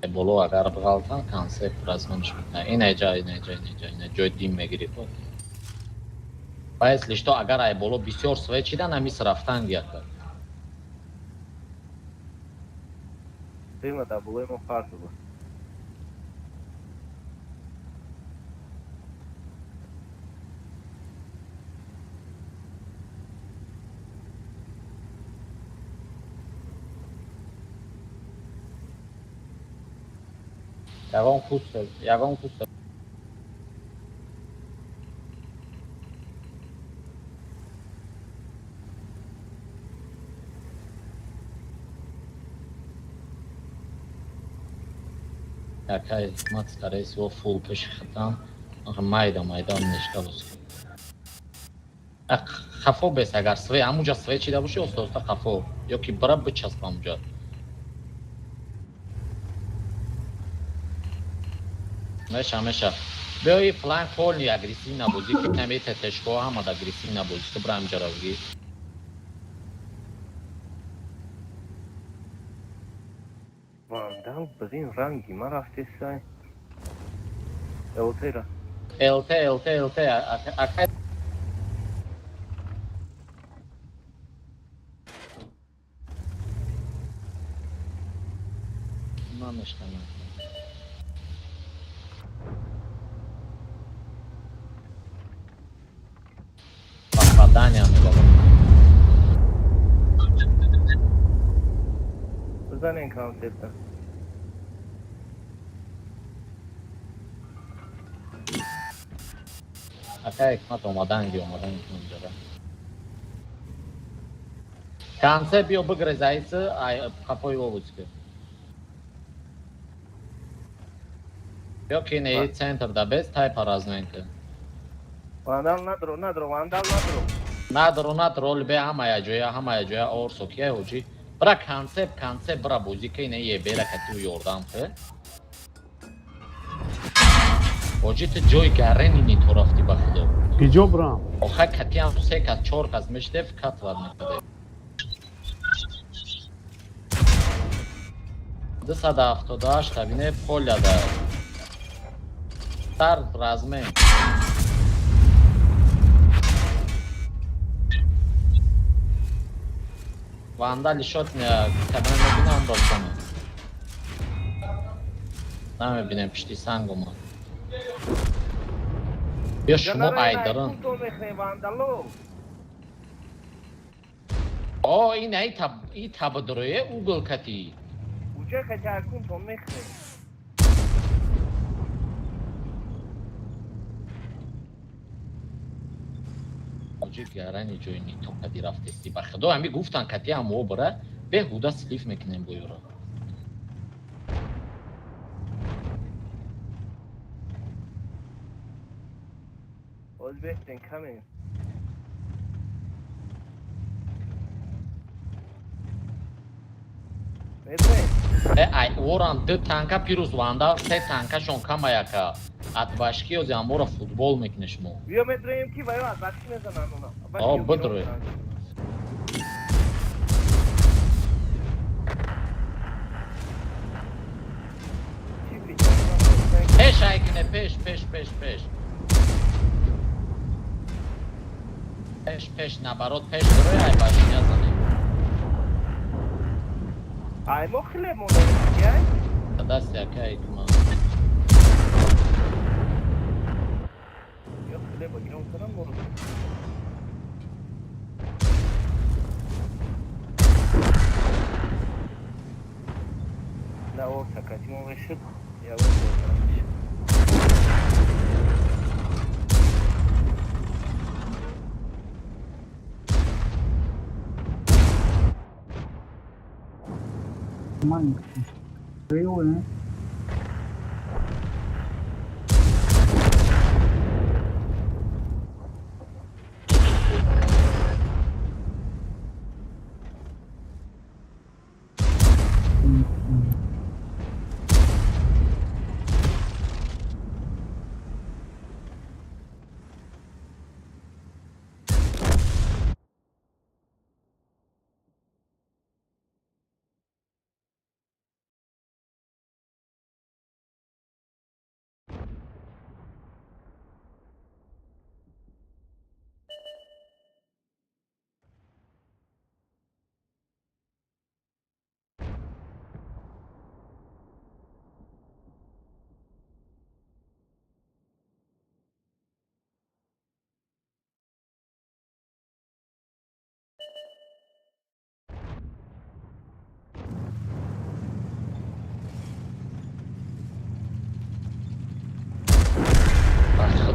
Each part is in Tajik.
Боло агар бғалтан, концепт разменш мекунад. Ина ҷа, ина ҷа, ина ҷа, ина ҷои дим мегирӣ ко. Ба если что, агар ай боло бисёр свечидан, амис рафтан гияка. Дыма да болои мо фарқ буд. Ягон куст, ягон куст. Якай ҳикмат, скорее всего, фул пеши хатам. Майда майда нешка боз. Хафо бес, агар све ҳамуҷа све чида боши, оста оста хафо ё ки бира бичасп ҳамуҷа. Меша, меша. Биёи фланг полный агрессивно бозӣ ки нами ТТшко ҳамад агрессивно бозӣ ки бира ҳамҷа равги. Вандал блин ранги ма рафтесай. ЛТ-ра. ЛТ, ЛТ, ЛТ, акай. Намешканам. Попадание мебабам. Бизанен концепта. Акай ҳикмат, омаданги, омаданги инҷара. Конце биё бигрез айсы, ай қафои овузки. Ё ки не центр да без тайпа разменка. Вандал надро, надро, вандал надро. Надро, надро, оли бе ҳамая ҷоя, ҳамая ҷоя орсо кия ҳоҷи. Бира концепт, концепт бира бозӣ ки не е бера кати ёрдам ки. Ҳоҷи, ту ҷои гарени ни то рафти, ба худо. Киҷо брам? Оха, кати ҳам се кас, чор кас мешдев, кат вар мекаде. 278 табине поляда. Сар размен. Вандали шот кадам мебинам, бозбона. Намебинем, пишти санг омад. Биё шумо айдарон. Вандало. О, ин ай таб, и табдроe угол кати. Уҷа кати акун то мехрем. Оҷи, гарани ҷои нито кади рафтести, ба худо. Ҳами гуфтан кати ҳам бира беҳуда слив мекунем бо ёро. Боз беҳтен каме. Медонед? Э, ай орам ду танка пирус ванда, се танкашон камаяка. Атбашки ози амора футбол мекунеш шумо. Биё медроем ки ваё атбашки мезананд она. О, бидрӯе. Пеш айкине, пеш, пеш, пеш, пеш. Пеш, пеш, наоборот, пеш дрои, ай башня занем. Ай мо хлеб монда ай? Даст яка икма. Ё хлеба гирон кунам моро. На орта кати мо мешуд. Я вот. Маленький. Боевой,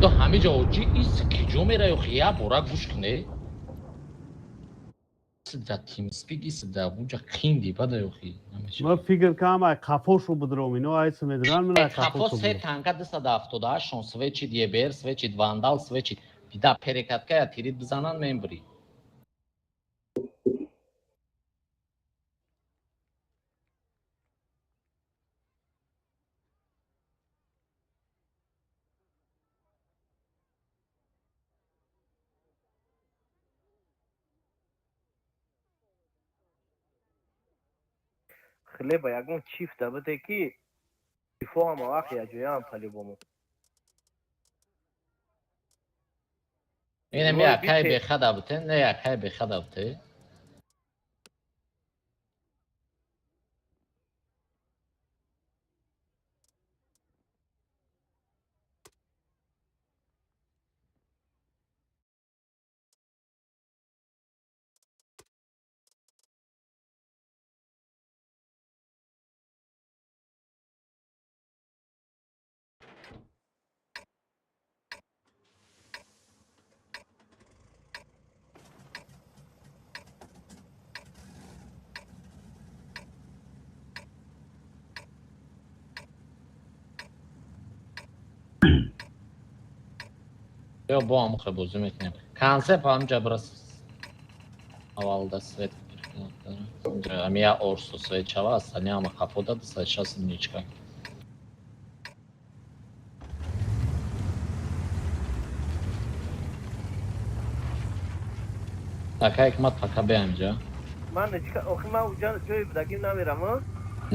Ту ҳамиҷа оҷи ис киҷо мераи охи, як бора гӯш куне. Да TeamSpeak ис да буҷа қинди бада охи. Ман фикр кардам, ай қафошу бидром, ино айса медиран, ман ай Қафо қафошу се бидром. Танка 278 шон свечид, ЕБР свечид, вандал свечид. Бида перекаткая тирит бизанан, мембри. Хлеба ягон чифта бите, ки дифоъ ҳама вақт якҷояам по-любому. Инами Ой, акай бите. Бехада бите, не, акай бехада бите. Ё бо ҳамухе бозӣ мекунем. Концепт ҳамҷа брас аввалда свет ами я орсо свет чава, остальные ҳама қафода 260 ничка. Ака Ҳикмат, пока беамҷа. Ман ничка, охи, ман уҷа ҷои будагим намерам, а?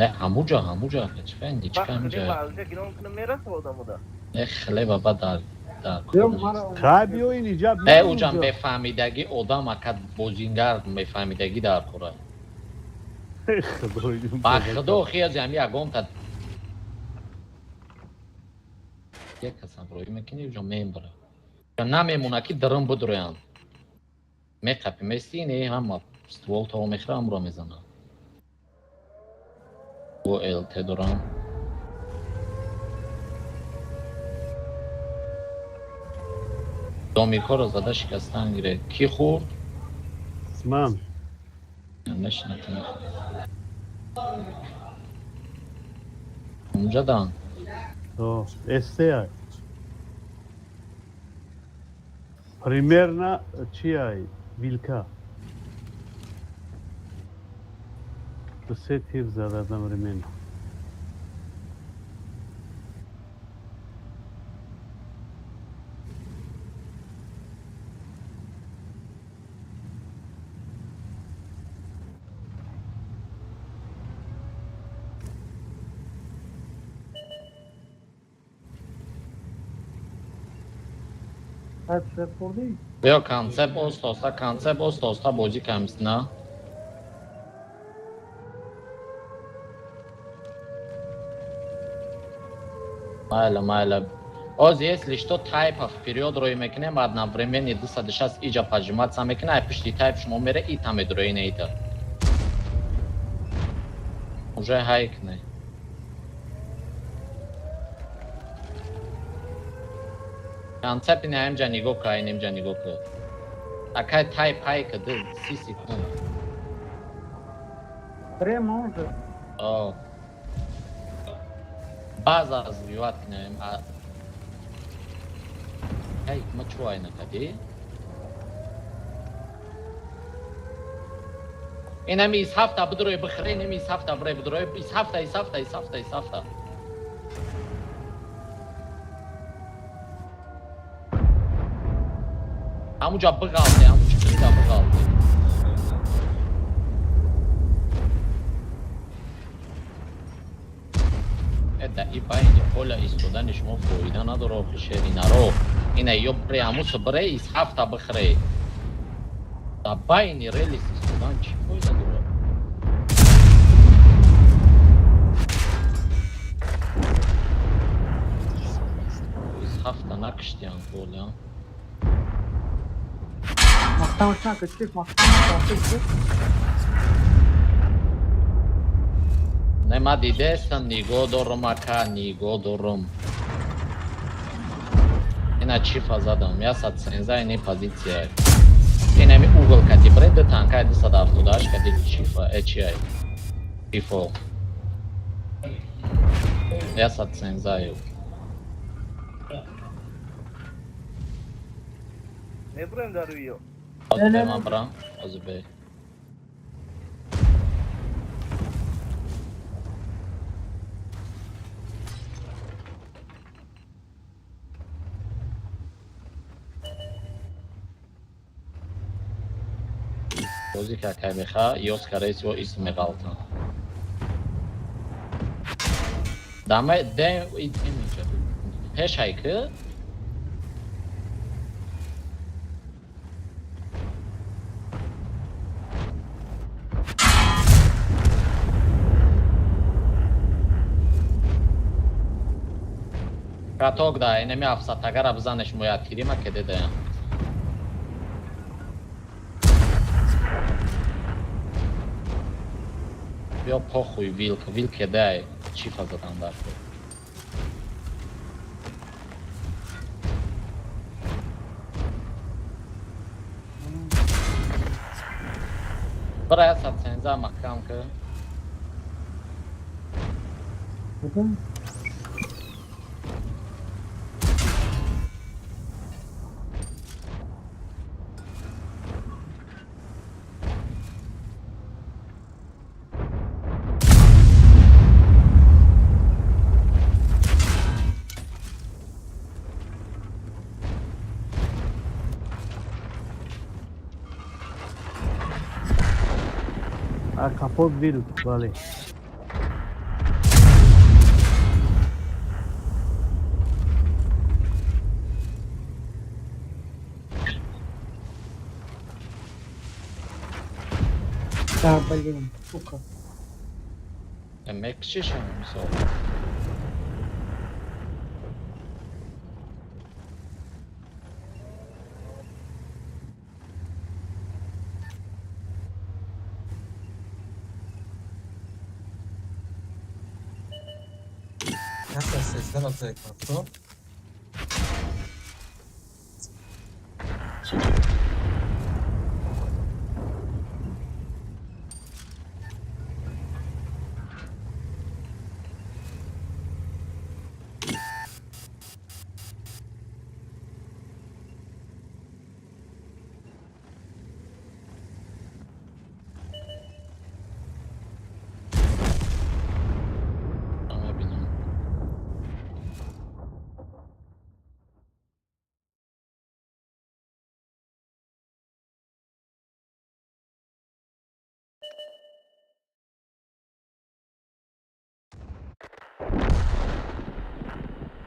Не, ҳамуҷа, ҳамуҷа, ака, чӣ фаҳм, ничка. Вақт Ҳамҷа. хлеба уҷа гирон кунам, мераса одамода. Не, хлеба ба дар дар Хай, биё ин иҷа. Не, уҷам бефаҳмидагӣ одам, ака, бозингар мефаҳмидагӣ дар хӯра. Ба худо, хиязи ҳами ягонта як касам роӣ мекунӣ, уҷа мембара. Намемона, ки дарун будроянд. Меқапи, мести, не, ҳама ствол таво мехӯра, ҳамро мезанад. Бо ЛТ дорам. Домикҳоро зада шикастан гире. Кӣ хӯрд? Ман. Нешинатам. Унҷадан. СТ примерно чи ай вилка ду се тир зад одновременно. Биё, концепт оста оста, концепт оста оста бозӣ камсина. Майла, майла. Оз, если что, тайпа вперед рӯй мекунем, одновременно 260 иҷа пожиматься мекуна, ай пушти тайп шумо мере, ита медрои, не ита. Уже хайкне. Концепт не ҳамҷа нигоҳ ка, инемҷа нигоҳ ка. Акай тайп хайка д 30 секунд. Прямо уже. О. База развивать кунем. Ай, ма чӯ ай накадӣ? Инами из ҳафта бидрои бихӯре, инами из ҳафта бирой бидрои, из ҳафта, из ҳафта, из ҳафта, из ҳафта. Ҳамуҷа биғалте, ҳаму чиқида биғалте. Эда и байни поля истодани шумо фоида надора, охи, шери наро. Ина ё бре ҳамусо бре из ҳафта бихӯре. Да байни релис истодан чӣ фоида дорад? Из ҳафта накиштиям поля. Махтамашна качик, махтам качик. Не, ма дидестам, нигоҳ дорум, ака, нигоҳ дорум. Ина чифа задам, 113 ини позиция. Инами угол кати бре, ду танкай 278 кати чифа, чиай. Чифо. 113. Мебурем дар рӯи ё. Озбе ман брам, озбе. Бози какай меха, ё скорее всего ис меғалтам. Дама де инҷа. Пешай ки каток да, инами афсатагара бизанеш моя тирима кеде даям. Биё похуй вилк, вилк кедай, чифа задан дар кор. Бира 113 маҳкам ки. Кудум? А капот вилк, бале. Да, блин, сука. Мекшишам мисол. Яксад сездаҳ ғалта як ҳафтод. Мебинам.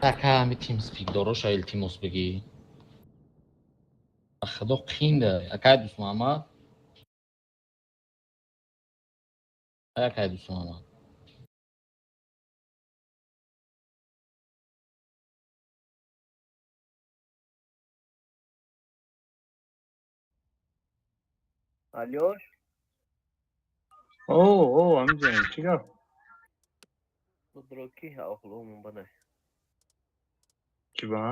Така ҳами TeamSpeak дороша илтимос бигӣ. Ба худо қинда. Акай Дӯстмуҳаммад? Акай Дӯстмуҳаммад. Алёш? О, о, амиҷон, чӣ гап? Худро ки ҳавхломон бадай. Чӣ ба?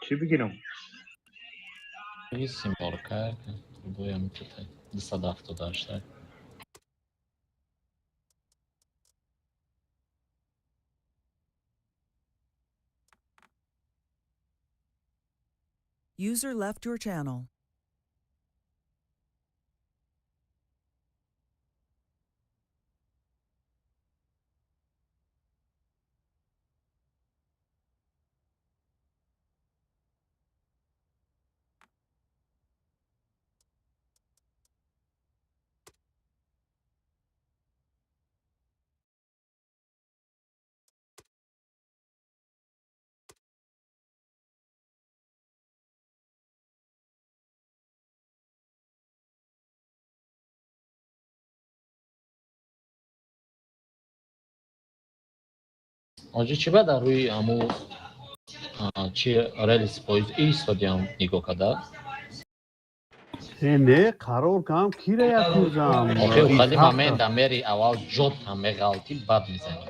Чӣ бигирам? Бигӣ симорка, боям китай. 278. User left your channel. Оҷи, чӣ ба дар рӯи аму чи рельс поезд истодиам, нигоҳ када? Э, не, қарор кам, кира як рӯзам. Охи, ухали момент да мери, аввал ҷот ҳам меғалтӣ, баъд мезанӣ.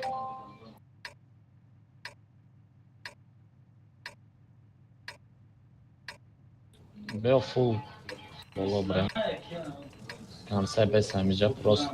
Биё, фул боло бира, конце бес ҳамиҷа просто.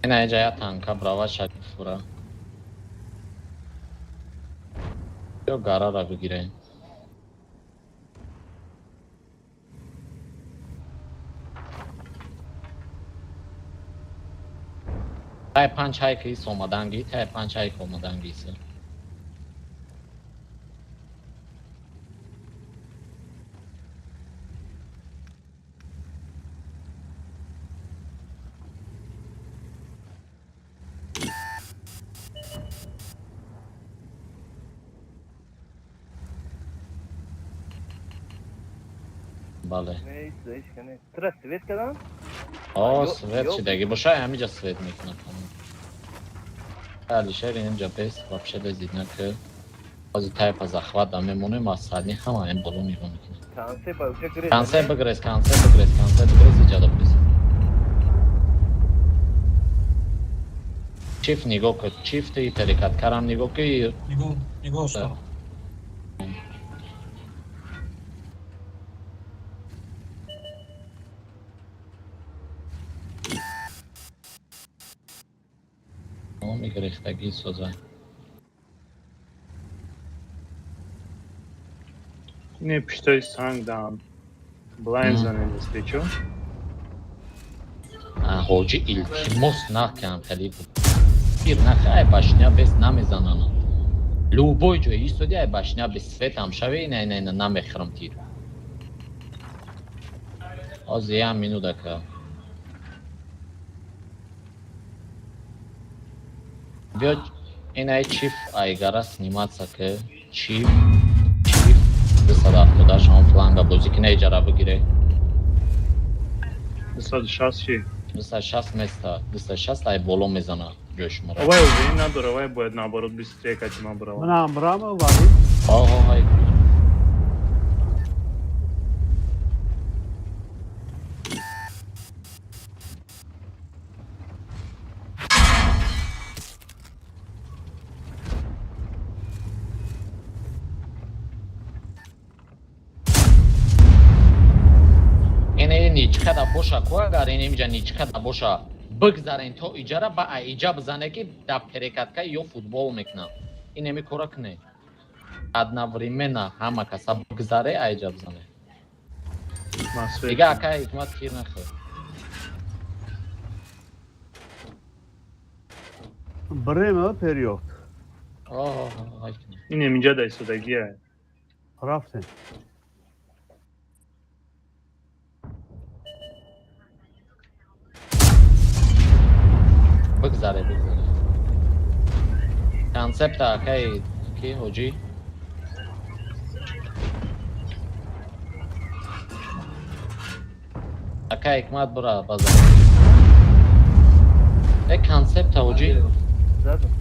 Ина иҷа я танка брава, шарифура. Ё гарара бигирем. Тай панҷ ҳайк ис омаданги, тай панҷ ҳайк омаданги иса. Бале. Не, ҳеч ҳеч не. Тура свет кардам? О, свет шидаги боша, ҳамиҷа свет мекунад. Алишер инҷа бес вообще дезид наки. Ҳозир тайпа захват да мемонем, аз садни ҳама ин боло нигоҳ мекунад. Конце ба уҷа гирез. Конце бигрез, конце бигрез, конце бигрез, иҷа бирез. Чиф нигоҳ кун, чифти тарикаткарам нигоҳ ки. Нигоҳ, нигоҳ шуд. Тамоми гирехтагӣ соза. Не, пиштои санг дам. Блайн занем, если чо. Ҳоҷи, илтимос, накам хеле пир наха, ай башня бес намезананд. Любой ҷой истоди, ай башня без свет ҳам шаве, ина, ина, ина, намехӯрам тир. Ҳозир як минут, ака. Биё, ин ай чиф айгара сниматься ки, чиф, чиф 278 он фланга бозӣ ки, иҷара бигире. 260 чи? 260 места, 260 ай боло мезана ҷои шуморо. Овай уже надора, овай бояд наоборот быстрее кати ман брава. Манам брама, валид. Оҳо, ай. Ин ничкада боша ку, агар ин инҷа ничкада боша, бигзарен то иҷара, ба иҷа бизане ки дар перекатка ё футбол мекунам. Ин еми кора куне, одновременно ҳама каса бигзаре, аиҷа бизане. Ман свет. Дига, ака Ҳикмат, тир нахӯр. Брема период. Оҳ. Ин инҷа да истодагия. Рафтем. Бигзаре, бигзаре концепта, акаи ки, ҳоҷӣ. Ака Ҳикмат, бура базар э концепта, ҳоҷӣ. Задам.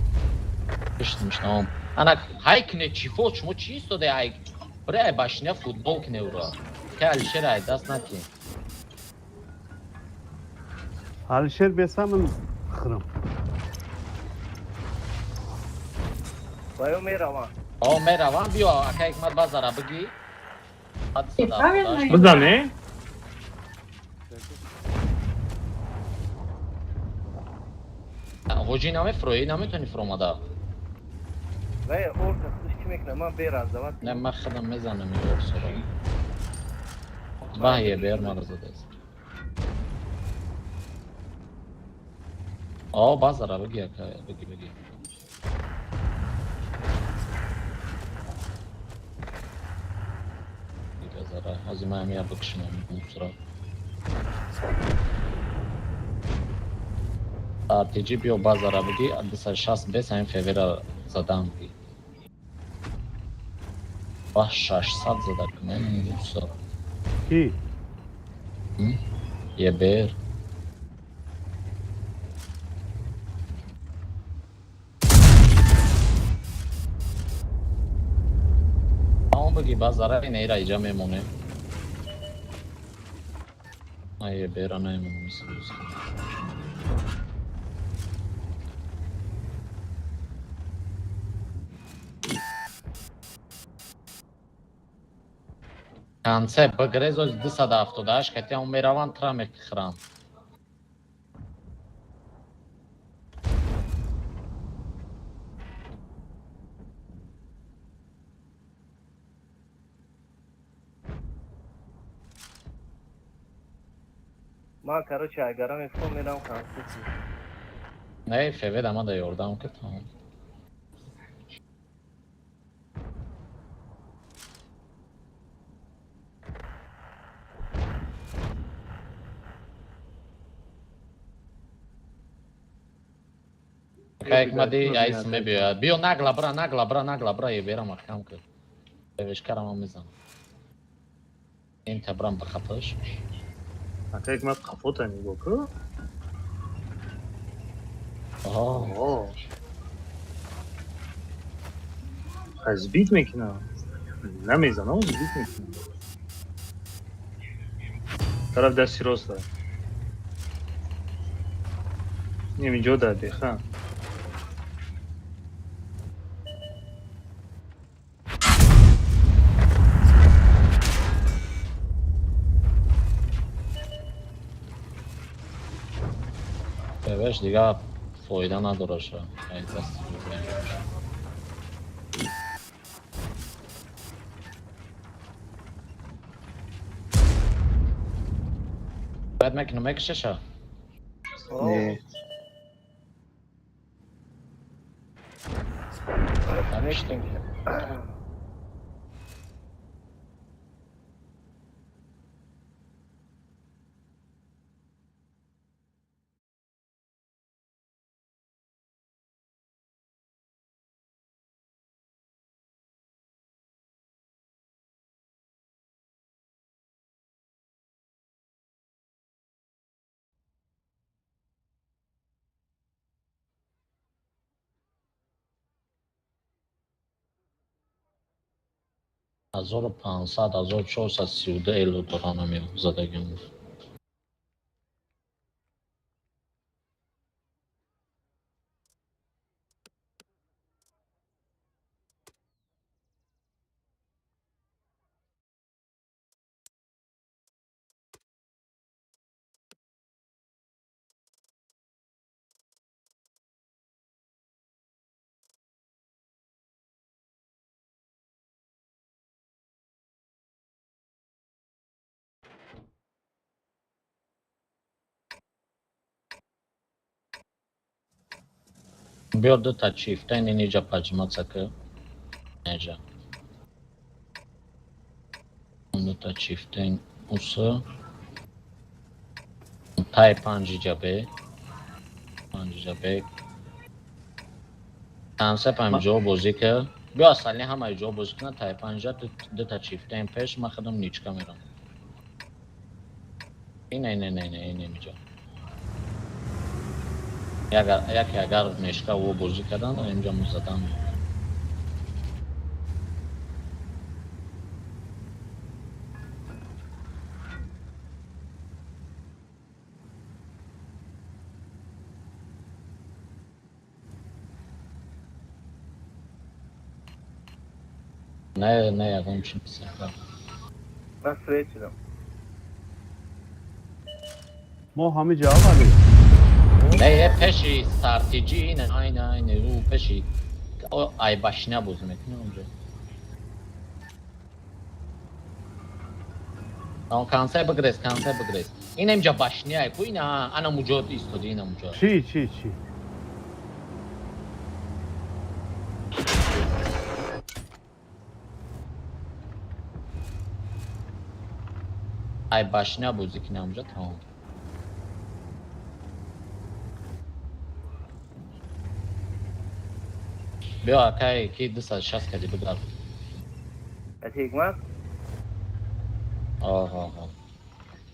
Мишнавам, ана ҳай кне чифо, шумо чӣ истоде? Ай бира, ай башня футбол кне ура ка, Алишер, ай даст накин. Алишер бесамын хирам. Ба ё меравам. О, меравам, биё, ака Ҳикмат, базара бигӣ. Правильно. Бизане? Ҳоҷӣ, намефуроӣ, наметавонӣ фуромада. Вай орка худаш чӣ мекунад? Ман бераздават. Не, ман худам мезанам ин орсоро. Ваҳие бер мара задааст. О, базара бигӣ, ака, бигӣ, бигӣ. Бигӣ базара. Ҳозир ман ҳамия бикшинам мусра. RPG биё базара бигӣ, 260 бес ҳамин февера задам бигӣ. Ва 600 зада кунем мусра. Ки? ЕБР. Он бигӣ базара ина ира иҷа мемонем. Ма ЕБР-а намемонем мисли. Конце бигрез оз 278 кати он мераванд тра мехӯранд. Ман, короче, агара мефом мерам концерт. Не, февед ама да ёрдам ки тамом. Как мади айс мебиёяд. Биё нагла бра, нагла бра, нагла бра, ебера маҳкам кун. Бевешкарама мезанам. Ин табрам ба қафаш. Ака Ҳикмат, қафота нигоҳ кун. Оҳо. О. Аз бит мекунам. Намезанам, сбить мекунам. Тараф дасти роста. Неми ҷо дар беха. Бевеш дига фоида надораша. Ай дасти бубрем. Баъд мекунам мекушаша? Не. Намешта. 1500, 1432 эло доран ами задагим. Биё дута чифтен иниҷа паҷмаца ки неҷа. Дута чифтен усы. Тай панҷиҷа бе. Панҷиҷа бе. Тансе панҷо бозӣ ки. Биё асали ҳамаи ҷо бозӣ кунад тай панҷа дута чифтен пеш ман худам ничка мерам. Ина ина ина ина ина инҷа. Яке агар мешка во бозӣ кардан, инҷа мо задан. Не, не, ягон чи нест. Ман свет шудам. Мо ҳами ҷавоб али. Не, е пеши стратегӣ ина, айна, айна, ӯ пеши ай башня бозӣ мекунӣ онҷо. Он конце бигрез, конце бигрез. Ина инҷа башняй ку, ина ана муҷо истоди, ина муҷо. Чӣ, чӣ, чӣ? Ай башня бозӣ кина муҷо, тамом. Биё, акай, ки 260 кади бигард. Ати Ҳикмат? Оҳо.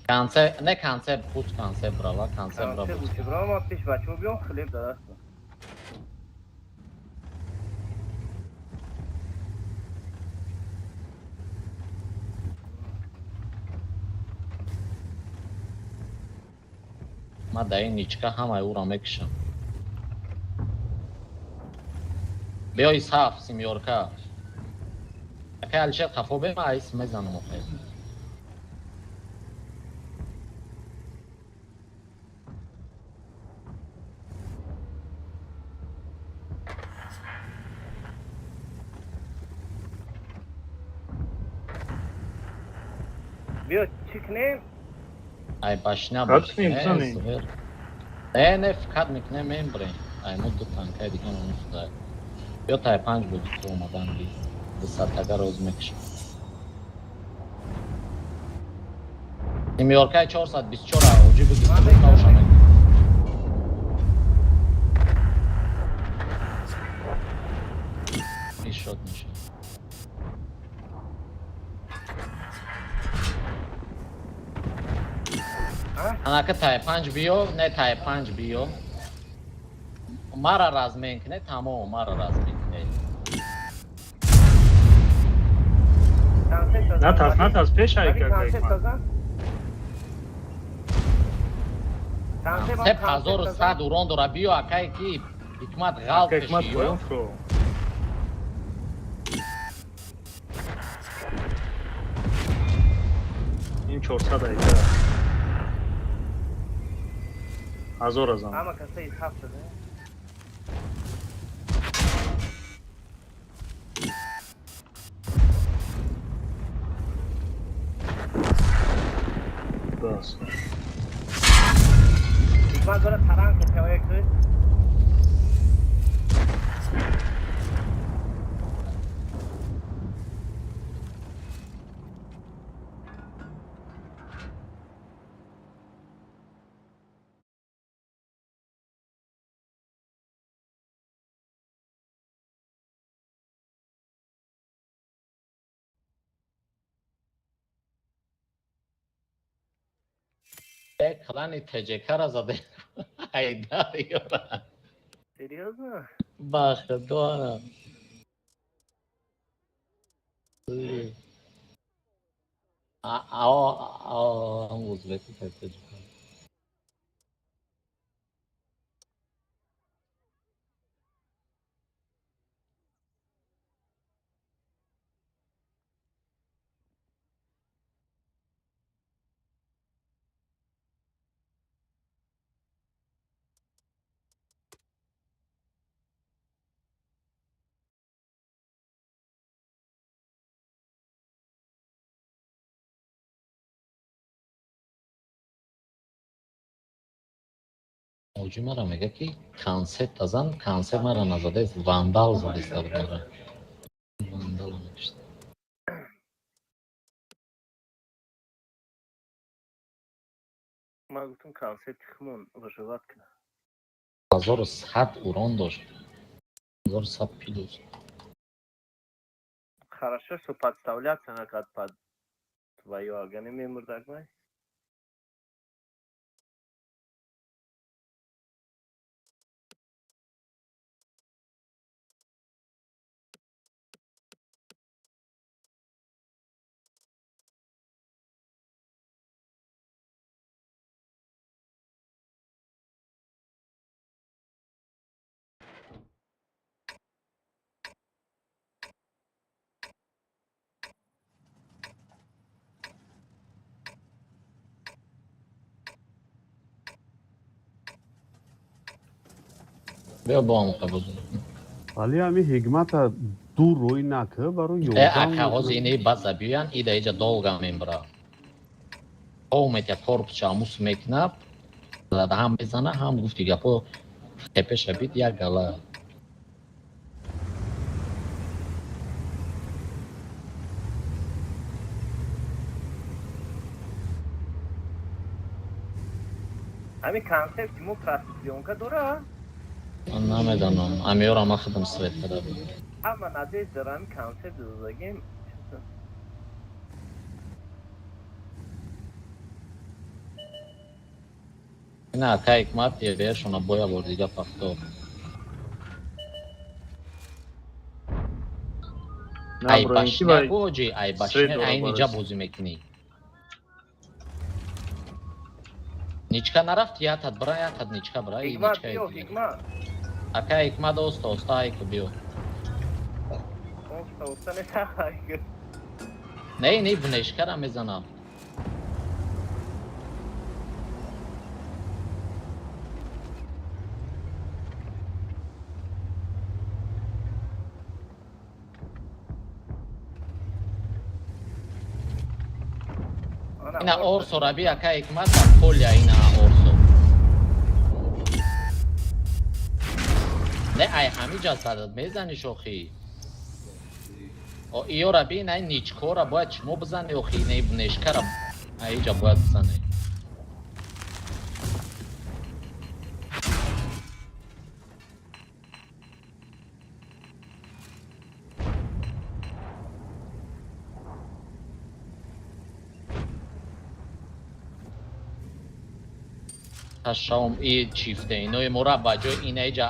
Конце, не конце, пусть конце брала, конце бра. Конце Бозӣ. лучше брава, ма пеш бачаҳо биём, хлеб дар дастам. Ма дар ин ничка ҳамаи ӯро мекушам. Биё, исҳаф, семёрка. Акай Алишер, қафо бе, ма айс мезанам охе. Биё, чӣ кунем? Ай башня Кат бозӣ кунем, кунем, бизанем. Зуҳир. Не, не, фақат мекунем, мембрем. Ай мо ду танкаи дига мо шуда. Биё, тай панҷ бозӣ ки омадан ди. 200 тага роз мекушам. Семёркаи 424 оҷи буди, тавша мекунем. Ишод мешад. Анака тай панҷ биё, не, тай панҷ биё. Мара размен кне, тамом, мара размен кне. Концепт. Натарс, натарс, пеш ай Али кака концепт Ҳикмат. зан. Концепт. Сеп 1100 урон дора, биё, акай ки Ҳикмат ғалт Ака Ҳикмат, кашиё. поён фуро. Ин 400 айка. Ҳазор азам. Ҳама каса исҳаф шуда. Бас. Ҳикмат дора таранг кавая ку. Клани ТЖК-ра заде. Айдар ёра. Серьёзно? Ба худоам. Ао, ао, узбеки ТЖК. Оҷи мара мега ки концепт азан, концепт мара назадест, вандал задест мара. Вандал мекушт. Ман гуфтам, концепти хумон выживать кунад. 1100 урон дошт. 1100 плюс. Хорошо, что подставляться накад под твою, ага не мемурдак май. Биё, бо ҳам бозӣ. Вале ҳами Ҳикмата дур рӯй накӣ барои Э, ёрдам. Ака, ҳозир ини база биёян, ида иҷа долго мембра. Омед я корпусша амус мекна, ҳам мезана, ҳам гуфти гапо тепеша бит як гала. Ҳамин концепти мо просъёмка дора? Ман намедонам, амиёра ман худам свет када буд. Ҳама надежда дора, ҳамин концепт додагим. Ина ака Ҳикмат ебеяшона боя бор дига пахто. Ай Наброин ки вай башня гоҷи, ай свет башня, дора ай ниҷа барош. бозӣ мекунӣ. Ничка нарафт, ятад бира, ятад ничка бира, и Ҳикмат ничка биё, дига. Ҳикмат. Ака Ҳикмат оста оста айку биё. Оста оста не. Не, не, внешкара мезанам. Ина Орсо раби ака Ҳикмат ва Поля ина Орсо. Не, ай ҳамиҷа задад мезани шохи. О иёра би ина ничкора бояд шумо бизани охи, ина внешкара айҷа бояд бизани. Ташаум и чифте инои мора ба ҷои инаиҷа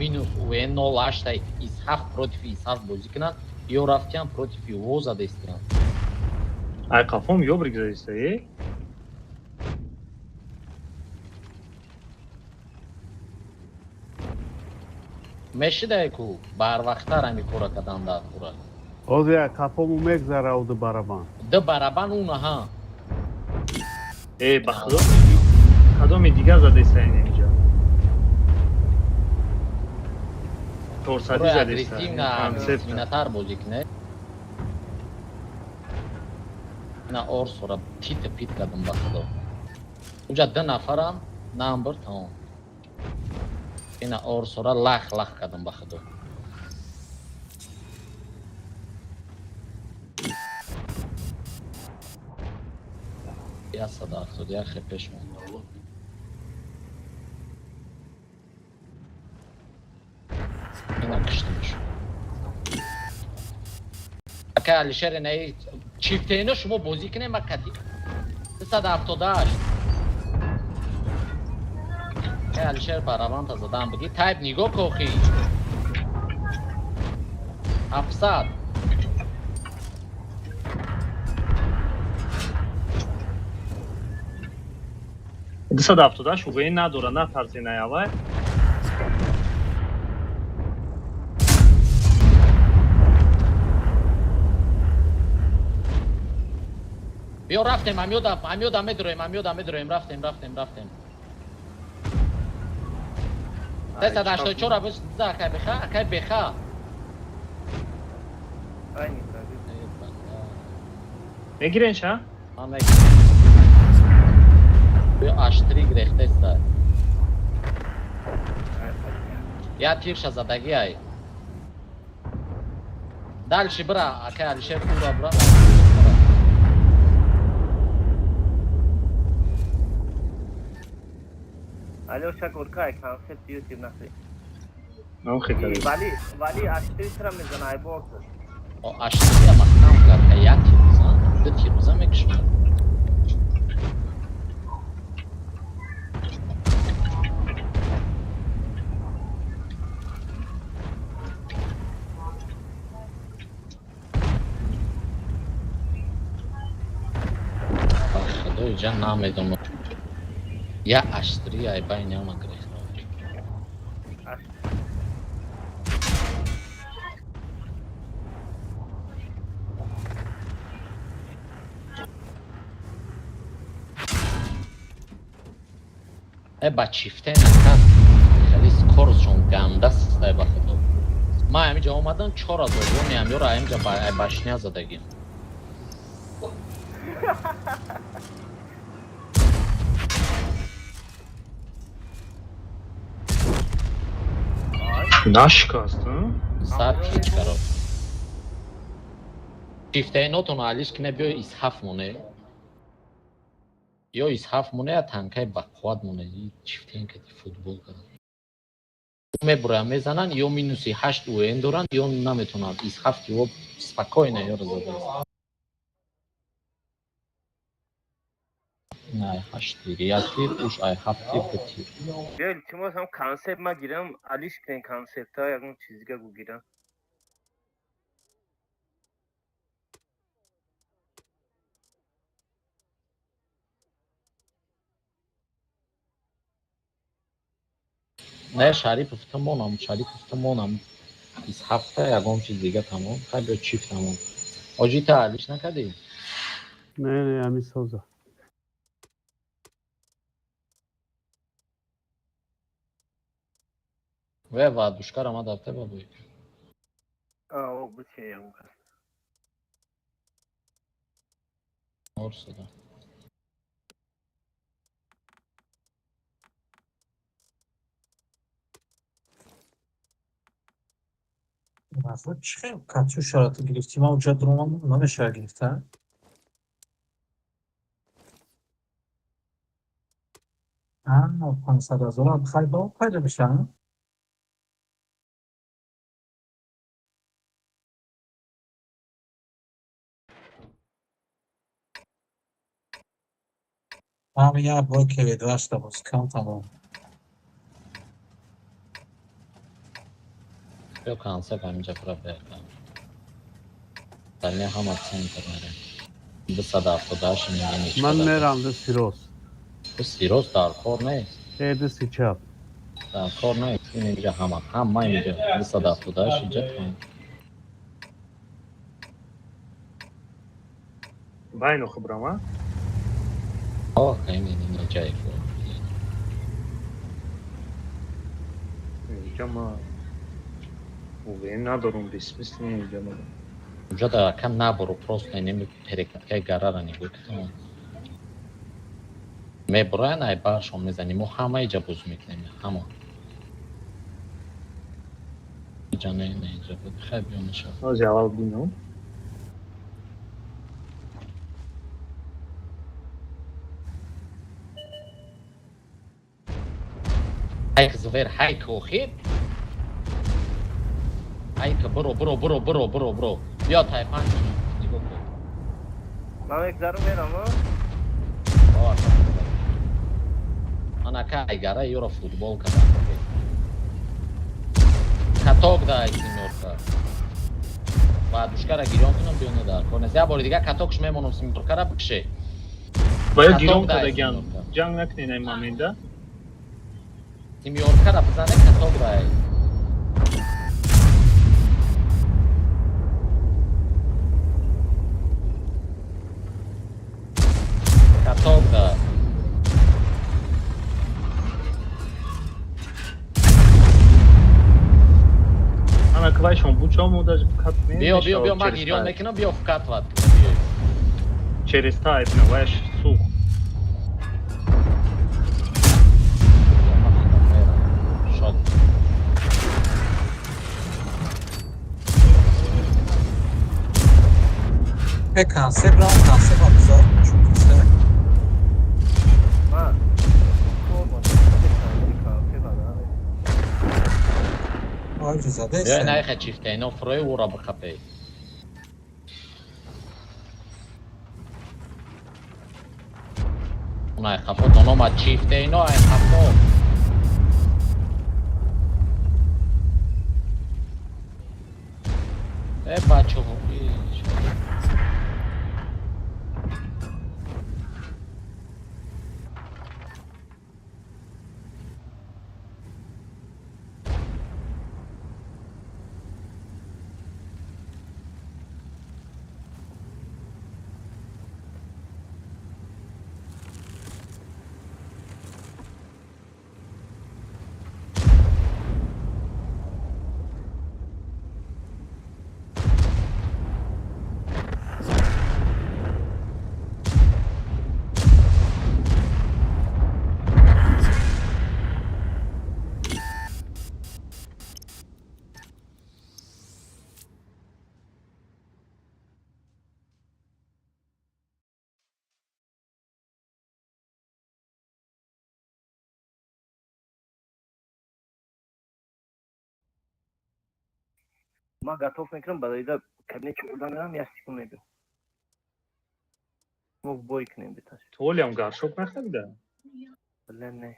минус уе 08 исҳақ против исҳақ бозӣ кунанд, ё рафтиан против ё задестиан. Ай қафом ёбрик задиста, е? Мешидае ку барвақттар ҳами кора кадан дар кура. Ҳозир як қафому мегзара ду барабан. Ду барабан унаҳа. Э, ба худо кадоми дигар задиста ин инҷа? Торсадӣ Уро задиста. агрессивна, Концепт. агрессивнатар бозӣ кунед. Ина Орсора тита пит кардам ба худо. Уҷа ду нафарам намбр тамом. Ина Орсора лах лах кардам ба худо. 171 хе пеш монд. Ина киштимш. Ака Алишер инаи чифтеино шумо бозӣ кунем ба кати 278. Ака Алишер барабанта задан бигӣ тайп нигоҳ кохи. 700. 278 уғе надора, натарсе наявай. Биё рафтем, амиёда, амиёда медроем, амиёда медроем, рафтем, рафтем, рафтем. 384 бис да акай беха, акай беха. Ай ника. Мегирен ша? Ман мегирам. Биё аштри грехтеста. Я тирша задагӣ ай. Дальше бира, акай Алишер ура бира. Алёша Гуркай концепт YouTube наси. Нам хекари. Вали, вали аштри тра мезана ай борс. О аштри маҳкам кард, як тир бизан, ду тир бизан мекушад. Ба худои ҷан намедонам. Я аштри ай байни ама гирехта. Э ба чифте накард. Хеле скоростшон ганда стай ба худо. Ман ҳаминҷа омадам 4000 рони ҳамёра ҳаминҷа ба ай башня задагим. Нашикаст, а? Сад ҳеч каро. Чифтаинотон алиш кине, биё исҳаф моне. Ё исҳаф моне, я танкаи бақувват моне. И чифтаин кати футбол кардан. Мебурая, мезананд, ё минуси ҳашт УН доранд, ё наметонанд. Исҳаф ки о спокойно ёро задааст. Ай ҳашт тир, як тир, уш ай ҳафт тир, ду тир. Биё, илтимос, ҳам концепт ма гирам, алиш кунем концепта, ягон чиз дига гу гирам. Не, Шарипов тамонам, Шарипов тамонам. Исҳафта ягон чиз дига тамом. Хай, биё чифт тамом. Оҷи, та алиш накардӣ? Не, не, ҳамин соза. Ве вадушкара ма дафта бабои. А, о, буче ягон кас. Орсада. Мафрод чӣ хел катюшаро ту гирифтӣ? Ман уҷа дуромам, намешава гирифта. А, 500 000-ам хай ба он пайдо мешавад. Ман як бор КВ2 шуда боз кам тамом. Биё концепт ҳаминҷа пура беякам. Дале ҳама центр мерем. 278 миллиони. Ман мерам ду сирос. Ту сирос дар кор нест. Э, ду сичап. Дар кор нест. Ин инҷа ҳама, ҳама инҷа 278 инҷа тамом. Байну хубрам, а? О, ин ин ҷае ку. Инҷа ма УВН надорум, бессмысленно инҷа ма. Уҷа дар кам набуру, просто инеми перекаткаи гарара нигоҳ ки тамом. Мебураян, ай баршон мезанем. Мо ҳама иҷа бозӣ мекунем, ҳама. Иҷа не, не, иҷа буд. Хай, биё, мешавад. Ҳози аввал бинам. Хайк звер, хайк охир. Хайк, буро, буро, буро, буро, буро, буро. Биё тайпан нигоҳ кун. Ман мегзарам, мерам, а? О, анака айгара ёро футбол кардан. Каток да семёрка. Ва душкара гирён кунам, биёне дар кор нест. Як бори дига катокш мемонам, семёркара бикше. Ва ё Каток гирон да кардагиан. семёрка. Ҷанг накунед ай момента. Семёркара бизане, каток да ай. Каток да. Ана клайшон бучому даже вкат не. Биё, биё, биё, ман гирён мекунам, биё вкатват кунам, биё. Через тайп на ваш сух. Биё, ман худам мерам. Шок. Э, концепт рам, концепт ам бизор. Чун Ма кор бо концепт ада. ой заде. Биё, найха чифтаино фурӯи ӯро бихапей. Ун ай хафотон омад, чифтаино ай хафо. Э, бачаҳо, иш. Ман готов мекунам, бароида кабинет чорда мерам, як секунд мебиям. Мо бой кунем биташ. Ту ҳолиам горшок нахарида? Бля, не.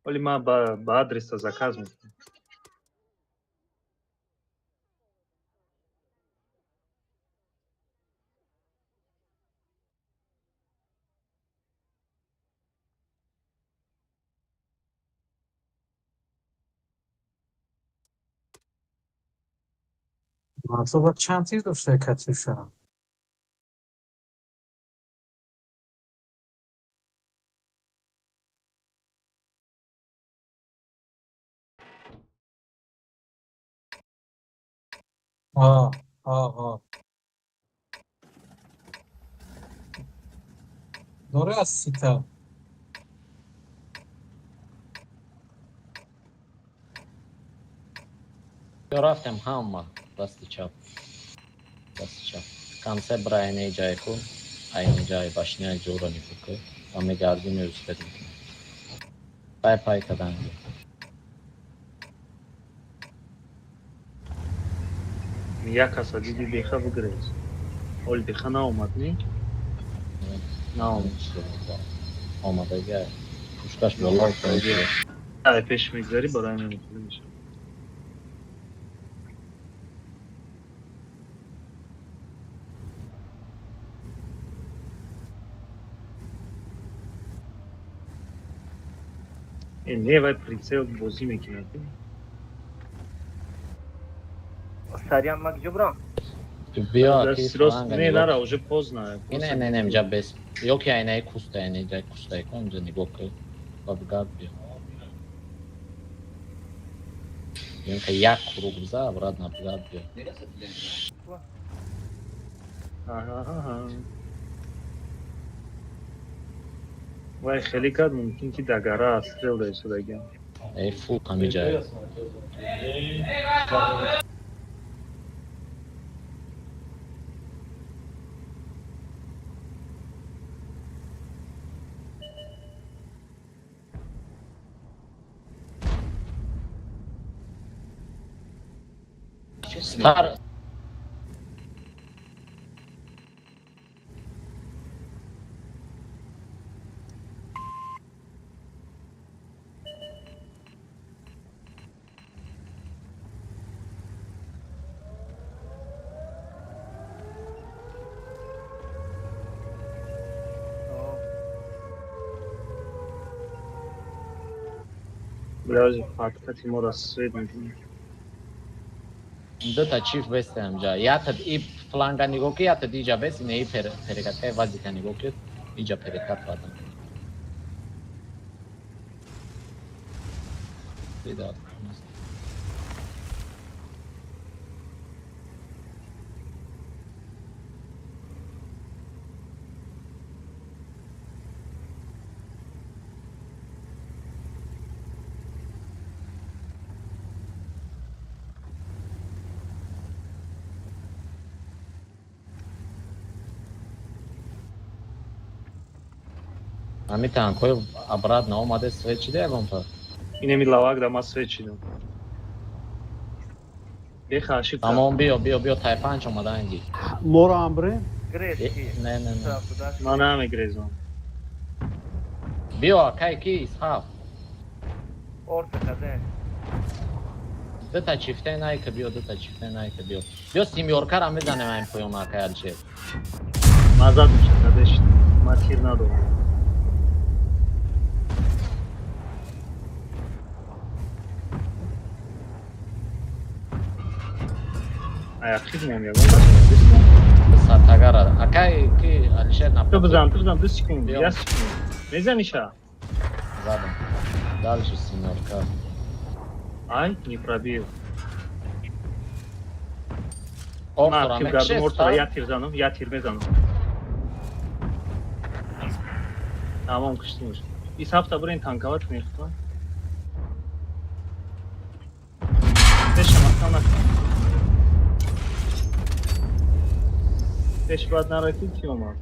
Ҳоли ман ба адреса заказ мекунам. Мартоба чанд тир дошта Катюша? А, а, а. Дора аз сита. Ё рафтем ҳама дасти чап. Дасти чап. Камсе брайне ҷай ку. Айни ҷай башняи ҷора нику ку. Ва мегардим ё успед мекунем. Пай пай каданги. Як каса диди беха бигрез. Ҳоли беха наомад, не? Наомад. Омадага. Пушкаш боло. Ай пеш мегзарӣ, барои ҳамин хеле мешавад. Э, не, вай прицел бозӣ мекунад. Сариям ма киҷо бурам? Биё ки Дасти рост фланга не нигоҳ. нара, уже поздно. Не, не, не, инҷа бес. Ё ки айнаи куста, айнаи ҷай куста ку, инҷа нигоҳ ку. Ва бигард биё. Ё ки як круг биза, обратно бигард биё. Аҳа. Вай хеле кард, мумкин ки да гара стрел даисодагиам. Эй, фу, ҳами ҷай. Стар Блязи фаткати моро свет мекунад. Дута чиф бесте ҳамҷа. Ятад и фланга нигоҳ ки, ятад иҷа бес, ине и перекаткаи вазика нигоҳ ки, иҷа перекат бадан. Дида. Ҳами танкҳои обратно омаде свет чида ягонта? Инеми лавак да ма свет чидам. Беха ашиб. Тамом, биё, биё, биё, тай панҷ омаданги. Моро ҳам бирем? Грез Э, ки? Не, не, не. Ман намегрезам. Биё, акай ки Исҳақ. Орта каде. Дута чифте найка биё, дута чифте найка биё. Биё семёркара мезанем айн поён акай Алишер. Ман задам кадеш. Ман тир надорам. Аяқиб мон ягон Сатагара. Акай ки Алишер на Ту бизан, ту бизан, 2 секунд, Биё. 1 секунд. Мезаниша? Задам. Дальше семёрка. Ай, не пробил. Ман Ортора ақиб гардум, мекше ортора як тир занам, як тир мезанам. Тамом, куштимш. Ис ҳафта бирен танковать мехоҳам. Пеша маҳкам накун. Пеш баъд нарафтӣ, ки омад?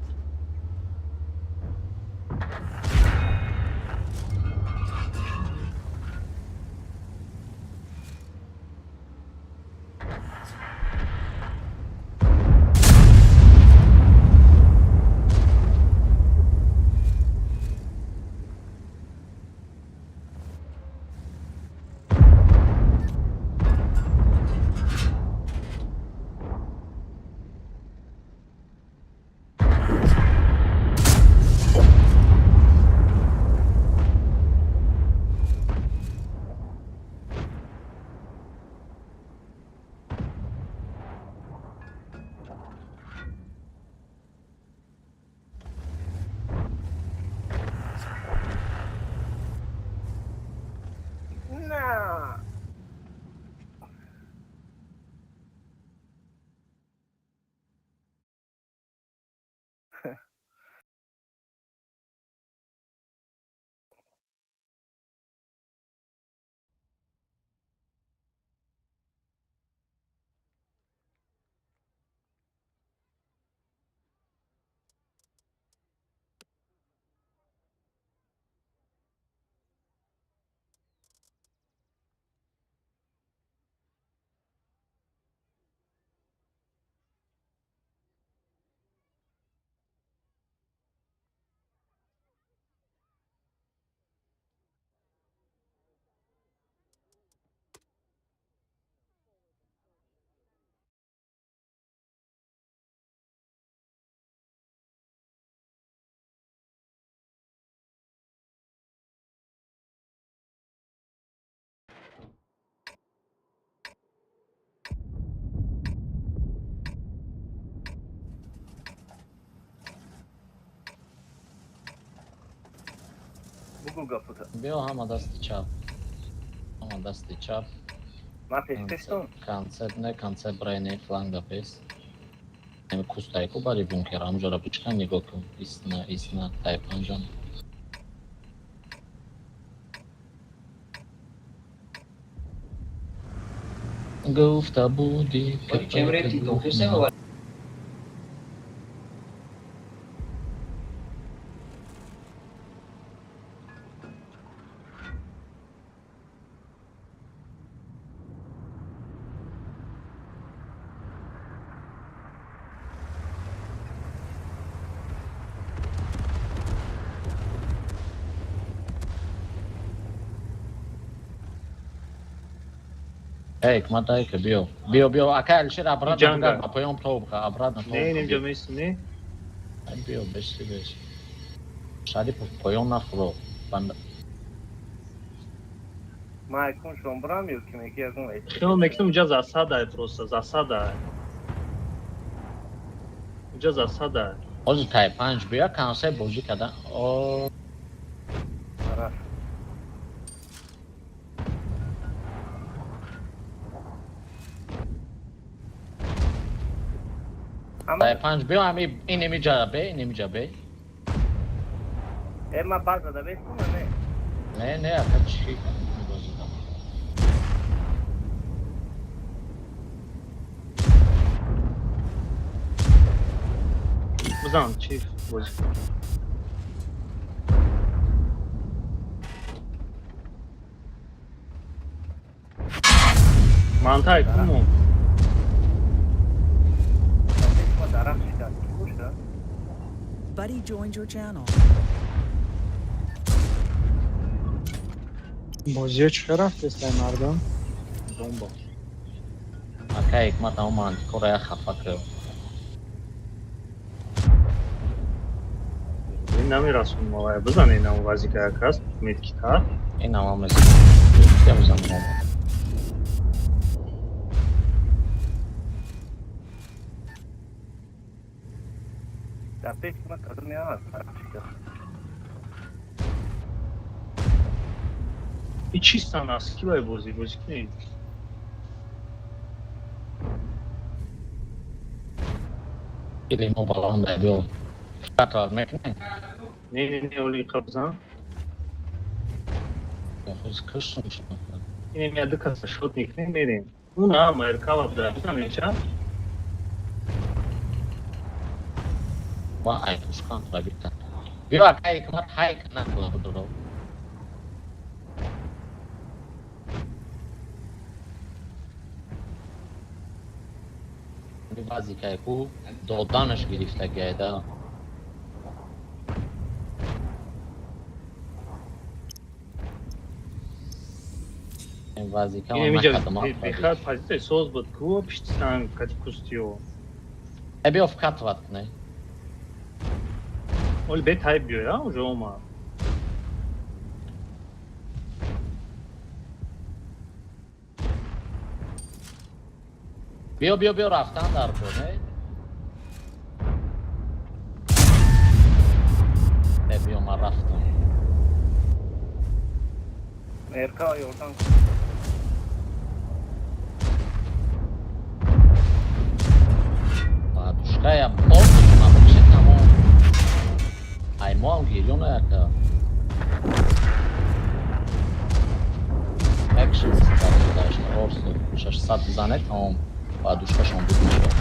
Бугу гапута. Биё ҳама дасти чап. Ҳама дасти чап. Ман пешпештон. Концепт не, концепт брай не, фланг да пес. Ами кустайку бари бункер, ҳамҷора бичка нигоҳ кун. Истна, истна, тай панҷон. Гуфта будӣ Чем рейтинг дохил? Эй, ҳикмат, биё. Биё, биё, ака Алишер обратно Ҷанга. бугар, ба поён то буга, обратно то. Не, инҷа меистем, не? Ай, биё, беши, беш. Шарипов поён нафуро. Банда. Ман айкун шон бурам ё ки меки ягон Хиёл мекунам, инҷа засада просто, засада. Инҷа засада. Ҳозир тай панҷ биё, концепт бозӣ кардан. О, Рафт. Тай панҷ биё, ами инемиҷа бе, инемиҷа бе. Э, ма база да бестум, не? Не, не, ака чӣ бозидам. Бизан, чӣ бозӣ кун. Мантай куму. Ма дарахт шикаст. Ки боша? Buddy joined your channel. Бозиё чӣ хел рафтестай, мардум? Бомба. Ака Ҳикмат, ама мантикора як хафа кард. Ин намерасонам, авая. Бизан, инам вазика як аст, медкита. Ин ама мез. Я бизанам омад. Дар пеши ма кадоме ҳаст, дарахт шикаст. И чистан аст, ки бай бозӣ, бозӣ кунед. Или мо баланд биё. Катар мекунем. Не, не, не, оли иқа бизан. Ҳозир киштам шумо. Инем я ду каса шот мекунем, мерем. Уна, майркава буда. Бизан инча. Ва ай пушкан рабита. Биё, ака Ҳикмат, ҳайк накуна будуро. Вазикай ку доданаш гирифта гайда. Ин вазика Инем ман инҷа накардам. беха позитсия соз буд ку пишти санг кати кустиё. Э, биё вкатывать кунай. Оли бе тайп биёя, уже омад. Биё, биё, биё, рафтан дар кор, не? Э, биё, ман рафтам. Мерка ёрдам. Бадушкая полностью набоши тамом. Ай, мо ҳам гирёна яка. Экшн старт дашт, орсу 600 бизане тамом. Бадушкашон буд мешавад.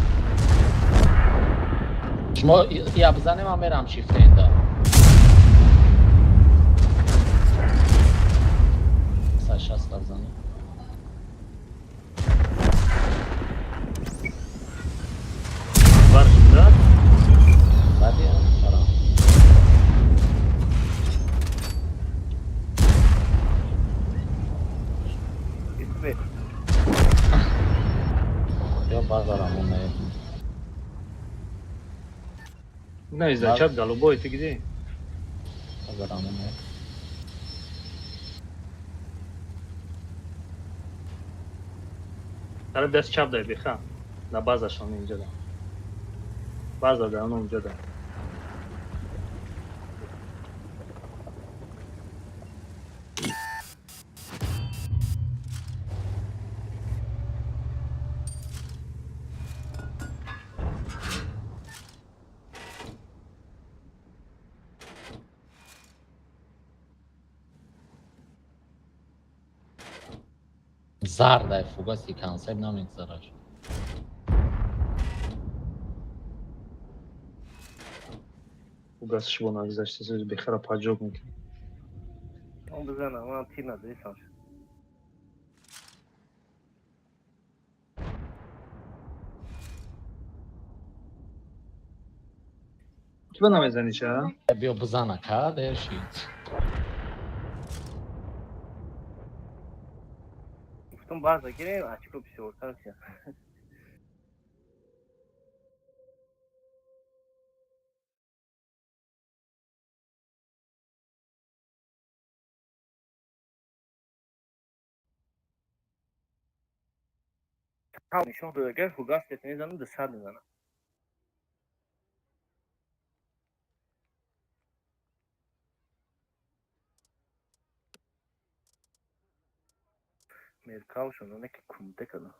Шумо я бизане, ман мерам шифтенда. 160 бизане. Бар шуда. Баъди барам. Исбе. Биё базарам он. Не, зачап голубой, ты где? Базарам он. Тараф даст чап дай беха. На базашон инҷа да. База да, он инҷа да. Зардай фугаси концепт намегзараш. Фугас шибо нагзашта, сӯзи бехара поджог мекунад. Он бизана, ман тир надорисам. Ту ба намезанӣ ча? Биё бизана ка дерши. Гуфтум база гирем, очко бисёртар шад. Нишон дод, агар фугас мезанам, 200 мезанам. Меркалшон, оне ки кунде кардам.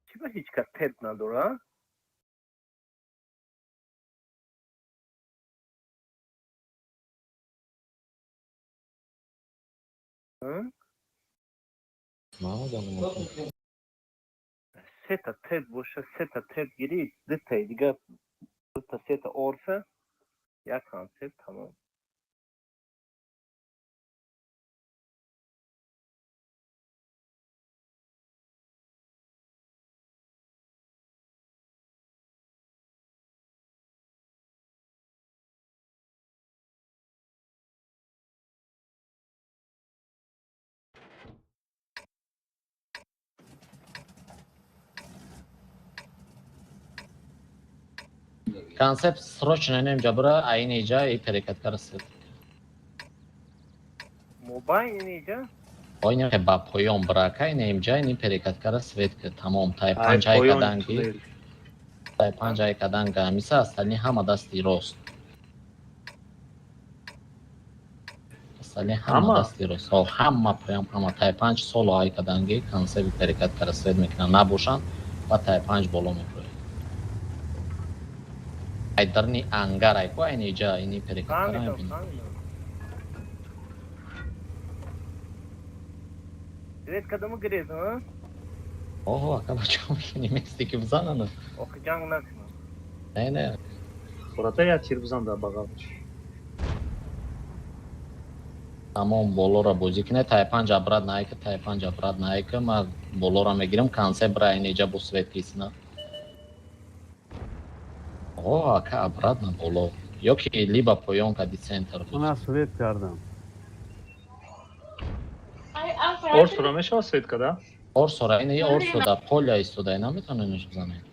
Чӣ ба ҳеҷ кас теп надора? Намедонам. Сета теп боша, сета теп гирӣ, дутаи дига, дута сета орса, як концепт тамом. Концепт срочно инем ҷабра, айни ҷа и перекаткара свет. Мобайн иниҷа? Ойне ба поён брака инем ҷа ини перекаткара свет ки тамом тай панҷ ай каданги. Тай панҷ ай каданга ҳамиса остальни ҳама дасти рост. Остальни ҳама дасти рост. Ҳо, ҳама прям ҳама тай панҷ соло ай каданги концепт перекаткара свет мекунанд, набошанд ва тай панҷ боло меброяд. Ай дарни ангар ай ку айни ҷа ини перекаткара мебинӣ. Свет кадому гирез, а? Оҳо, ака бачаҳо мекунӣ мести ки бизананд. Охи ҷанг накунам. Не, не. Хурата як тир бизан дар бағалаш. Тамом болора бозӣ кине, тай панҷ обратно айка, тай панҷ обратно айка, ма болора мегирам, концепт бра айни ҷа бо свет кисна. О, ака обратно боло. Ё ки либо поён кади центр. Ман свет кардам. Орсура мешава свет када? Орсура, ина орсу да поля истода, ина метавонед бизанед.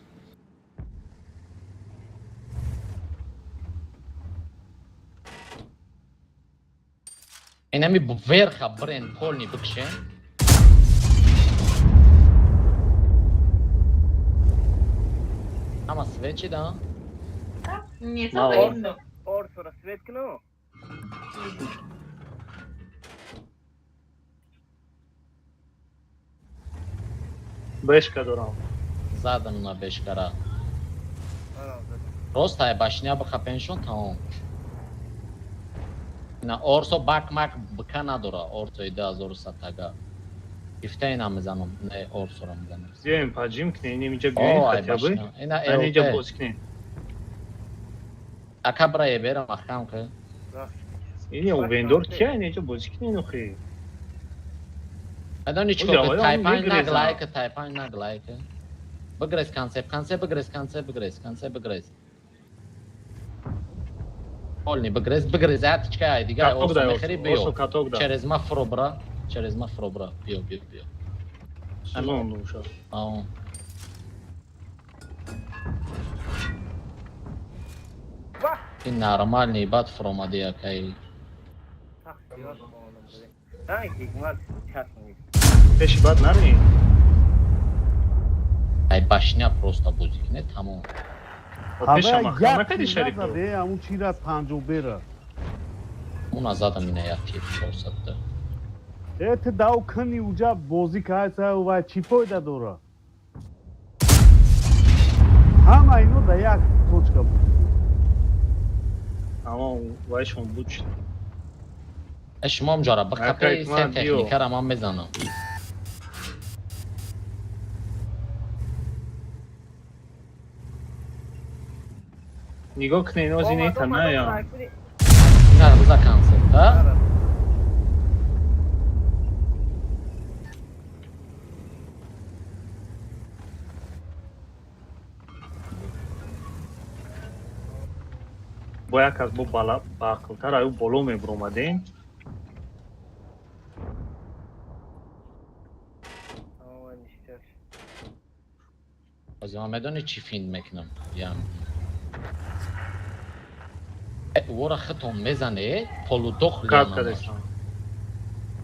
Инами верха брен полни бикшен. Ама свечи да? Орсура свет кину? Бешка дорам. Задам на бешкара. Рост ай башня бихапеншон тамом. На орсо бак мак бка надора, орсо 2100 тага. Гифта ина мезанам, не орсора мезанам. Биёем поджим кунем, инҷа биёем хотя бы. Ина инҷа боз кунем. Ака бра ебера маҳкам ки. Ин вендор кия инҷа боз кунем охи. Медони чӣ кор тайпанҷ наглайка, тайпанҷ наглайка. Бигрез концепт, концепт бигрез, концепт бигрез, концепт бигрез. Полни бигрез, бигрез, атичка ай дигар орсо мехари биё. Через ма фробра, через ма фробра, биё, биё, биё. Сузон душа. Ао. Ин нормальный бад фромади акай. Пеши бад нари? Ай башня просто бозӣ кине тамом. Пеша маҳкам накади шариф? Ҳамун чира панҷу бера. Уна задам ина як тир 400. Э ту дав кини уҷа бозӣ кайса вай чӣ фоида дора? Ҳама ино да як точка буд. Ама вайшон буд шуд. Шумом ҷора бихапе се техникара ман мезанам. Нигоҳ кунед, ози не таная. На биза концерт, а? Бо як аз бо баақлтар аю боло мебуромадем. Ози ман медонӣ чӣ финд мекунам? Ям. Вора хитон мезане, полудох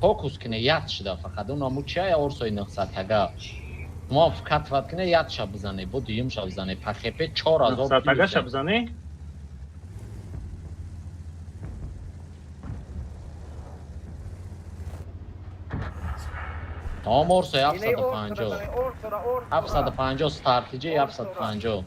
фокус кине яд шуда фақат он аму чия орсои 900 тага. Мо катват кине яд ша бизане, бо дуюм ша бизане, пахепе 4000 900 тага ша бизане? Тамом орсои 750. 750 стартиҷи 750.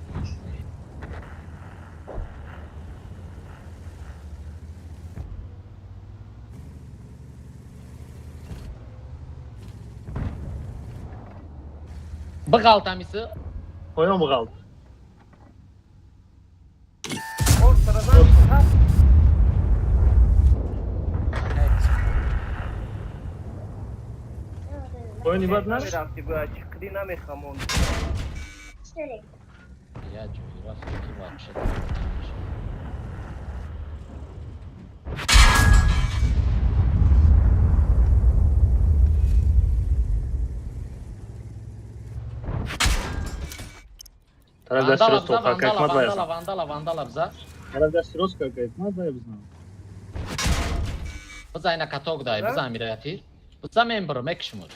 Бығалт амисы. Поён бығалт. Поёни бад намерафти, бояд чиқри намехамон. Я ҷои рафти ки вообще. Тараф дасти рост тоқа кайфмат баязан. Вандала, вандала биза. Тараф дасти рост кайфмат баязан. Биза ина каток дай, биза амираяти. Биза мен бирам, мекшимур.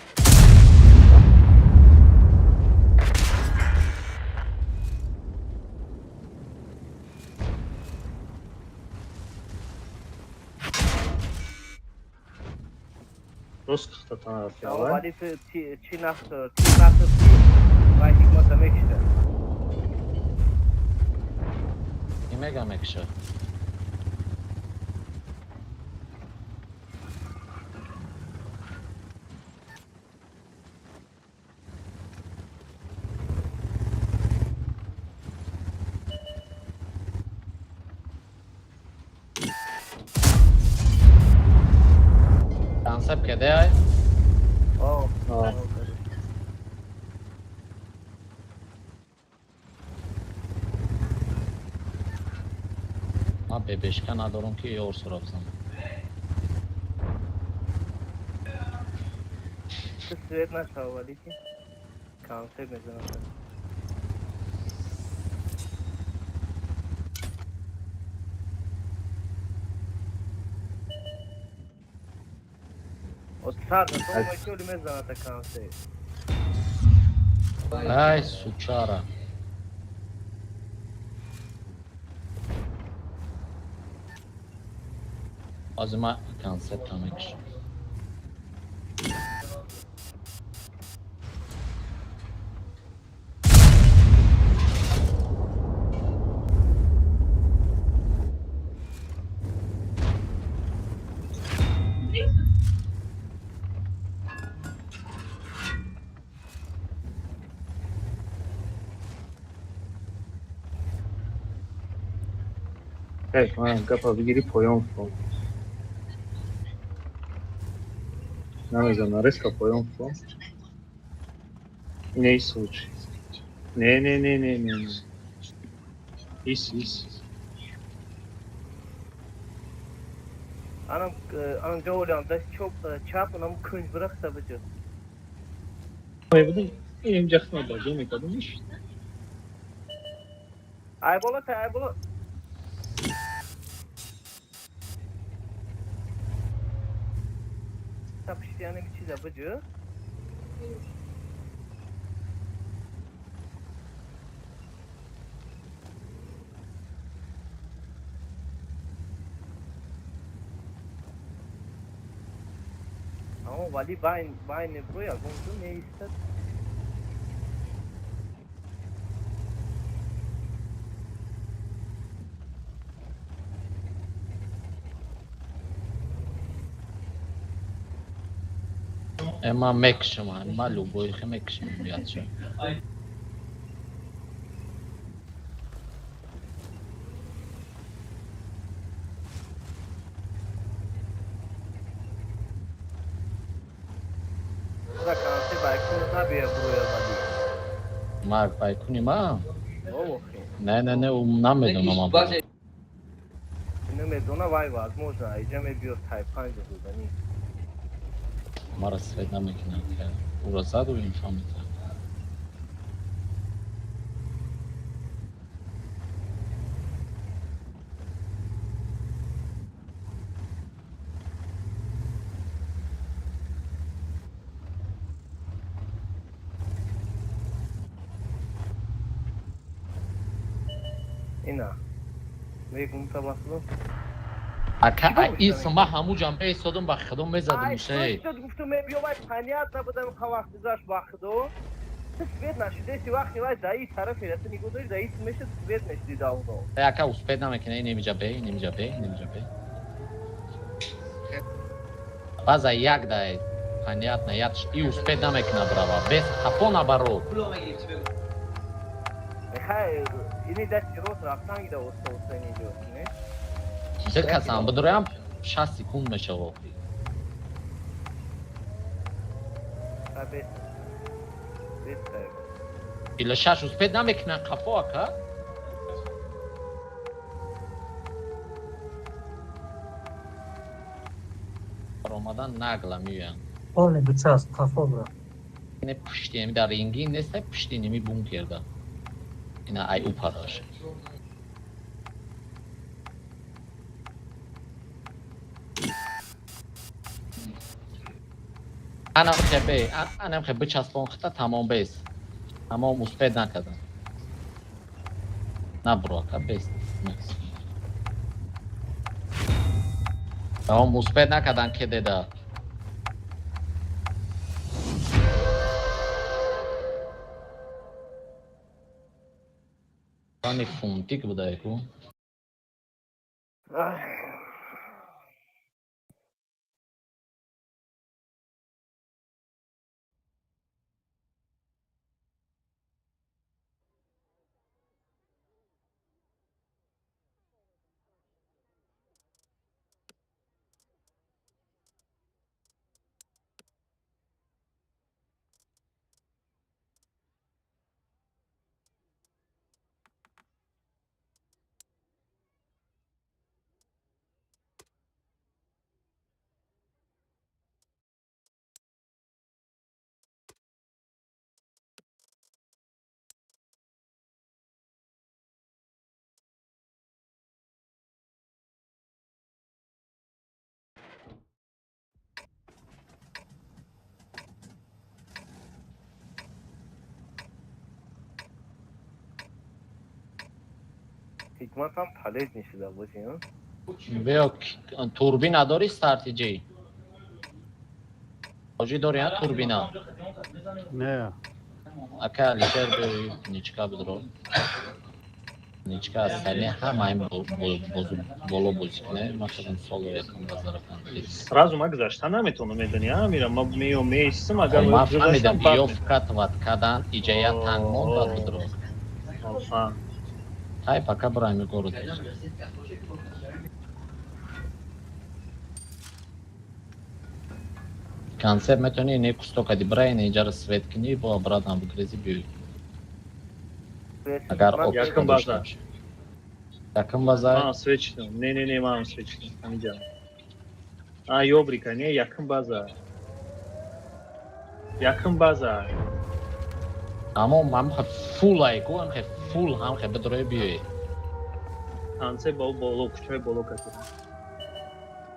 Рост кухта тараф я. Вали чи нахт, чи нахт, вай ҳикмата мекшида. Мега мекша. Концепт кеде ай? О. Ман бебешка надорам ки ёр сура бизанам. Свет нашав, вали ки концепт мезанам. От сад, то мекёли мезаната концепт. Ай, сучара. Аз ма концепт мекшам. Эй, ман гапа бигири поён фон. Намезана резко поён фон. Не случай. Не, не, не, не, не. Ис, ис. Анам, анам ҷаволиам даст чоп, чап, анам кунҷ бирахта биҷо. Ой, инем ҷахтма баҷо мекардам. Ай бола та, ай бола. Та пиштияне чиза биҷо. Тамом, вале байн бро ягон ҷо меистад. Ман мекушам, ман любойхе мекушам ятша. Марк байкуни ма? Не, не, не, намедонам. Намедона, вай возможно, иҷа мебиёд тай панҷ задани. Мара свет намекунад. Ура заду инфа мета. Ина. Мегум табасло. Ака исма ҳаму ҷанба истодум, ба худо мезадум шей. Гуфтум мебиё, вай понятно будам, ха вақт гузашт ба худо. Свет нашидеси вақти вай даи тараф мераса, нигоҳ дори, даи мешад, свет мешиди давно. Ака успед намекунад, ин имиҷа бе, ин имиҷа бе, ин имиҷа бе. База як дай. Понятно, як и успед намекунад брава. Без қафо набаро. Хай, ини дасти рост рафтан гида оста оста инҷо, не? Се касам бидроям 60 секунд мешава. Ила шаш успед намекунад қафо ака? Омадан нагла меоянд. Полный бичасп, қафо бра. Не пушти, ами дар ринги нест, пушти неми бункерда. Ина ай упараш. Анам хебе, анам хебе бичаспон хита тамом бес. Тамом успед накардан. Набро ака бес. Тамом успед накардан ке деда. Ани фунтик буда ку. Ҳикмат ҳам полезный шуда боши, Биё, турбина дори стартиҷи? Ҳоҷӣ дори а турбина? Не. Ака Алишер биё ничка бидро. Ничка аз сали ҳамаи боло бозӣ кунем. Ман худам соло якум базарафтам. Сразу ма гузашта наметавонам, медонӣ, амира, ма меё меистам, агар ман фаҳмидам, ё вкатывать кадан, иҷа я танг монд, баъд бидро. Хай, пока бираем город. Концепт метавонӣ не кусто кади бирай, не иҷара свет кунӣ, бо обратно бигрези биёй. Агар якум база. Якум база? Ман свет шудам. Не, не, не, ман свет шудам. Ҳамиҷа. А, ёбрика, не, якум база. Якум база. Аммо ман фул айку, ам фул ҳам хе бидрои биёй. Танце бо боло, кучаи боло кати.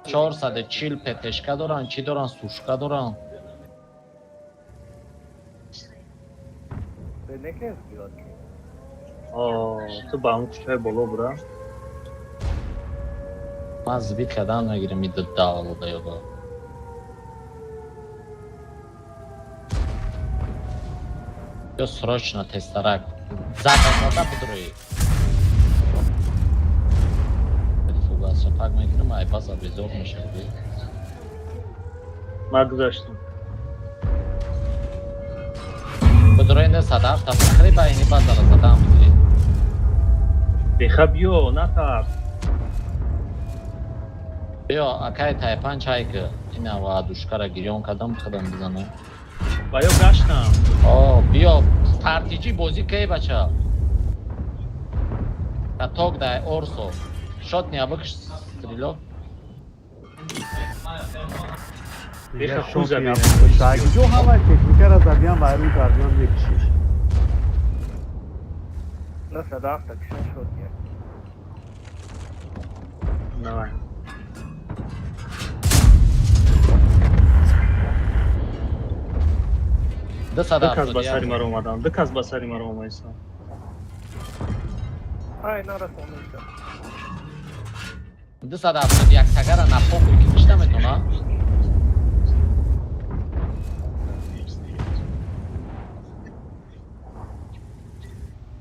440 ПТшка доран, чӣ доран, сушка доран. Ту ба он кучаи боло бура. Ман збит кардан мегирам и давло да ёба. Ё срочно тезтарак. Зада зада бидрои. Фугаса пак мекунам, ай база безор мешавӣ. Ман гузаштам. Бидрои не садаф та бихри ба ини базара задам бигирӣ. Беха биё, натарс. Биё, акай тайпан чай ки. Ина ва душкара гирён кардам, худам бизанам. Ба ё гаштам. О, биё, стратегӣ бозӣ кай бача. Каток дай Орсо. Шот не абыкш стрелок. Беха хуй забил. Ҷо ҳамаи техникара задиям вайрон кардиам мекишиш. На садафта кишон шуд як. Давай. Ду Ду сада кас ба сари маро омадан. Ду кас ба сари маро омаисан. Ай нарасонидам. 271 тагара напохуй ки кишта метона.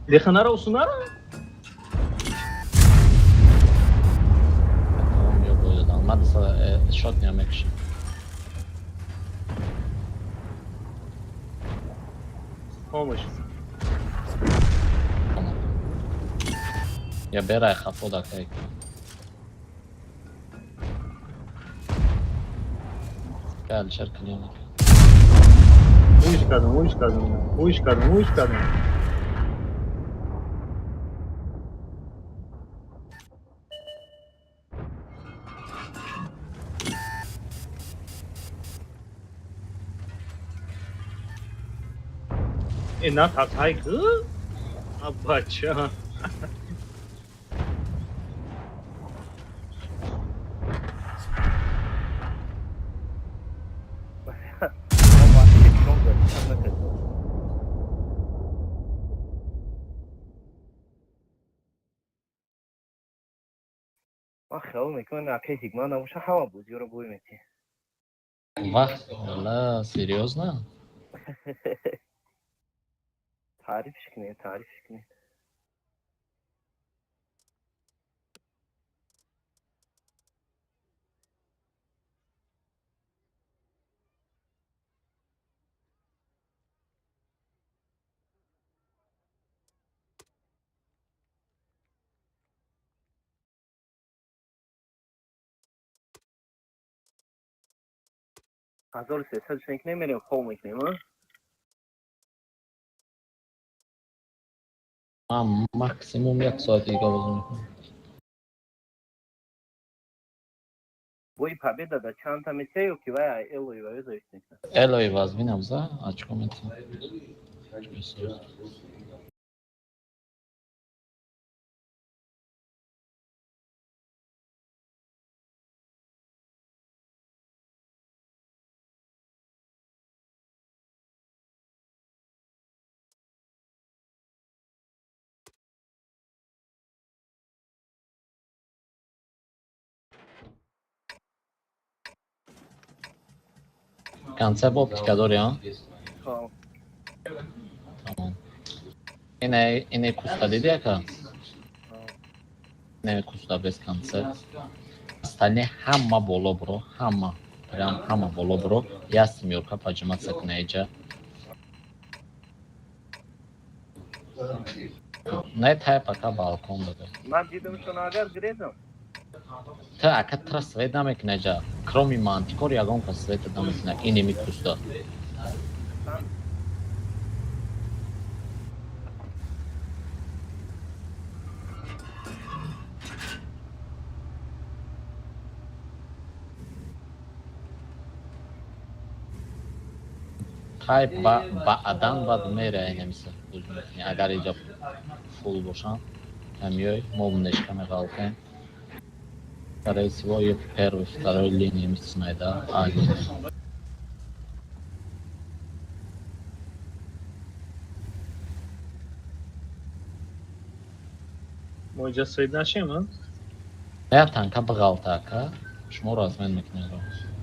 Беха нара усу нара? Тамом ё боядан. Ма 200 шот не мекши. Помощь. Я берай хафода кай. Гал шар клиник. Уиш кардам, уиш кардам, уиш кардам, уиш кардам. Э, натарс, ҳай ку? А бача. Ман вақти кишон задам накардам. Ман хиёл мекунам акай ҳикмат набоша ҳама бозиёро бой метиҳ. Вах, ла, серьёзно? Таърифш кунед, таърифш кунед. 1300 шенк намерем, хоб мекунем, а? Ман максимум як соат дига бозӣ мекунам. Бои победа да чандта метия ё ки вай элои вай завис мекунад? Элои вазминам за, очко метиҳам. Концепт оптика дори, а? Ҳо. Тамом. Ине ине куста диди ака? Ине куста без концепт. Остальные ҳама боло бро, ҳама. Прям ҳама боло бро. Я семёрка поджиматься куна иҷа. Не тай пока балкон баде. Ман дидамшон агар гирезам. Та ака тра свет намекуна иҷа. Кроме мантикор ягон кас света намекуна. Инеми куста. Тай ба баъдан баъд мере инамиса бозӣ мекунӣ. Агар иҷа фул бошанд, ҳамёй мо мнешка меғалтем. Скорее всего, ё первой, второй линии мисунайда, А линия. Мо иҷа свет нашем, а? Я танка бағалта ака. Шуморо аз мен мекунем.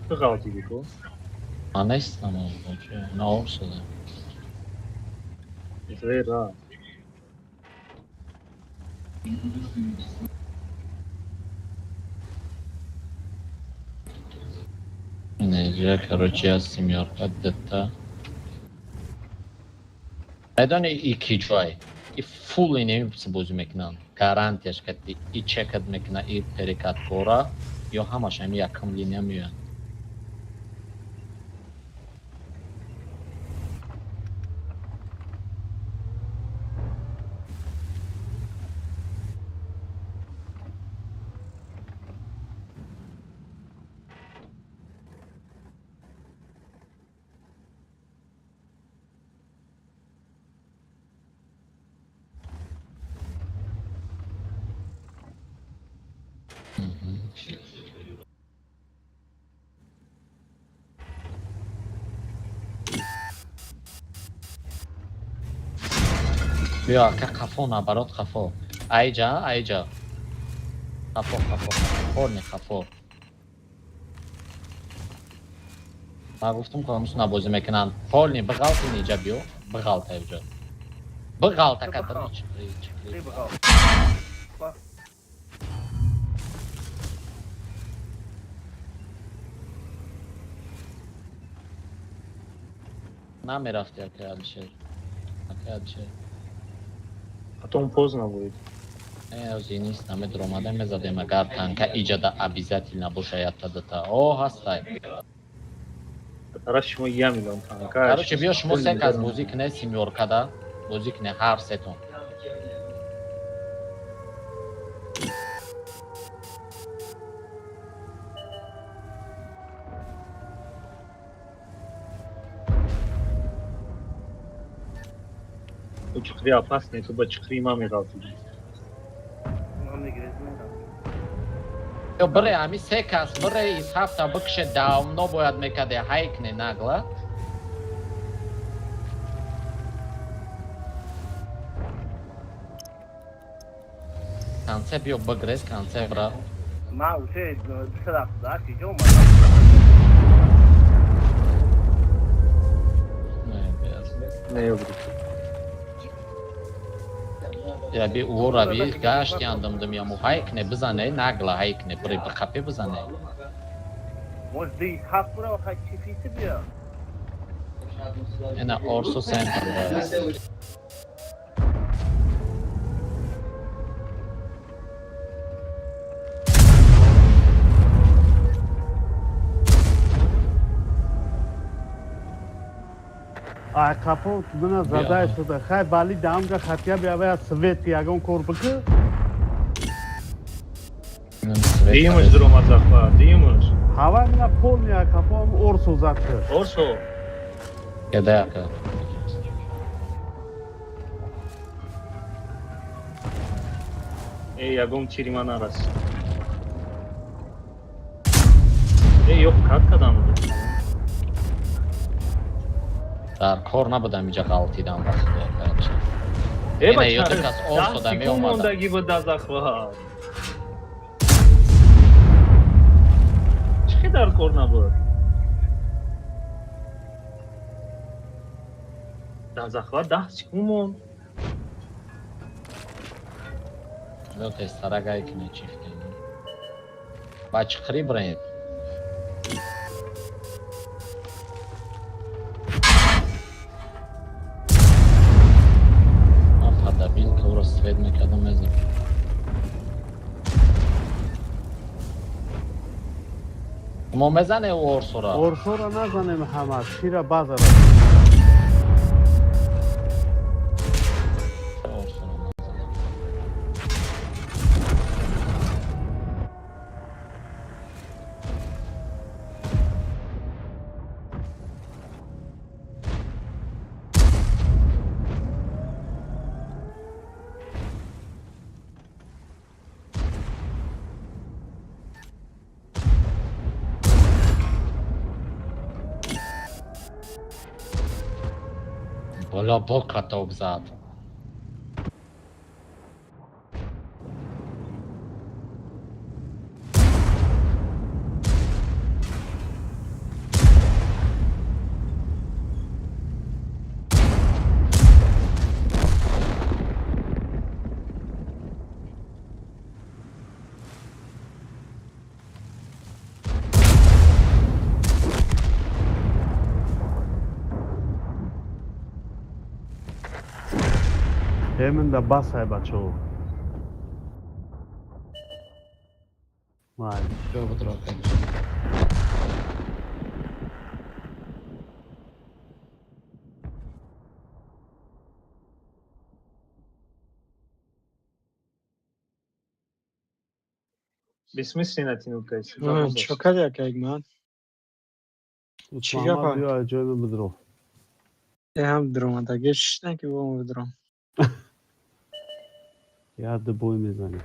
Биғалтиди ку. Ман нестам, на орсода. Дверь ра. Инҷа, короче, аз семёрка дта. Медони, и ки ҷой? И фул инеми бозӣ мекунанд. Гарантияш кати и чекат мекуна, и перекаткора, ё ҳамаш ҳами якум линия меоянд. Биё, ака, қафо, наоборот, қафо. Айҷа, айҷа. Қафо, қафо, қафо, не қафо. Ман гуфтам, ки ҳамсуна бозӣ мекунанд. Полный биғалти, инҷа биё, биғалта инҷа. Биғалта катар. Ты бығал. Намерафти, ака Алишер. Ака Алишер. Потом поздно будет. Не, ози нест, намедромада мезадем, агар танка иҷада обязательно боша якта дута. О, ҳастай. Тараф шумо я миллион танка. Короче, биё, шумо се кас бозӣ кунед семёркада. Бозӣ кунед ҳар сетон. Чиқри опасный, ту ба чиқри ма меғалтиди. Ман мегирез мерам. Ё бире, ҳами се кас бире, из ҳафта бикше, давно бояд мекаде, ҳайкне нагла. Конце биё бигрез, конце бра. Ман уже 278 иҷо омадам. Не, без. Не, ёбри. Я би уора би гашти андамдам яму ҳайкне бизане, нагла ҳайкне, бире биқапе бизане. Может, ди ҳафт бура, хай чифиси бия. Ина орсу центр да. Ай қафо мана задай шуда. Хай вали дамга хатия биава свет ягон кор бикы. Димаш дуромад захва, димаш. Ҳава мина полный ай қафо ҳам орсо зад кир. Орсо. Кеда, ака. Э, ягон тири ма нарасид. Э, ёқ кат кадам. Дар кор набудам иҷа ғалтидан ба худо, короче. Э, Ина ё кас орсо да меомада. Мондаги буд да захва. Чӣ дар кор набуд? Дар захва 10 секунд монд. Биё тезтарак ҳайкне чифтем. Ба чиқри биред. Ман падабилка уро свет мекардам, мезад. Мо мезане ӯ орсора. Орсора назанем ҳама, шира базара. Орсора назанем. Бола бока тоб зад. Темин да басай, бачаҳо. Майли. Биё, бидро. Бессмысленно тянуть. Чо кади, ака Ҳикмат? Чӣ гапа? Муҳаммад, биё, ҷойма бидро. Э, ҳам дуромадаги шиштан ки бо бидуром. Як ду бой мезанем.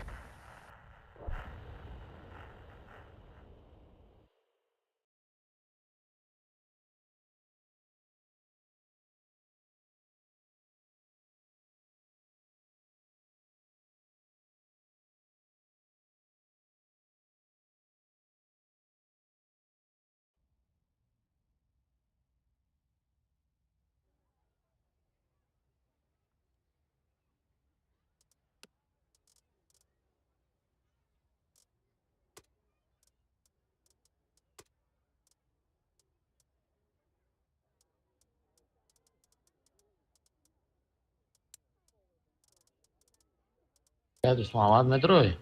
Дӯст Муҳаммад, медрои?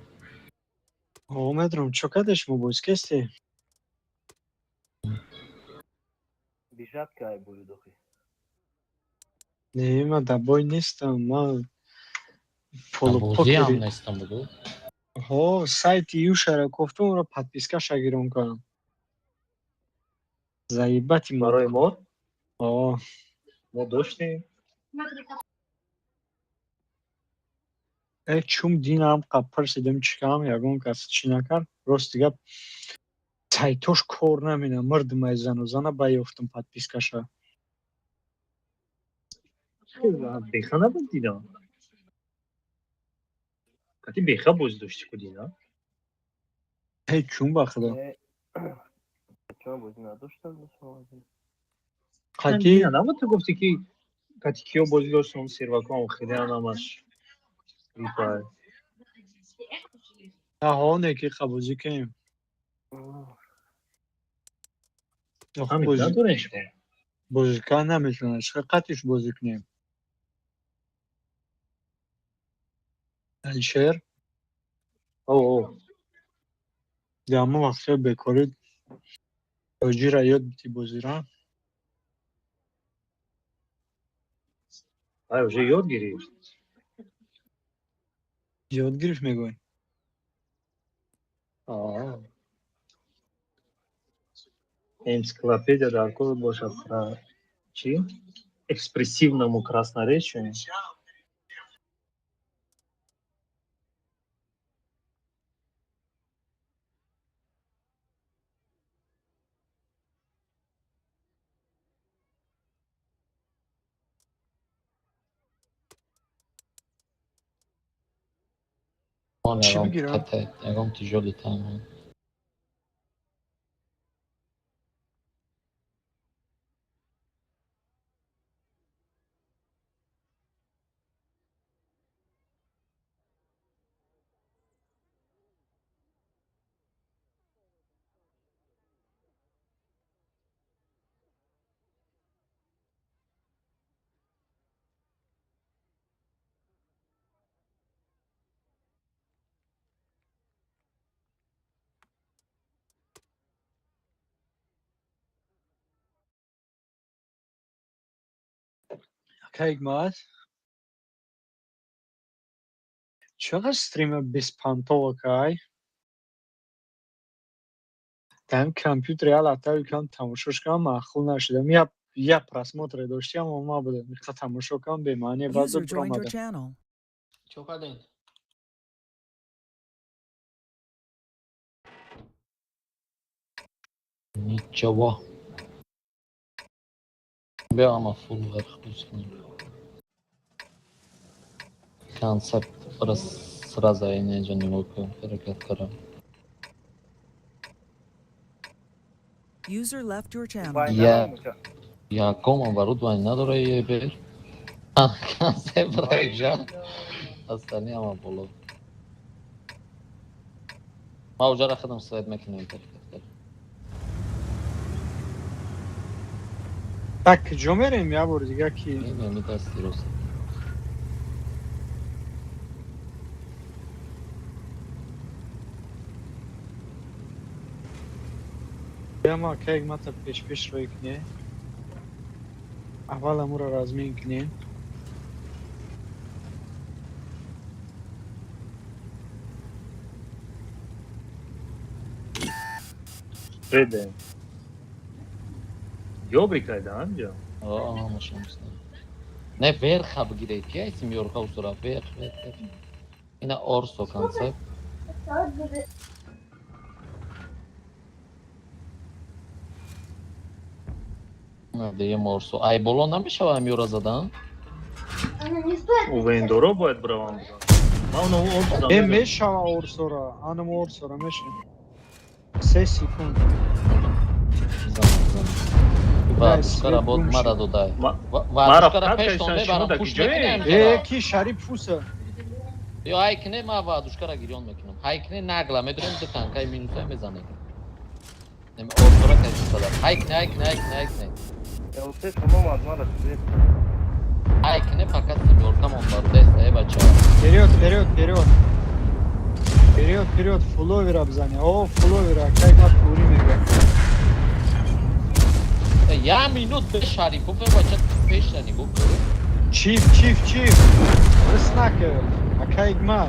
О, медуром. Чо кади шумо, боз кести? Бижат кай буюдохи. Не, ма дар бой нестам, ма Бозиам полупокери. нестам буду. Ҳо, сайти юшара кофтум, ро подпискаша гирон кардам. Заебати ма. Барои мо? О. Мо доштем. Э, чум динам пурсидем, чикам, ягон кас чӣ накард. Рости гап, сайтош кор намена, мурдмай зану зана ба ёфтум подпискаша. Беха набуд дидам. Кати беха бозӣ дошти ку дина? Э, чум, ба худо. Чун бозӣ надоштам. Қати Дина набуд, ту гуфти ки кати киё бозӣ доштам, серваком хеле намаш. Рипай. Ҳоне ки бозӣ кунем. Ҳамин надорем шумо. Бозӣ кардан наметавонад, чӣ қатиш бозӣ кунем, Алишер? О, Дар ҳамон вақтҳои бекорӣ тоҷира ёд бити бозира. Ай, уже ёд гирифт. Ёд гирифт, мегӯй? Аа. Энциклопедия дар кор бошад про чӣ? Экспрессивному красноречию. Чӣ бигирам? Ягон тяжёлый там. Ҳикмат, чақадр стрима беспонтово кай? Дар компютер як латтаи кам тамошош кардам, маъқул нашудам. Як просмотре доштиам, ама будам иқа тамошо кардам, бемаъне, баъзо User joined your биромадам. Channel. Чо кардем? Ничего. Биё, ама фул верх бозӣ кунем. Концепт сразу инҷо нигоҳ кун, ҳаракат кардам. User left your channel. Я яком оборудование надора ебер. Концепт раиҷа. Остальные ама боло. Ма уҷара худам свет мекунем, ҳаракат кардам. Так, куҷо мерем, як бори дига ки? Ин дасти рост. Яма кайг мата пеш-пеш рой кне. Аввал амура размин кунем. Беде. Ёбри кайда анҷа? Не, верха бигиред, ки айсим ёрха усура, верх, верх, верх. Ина орсо концепт. Деем орсо. Ай боло намешава ам ёра задан? Увендоро бояд бравам бизан. Ман оно орсо Э, мешава орсора, анам орсора меша. 3 секунд. Бизан, бизан. Вадушкара бод мара додай. Вадушкара пештон мебарам, пуш мекунем. Э, ки Шариф фуса. Ё ай кине ма вадушкара гирён мекунам. Ҳай кине нагла медурем, ду танкаи минута мезанем. Нем орсора каси сада. Ҳай кине, ҳай кине, ҳай кине, ҳай кине. Элте шумо мадмара свет. Ҳай кине фақат семёркамон барудест, э бача. Вперед, вперед, вперед. Вперед, вперед, фуловера бизане. О, фуловера, кайг ма тури мега. Я минут бе Шарипов е бача пешта нигоҳ кун. Чиф, чиф, чиф. Рис накард. Акайг ма.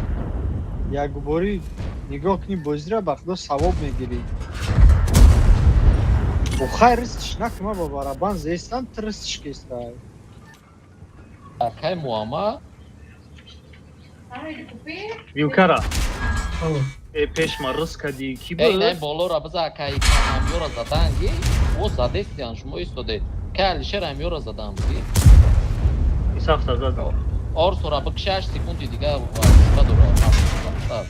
Якбори нигоҳ кунӣ бозира, ба худо савоб мегирӣ. Охай рисш накума, ба барабан зестам, ту рисш кестай. Акай Муаммад Вилкара. Э, пеш ма рис кади ки Эй, не буд? болора биза, акай амёра заданги. О задестиан шумо истоде. Кай Алишер амёра задан буди. Исафта задам. Орсора бикши, 8 секунди дига вадушка дора.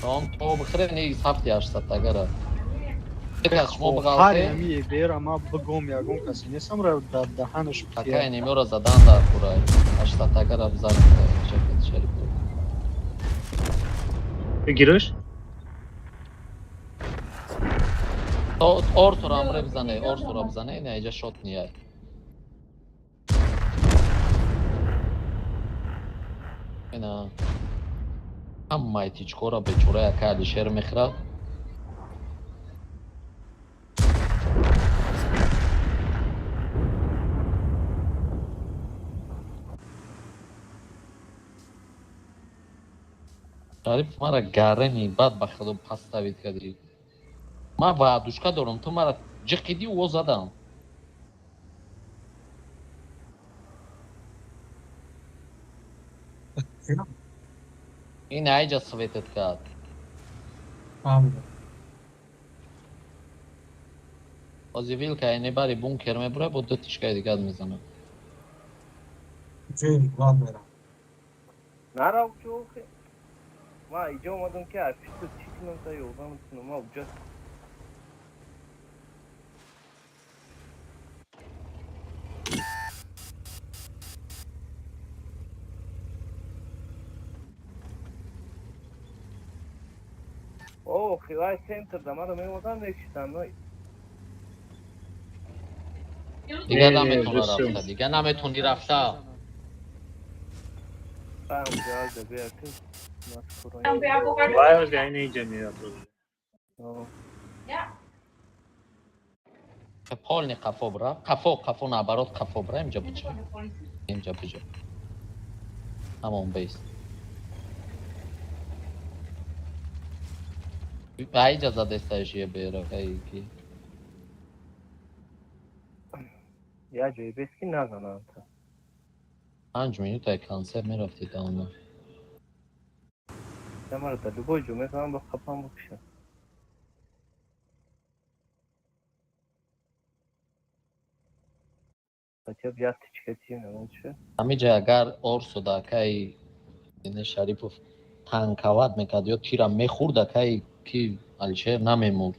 Том то бихре не ҳафти 800 агара. Кас шумо Охари биғалте. ами бера ма бигом, ягон касе нестам ра дар даҳанаш. Акай немёра задан дар курай. 800 агара бизан шакат Шарипов. Бигириш? То орсора амре бизане, орсора бизане, не иҷа шот нияй. Ина ҳамаи тичкора бечора яка Алишер мехӯрад. Шариф мара гарени бад ба худо паставид кардӣ. Ман ваъдушка дорам, ту мара ҷиқидӣ, о задам. Ин айҷа светет кард. Фаҳмидам. Ҳозир вилка небари бункер мебура, бо ду тишкаи дигар мезанад. Ҷои Влад мерам. Нарав ҷо. Ма иҷо омадам ки аз пишта чӣ кунам, та ёрдам кунам. Ма уҷа О, хилай центр да мара меомадан мекшитан. Дигар Не, наметона уже всё. рафта, дигар наметони рафта. Там ҷа бия ки маскуро. Вай ози айна инҷа меяд. Полни қафо бира. Қафо, қафо, наоборот, қафо бира, инҷа бича. Инҷа бича. Ҳамон бейст. Айҷа задестаиш е бера кай ки. Я ҷои бест ки назанам та. 5 минутаи концерт мерафти даона. Мара да любой ҷо мезанам, ба қапам бикушам. Хотя б як тичка тим намон чӣ? Ҳамиҷа агар орсо да акаи Ине Шарипов танкават мекард ё тира мехӯрд, акаи ки Алишер намемурд.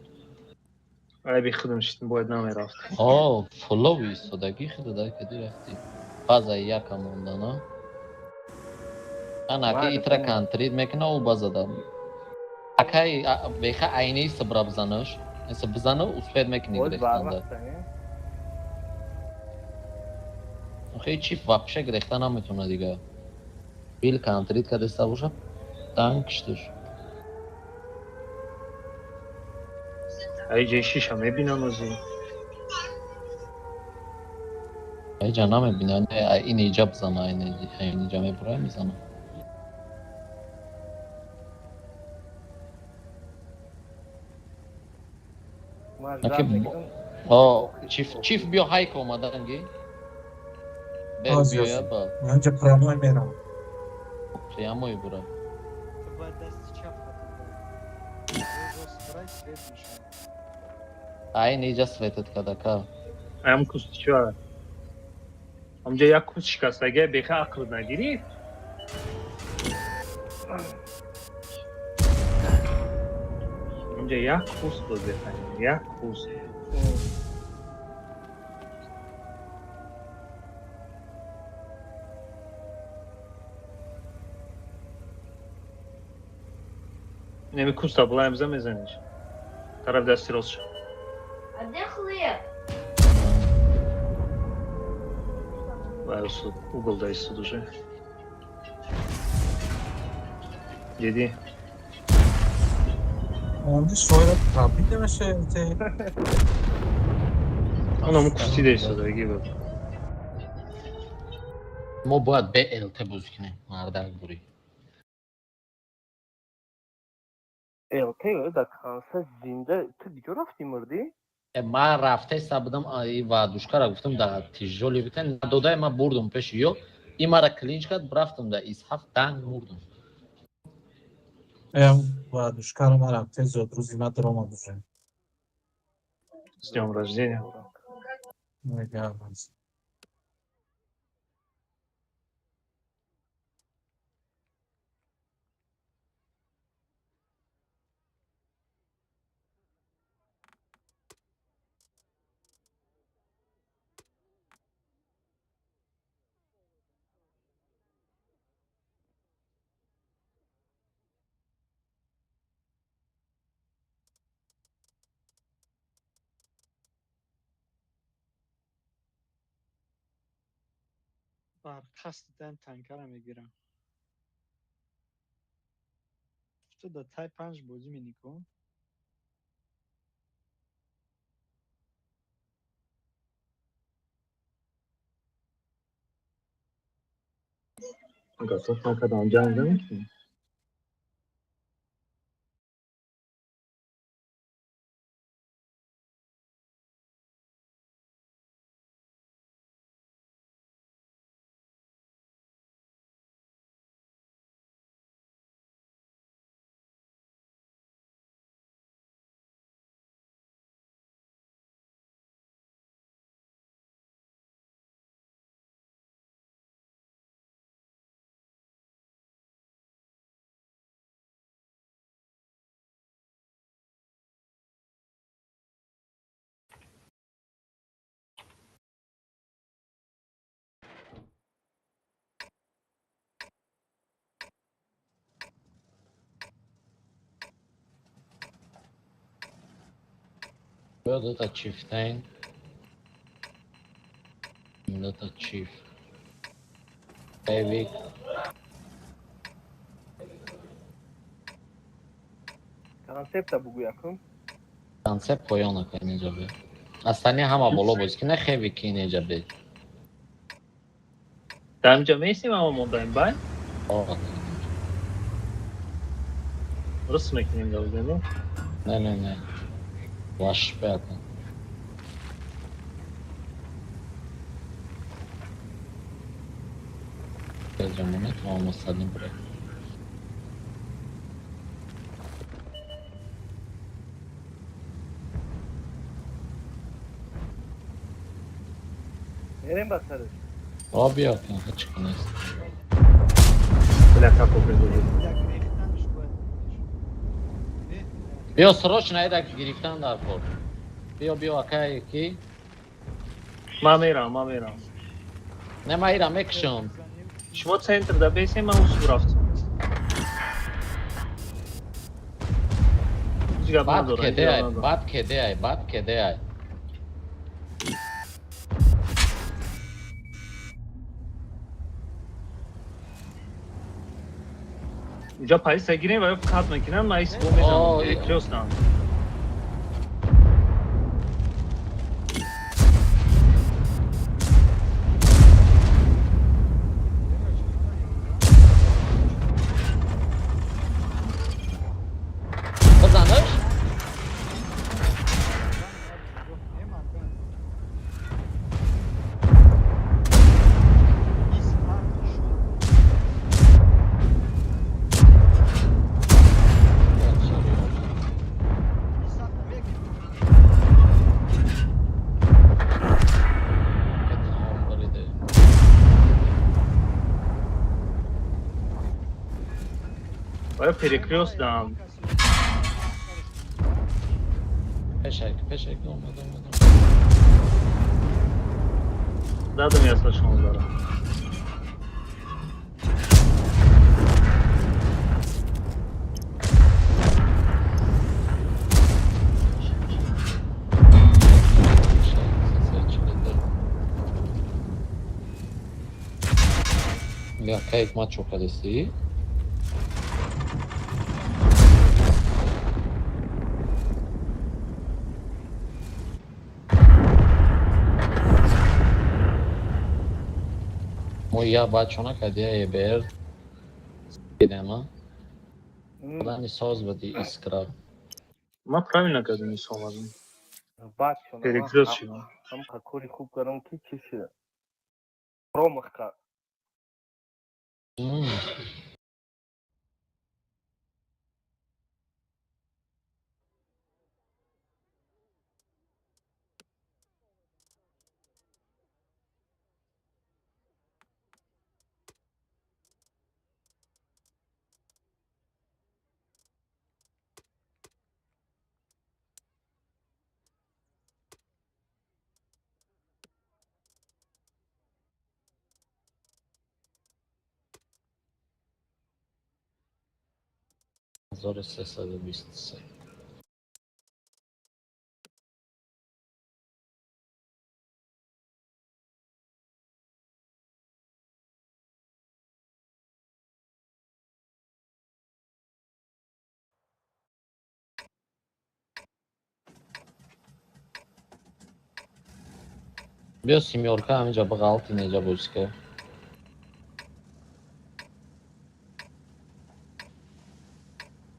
Айби худам шит, бояд намерафт. О, фулови истодагӣ хида да кади рафти. База яка монда, на? Ана ака Майли, итра тамом. контрит мекуна, ӯ базада. Акаи беха айнаи сибра бизанаш. Иса бизана, успед мекунӣ Боз гирехтанда. барвақта, не? Охи чиф вообще гирехта наметона дига. Бил контрит кадеста боша, танк киштиш. Ай ҷои шиша мебинам озӣ. Айҷа намебина, не, ин иҷа бизана, ин иҷа мебура мизана. Ман Аки ждать мекунам. О, чиф чиф биё ҳайк омаданги. Бер Оз, биёя оз. ба Ман ҷа прямой мерам. прямой бура. Ту бояд дасти чап хатм брай, свет мешавад. Айн иҷа светет кадака. Аям кустча. Ҳамҷа як куст шикастагия беха ақл нагирӣ. Ҳамҷа як куст буд беха, як куст. Неми куста булаем за мезаниш. Тараф дасти рост. А где хлеб? Вай суд, угол дай суд уже. Дидӣ? Онди соира пробида меше те. Онам кусти дай суд, ги буд. Мо бояд БЛТ бозӣ кунем, мардак бурӣ. ЛТ да канса зинда ту куҷо рафтӣ, мурдӣ? Ман рафтеста будам ва душкара гуфтам да тижоли битен надодай, ман бурдум пеши ё и мара клинч кард, рафтам да исҳаф данг мурдум. Эм ва душкара ма рафте зод рӯзи ма даромад уже. С днём рождения. Мегам. Бар қасди дан танкара мегирам. Ту да тай панҷ бозӣ меникун. Готов накардам, ҷанг намекунӣ? Биё дута чифтайн. Дута чиф. Эвик. Концепта бугӯ якум. Концепт поён ака инҷа бе. Астани ҳама боло бозӣ кина хевик инҷа бе. Дар ҳамҷа меистем, ама мондаем бай? О, Рост мекунем дар уҷа, не? Не, не, не. Ваш бе ака. Ҷамона тамом садим бре. Мерем ба сараш. О, биё ака, ҳеч нест. Бля, как определить? Як рехтанш бояд бигириш. Биё срочно эда гирифтан дар кор. Биё, биё акай ки. Ман мерам, ман мерам. Не, ман ира мекушам. Шумо центр да бесем, ман усу рафтам. Ҳеҷ гап Бад надорам, ҳеҷ кеде гап ай, надорам. бад кеде ай, бад кеде ай. Уҷа позиция гирем ва ё кат мекунам, ман ис бо мезанам. Перекрёстам. Бизанаш? Ва ё перекрёстам. Пешак, пешак, омад, омад. Задам я 16-ра. Бя, кайк мачо кадеси? Мо я бачона кадия ебер дидема. Одами соз бади искра. Ман правильно кардам, ис омадам. Баъд шуд. Перекрёст шудам. Ҳам кори хуб кардам, ки чӣ шуд? Промах кард. 1323. Биё, семёрка ҳаминҷа бағалти неҷа бозика.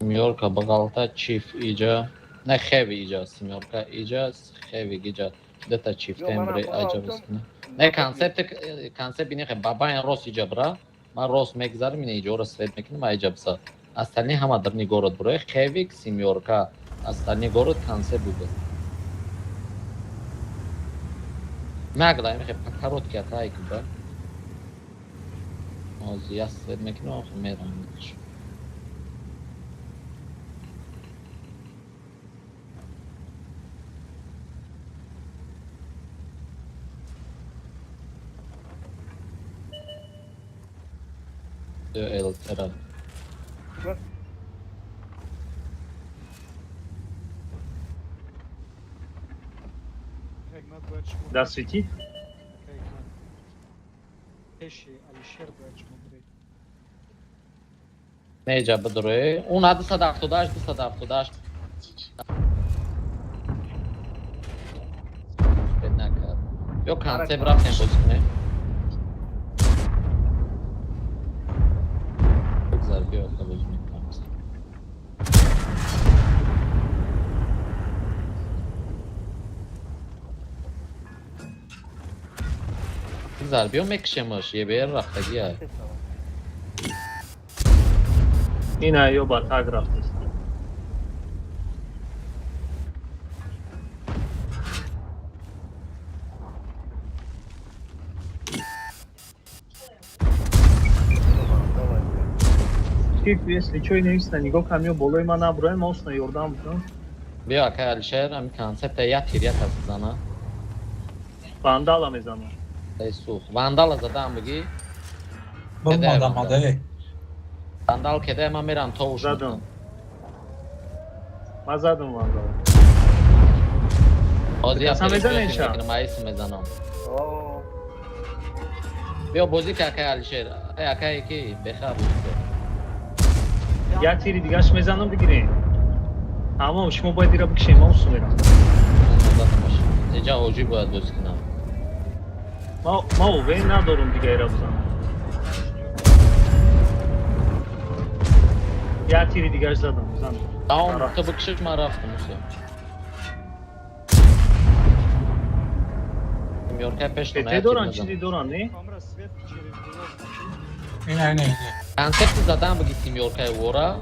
Семёрка бағалта, чиф иҷа. Не, хеви иҷа, семёрка иҷа, хеви иҷа. Дета чиф тембри аҷа бозикна. Не, концепт, концепт инехе бабайн рост иҷа бра. Ман рост мегзарам, ина иҷора свет мекунам, аҷа бса. Остальные ҳама дар город буре. Хевик, семёрка. Остальные город концепт буд. Нагла, инехе по короткий атайк бра. Ози я свет мекунам, охи мерам. Элтера. Да, свети. Неҷа бидуре. Он 278, 278. Накард. Ё концепт рафтем бозӣ кунем. Бигзар, биё, бозӣ мекунам. Бигзар, биё, мекушемаш, ебер рафтагия. Ина ё ба таг рафтаст. Чиф, если чо, нависна, нигоҳ кам, ё болои ман набуроем, осна ёрдам бикун. Биё, акай Алишер, ами концепта я тир як кас зана. Вандала мезанам. Эй сух. Вандала задаам бигӣ. Бимонда маде. Вандал кеде, ман мерам то уш. Задам. Ман задам вандала. Ҳозир я Каса мезанем ша? мекунам, айс мезанам. Биё, бозӣ ка, акай Алишер. Эй, акай ки беха бозӣ. Я тири дигаш мезанам бигирем. Тамом, шумо бояд ира бикшем, ман усу мерам. Эҷа ҳоҷӣ бояд боз кунам. Ма ове надорум дига ира бизанам. Я тири дигаш задам, бизанам. Тамом, ту бикшиш, ман рафтам усу. Мёрка пеш ТТ доран, чизи доран, не? Ина, ина, ина. Концепти задан буги тимёркаи вора.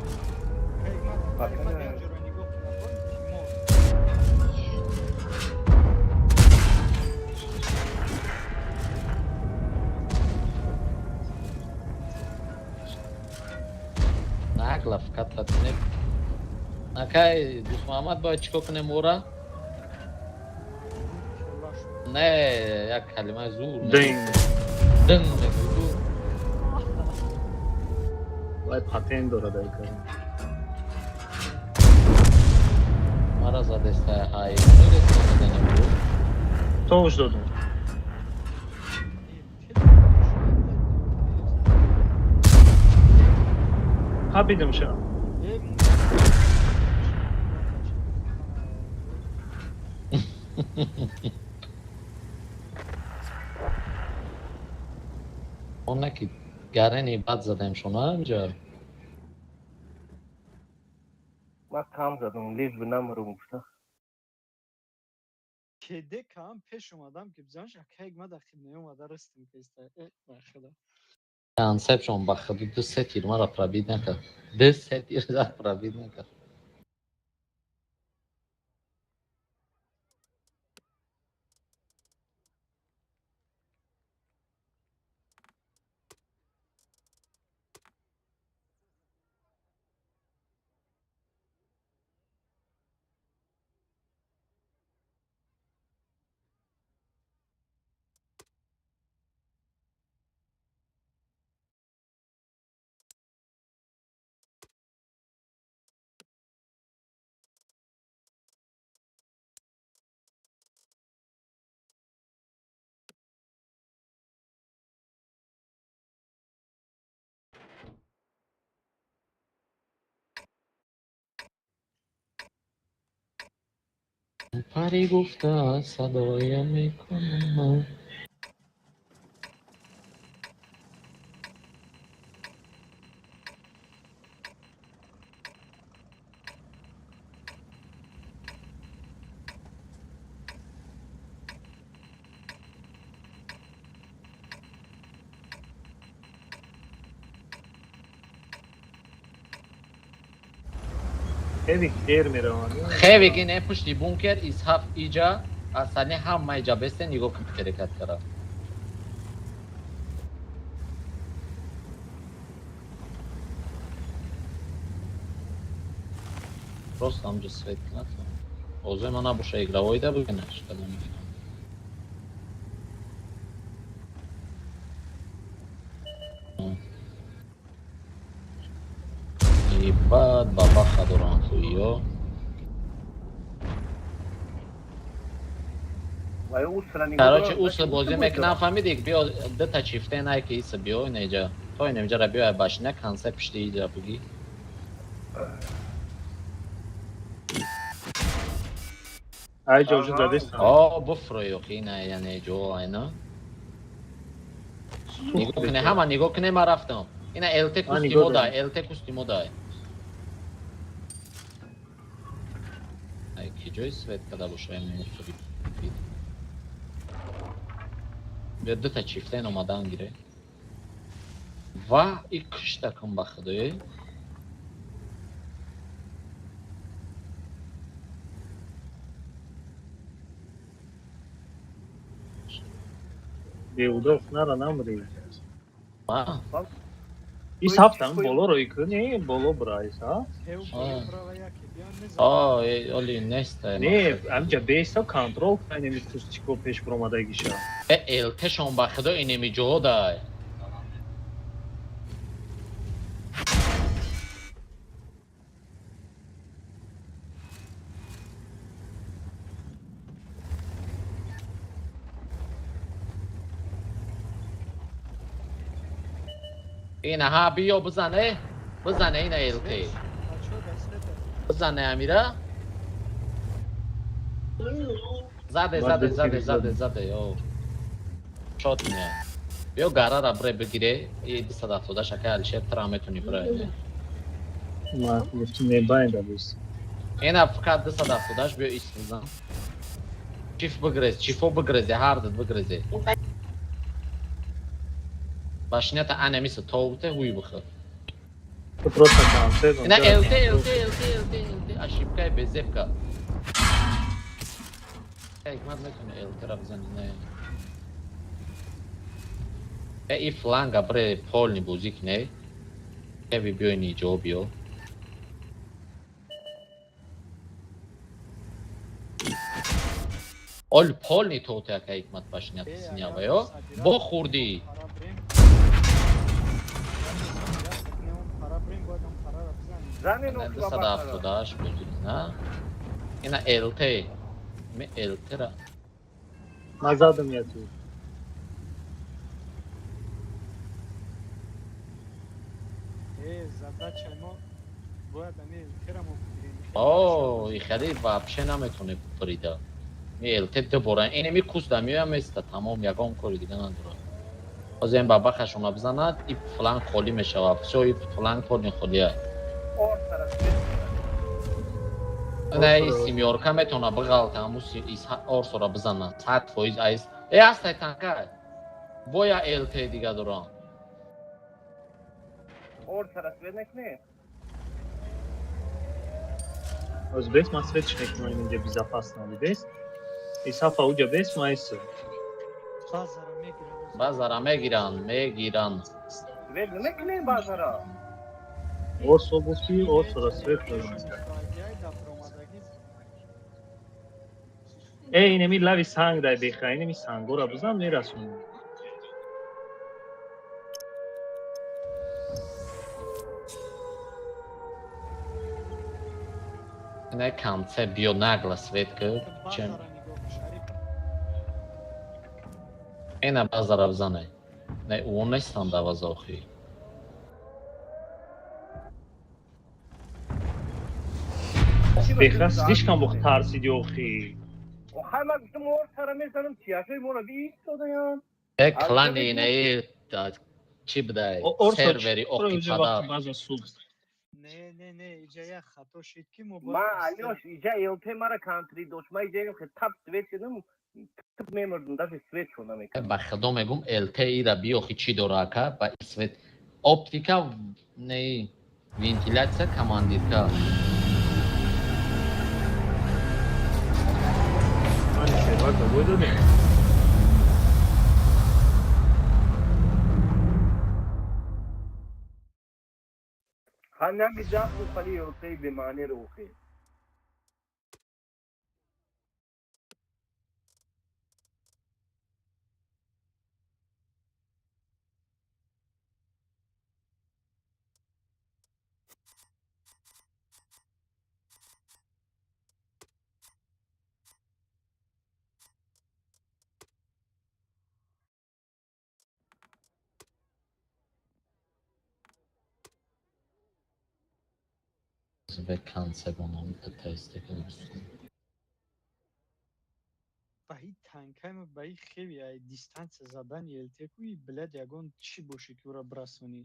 Нагла фақат не. Накай Дӯстмуҳаммад бояд чикор кунем ора? Не, як калимаи зур. Дин. Дин мегӯ. Вай патент дорад ай кар. Мара задеста ҳайвони ресонидани буд. Тош додум. Ха бидам ша. Он ки гарени бад задем шуна инҷа. Ман кам задам, лишь бы намурум гуфта. Кеде кам пеш омадам ки бизанш акайг ма дахил неомада растим кеста. Э, ба худо. Концепшон ба худу ду се тир мара пробид накард. Ду се тир зад пробид накард. Пари гуфта садоя мекунам. Хевик дер мераванд. Хевик ин пушти бункер из ҳафт иҷа асани ҳама иҷа бесте нигоҳ кун ҳаракат кара. Просто ҳамҷо свет кунад. Озои ма набоша игровойда бигинаш кадом. И баъд бабаха доранд хуиё. Короче, усл бозӣ мекунам, фаҳмидӣ? Биё дута чифте най ки иса биё инеҷа. То инеҷара биё башина конце пишти иҷа буги. Ай ҷоҷу задест. О, буфрӯй охи ина яъне ҷо айна. Нигоҳ куне, ҳама нигоҳ куне, ман рафтам. Ина ЛТ кусти мода, ЛТ кусти мода. Ай ки ҷои свет када боша ин мусури. Биё дута чифтен омадан гире. Ва и кушта кун ба худое. Беудоф нара намри. Ма? Ис ҳафтам боло рӯй кунӣ, боло бира ис, ҳа? О, оли неста. Не, ҳамҷа беиста контрол кун инеми кустико пеш биромадагиша. Э, ЛТ-шон ба худо инеми ҷоҳо дай. Ина ҳа биё бизан, э? Бизане ина ЛТ. Бизане амира. Заде, заде, заде, заде, заде, ё. Шот не. Биё гарара бре бигире, и 278 акай Алишер тра метуни бре. Ма гуфтим не байн да бис. Ина фақат 278 биё ис бизан. Чиф бигрез, чифо бигрезе, ҳардат бигрезе. Башнята анемиса тоуте ҳуй бихӯр. Просто концерт. Ина ЛТ, ЛТ, ЛТ, ЛТ, ЛТ, ошибка безебка. Ҳикмат метуни ЛТ ра бизани, не. Э и фланга бре полни бозӣ кине. Кеви биёни ҷо биё. Ол полни тоуте ака ҳикмат башнята синява ё? Бо хурдӣ. Занен 278 бозӣ на. Ина ЛТ. Ме ЛТ ра. Ма задам я ту. Задача мо бояд ами ЛТ-ра мо бигирем. О, и хеле вообще наметоне брида. Ми ЛТ дубора. Инеми кус да меоям места тамом ягон кори дига надорад. Ҳозир ин бабахашона бизанад, и фланг холӣ мешавад. Всё, и фланг полни холия. Не, и семёрка метавона биғалта ҳаму орсора бизанад. 100% айс. Э, ҳастай танка. Боя ЛТ дига дорам. Орсара свет накунед. Оз бес ма свет мекунам инҷа безопасно бес. Исафа уҷа бес ма ис. Базара мегиранд. Базара мегиранд, мегиранд. Свет намекунед базара. Орсо гуфти, орсора свет мекунам. Э, инеми лави санг дай беха, инеми сангора бизан мерасонам. Не конце биё нагла свет ки чем. Ина базара бизане. Не, ӯ нестанд даваза охи. Беха слишком бух тарсиди охи. Охай ма гуфтам орсара мезанам чияшои моро биистодаям. Э клани инаи чӣ бидай? Сервери охи падар. База сӯхт. Не, не, не, иҷа як хато шид ки мо Ма алёш иҷа ЛТ мара кантри дошт. Ма иҷа хе тап свет шудам, тп мемурдам, даже свет шо намекардам. Ба худо мегум ЛТ ира биёхи чӣ дора ака? Ба свет оптика не вентиляция командирка. Ман сервер да бой додем. Ха наги ҷафу хали ЛТ бемаъни рӯхи. Ве конце бо номи тест Ба ҳи танкайма ба ҳи хеви ай дистанция задани ЛТ куи блядь ягон чӣ бошӣ ки ӯра бирасонӣ.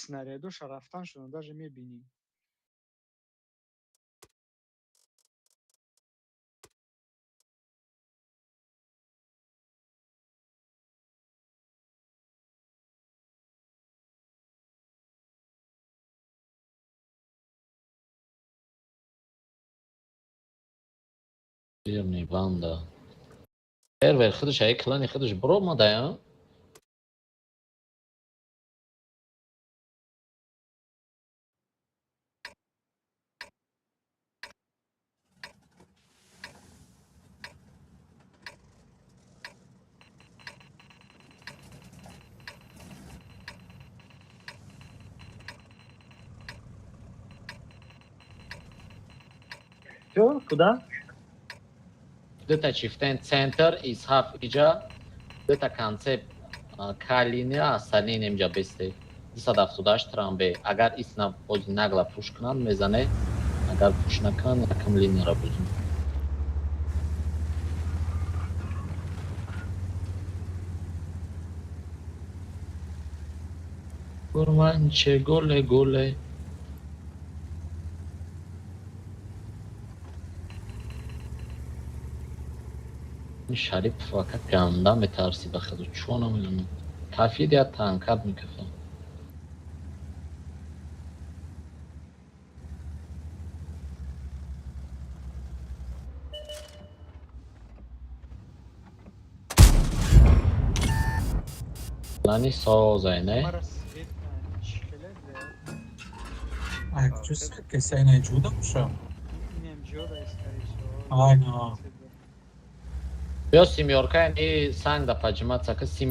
Снарядоша рафтаншона даже мебинӣ. Жирный банда. Сервер худаш ай клани худаш биромадая? Чё? Куда? Дута чифтен центр исҳаф иҷа, дута концепт калина асалин имҷа бесте. 278 трамбе. Агар исна бози нагла пуш кунанд, мезане. Агар пуш накунанд, якам линияра бозӣ. Гурманче голе голе. Ин Шарипов ака ганда метарси ба худу, чо намедонам. Кафид я танкат мекафа. Лани созай, не? Мара свет чӣ хеле бля. Ай, чё свет каси ай ҷуда боша? Инам ҷода, скорее всего. Ай, на. Биё семёрка ни санг да поджиматься ка сим.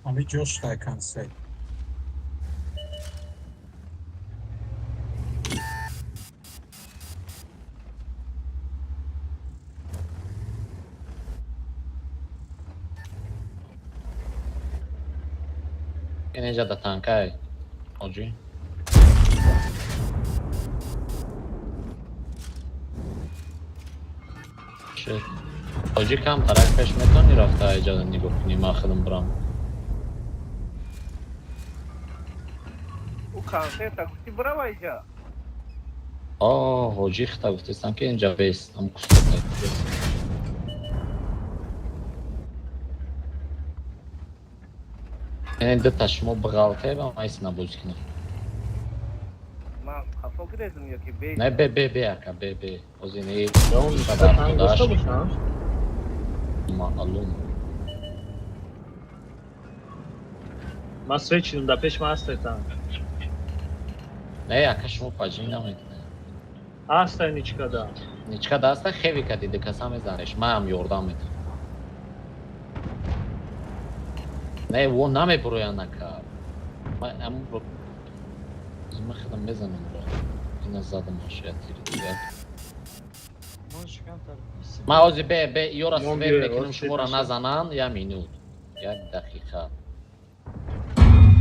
Ами ҷош дай консет. Инеҷа да танкай. Оҷи. Шит. Оҷи кам тарак пеш метавонӣ рафта иҷода нигоҳ кунӣ, ман худам бурам. Ӯ концерта гуфти бирава иҷа. О, ҳоҷи хита гуфтестам ки инҷа бест, ам кустотай. Яъне дута шумо биғалте ва ман исна бозӣ кунам. Ман хафо гирезм ё ки бе? Не, бе бе бе ака, бе бе. Ози не Танк дошта бошам. Маълум. Ман свет чидум, дар пеш ман ҳастай танк. Не, ака, шумо паҷим намекунед. Ҳастай ничкада. Ничка даста хевика дида каса мезанеш, манам ёрдам метам. Не, во намебуроян ака. Ман ман худам мезанам ро. Ина задам я тири дигар. Можеш камтар. Ман ози бе бе ёра Мон свет биёй, мекунам, оз шуморо свет мешавад. назананд, я минут. Як дақиқа.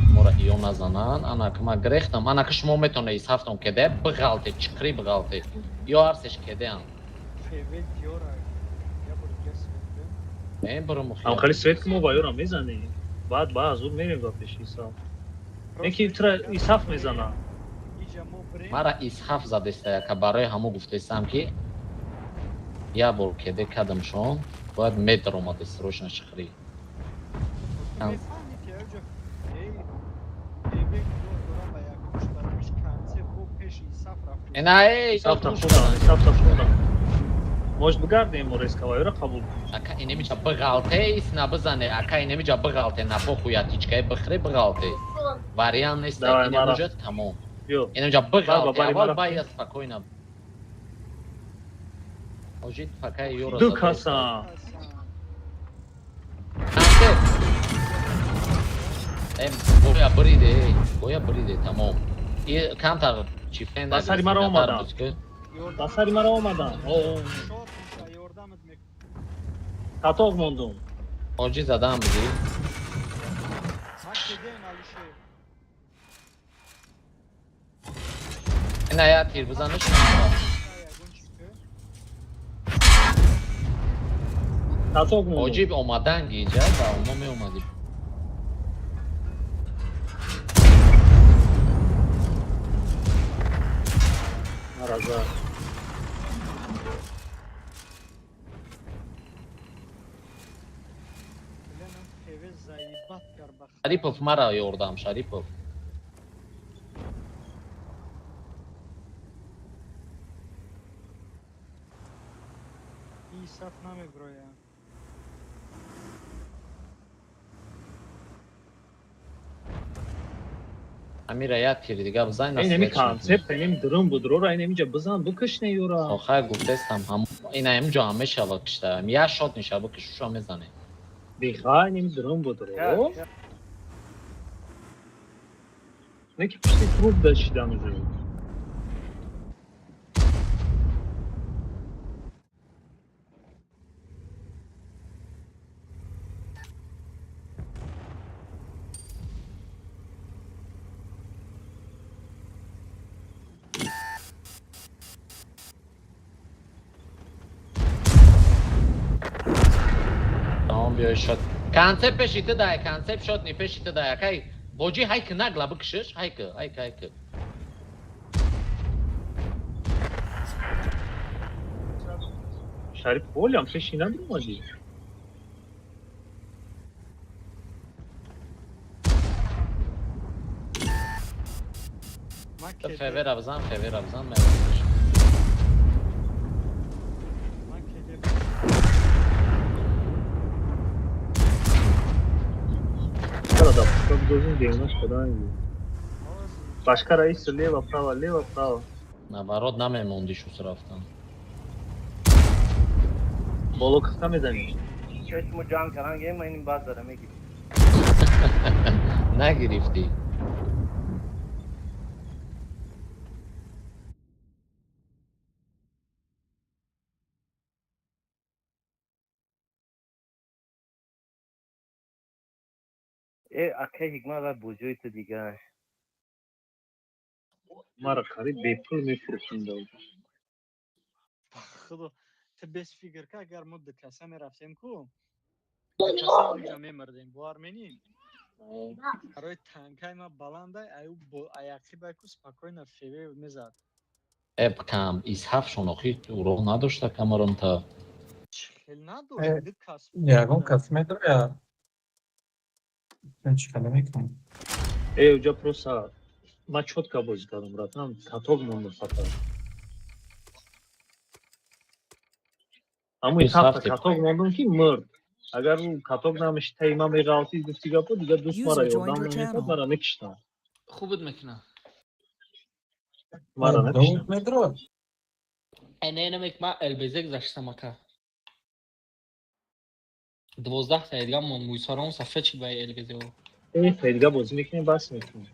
Шуморо иё назананд, анака ман гирехтам, анака шумо метавонед исҳафтон кеде, биғалте, чиқри биғалте. Ё ҳарсеш кедеам. ФВ диёра. Я бор дига свет бе. Не, бурум. Ам хали свет ки мо ба ёра мезанем. Баъд ба азур мерем ба пеши Исаф. Не ки тура Исаф мезана. Иҷа мо брем. Мара исҳаф задеста яка, барои ҳамо гуфтестам ки як бор кеде кадамшон, бояд метр омаде срочно чиқри. Мефаҳми ки аҷа эй ФВ дора ба як куш бароиш конце бо пеши Исаф рафт. Ина эй, Исаф та худам, Исаф та худам. Может, бигардем мо резко ва ёра қабул кунем. Ака, инемиҷа биғалте, исна бизане, ака, инемиҷа биғалте, на похуя тичкае бихӯре биғалте. Вариант нест, Давай, мара. инемиҷа тамом. Биё. Инемиҷа биғалте, Бари, аввал мара. бая спокойно. Ожид факай ёра Ду задеста. каса. Концерт. Эм, боя бриде, эй, боя бриде, тамом. И камтар чифтен Ба сари мара омадам. Ба сари мара омадам. О, Шот меша ёрдамат мекунад. Татоқ мондум. Ҳоҷи задам биди. Ман кедем, Алишер. Ина я тир бизаниш. Ягон чӣ ки? Татоқ мондум. Ҳоҷи омадан гиҷа ва оно меомадӣ. Мараза. Бленам ФВ заебать кар ба. Шарипов, мара ёрдам, Шарипов. Исаф намеброя. Амира, я тири дига бизан. Ин ами концепт, ин дрон буд, рора ин амиҷа бизан, бикиш не ёра. Охай гуфтестам, ҳам ина ҳаминҷо ҳам мешава кишта. Я шот ниша бикиш, шо мезане. Беха, ин ами дрон буд, ро. Не ки пишти труп дашидам уже. Ором биёй шот. Концепт пеши ту дай, концепт шот не пеши ту дай. Акай, боҷи ҳайки нагла бикшиш, ҳайки, ҳайки, ҳайки. Шариф ҳолиам пеши надурмадӣ. Ман Ту КД февера бизан, февера бизан, мебиниш. Ман КД. Чаро да пушка бигозим девонаш када мегӯ. Башка раис лево право, лево право. Наоборот намемондӣ шус рафтан. Боло кифта мезанӣ. Чашму ҷанг каран гем, ман ин баъд зара мегирем. Нагирифтӣ. Э, акай Ҳикмат ва бозиҳои ту дигар. Мара қариб бепул мефурӯхтем. Худо, ту без фигр ка, агар мо ду каса мерафтем ку, ду каса онҷа мемурдем, бовар менӣ? Барои танкаи ма баландай, аю бо аяқибай ку спокойно феве мезад. Эб кам, исҳафшон охи уроғ надошта камаронта. Хел надошт, ду кас. Ягон кас медроя? Чӣ када мекунем? Э, уҷа просто ман чётко бозӣ кардам, братан, каток мондам фақат. Ҳамои ҳафта каток мондам ки мурд. Агар ӯ каток намешид, таи ман меғалтид, гуфти гапо, дигар дӯст мара ёрдам намекард, мара мекиштам. Хуб буд мекунам. Мара накиштам. Медроя? Э, не, намек, ман ЛБЗ гузаштам, ака. 12 та дигар мон, мӯйсарон сафед шид ба ЛБЗ. Э, та дигар бозӣ мекунем, бас мекунем.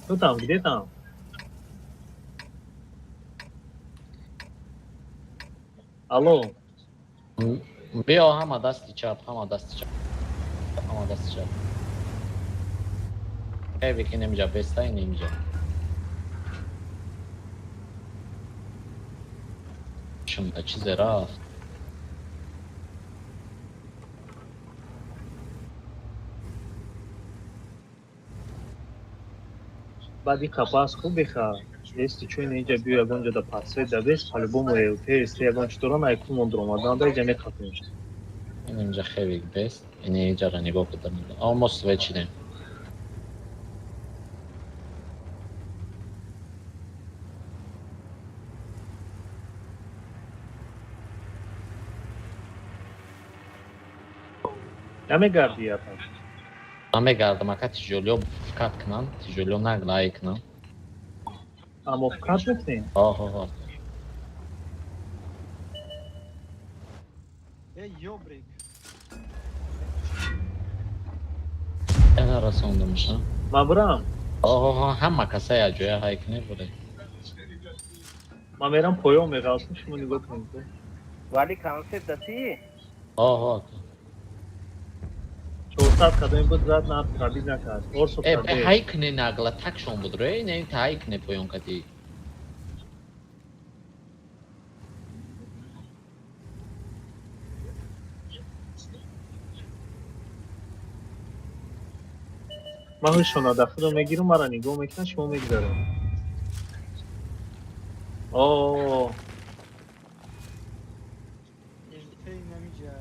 Кто там? Где там? Алло. Биё, ҳама дасти чап, ҳама дасти чап. Ҳама дасти чап. Хевик инемҷа, беста инемҷа. Чимда чизе рафт. Баъди капас хуб беха. Если чо инеҷа биё, ягон ҷода подсвет да бес, по-любому ЛП, СТ ягон чи доран, айкун мондуромадан да иҷа меқапем. Инемҷа хевик бест. Инеҷара нигоҳ куда. А мо свет шидем. Намегардӣ, апа? Намегардам, ака, тиҷолиё вкат кунанд, тиҷолиё наглай кунанд. Аммо вкат мекунем? Оҳо. Э, ёбрик. Ена расондамша. Ман бурам? Оҳо, ҳама каса як ҷоя ҳай кунед, буре. Ман мерам поён меғалтам, шумо нигоҳ кунед. Вали концепт дасӣ? Оҳо. 400 кадоми буд, зад, на пробить накард. Орсо. Э, ҳай куне нагла такшон буд ре, не та ҳай куне поён кати. Ман ҳушона да худо мегирам, мара нигоҳ мекунад, шумо мегузаред. О, ЛТ намиҷа.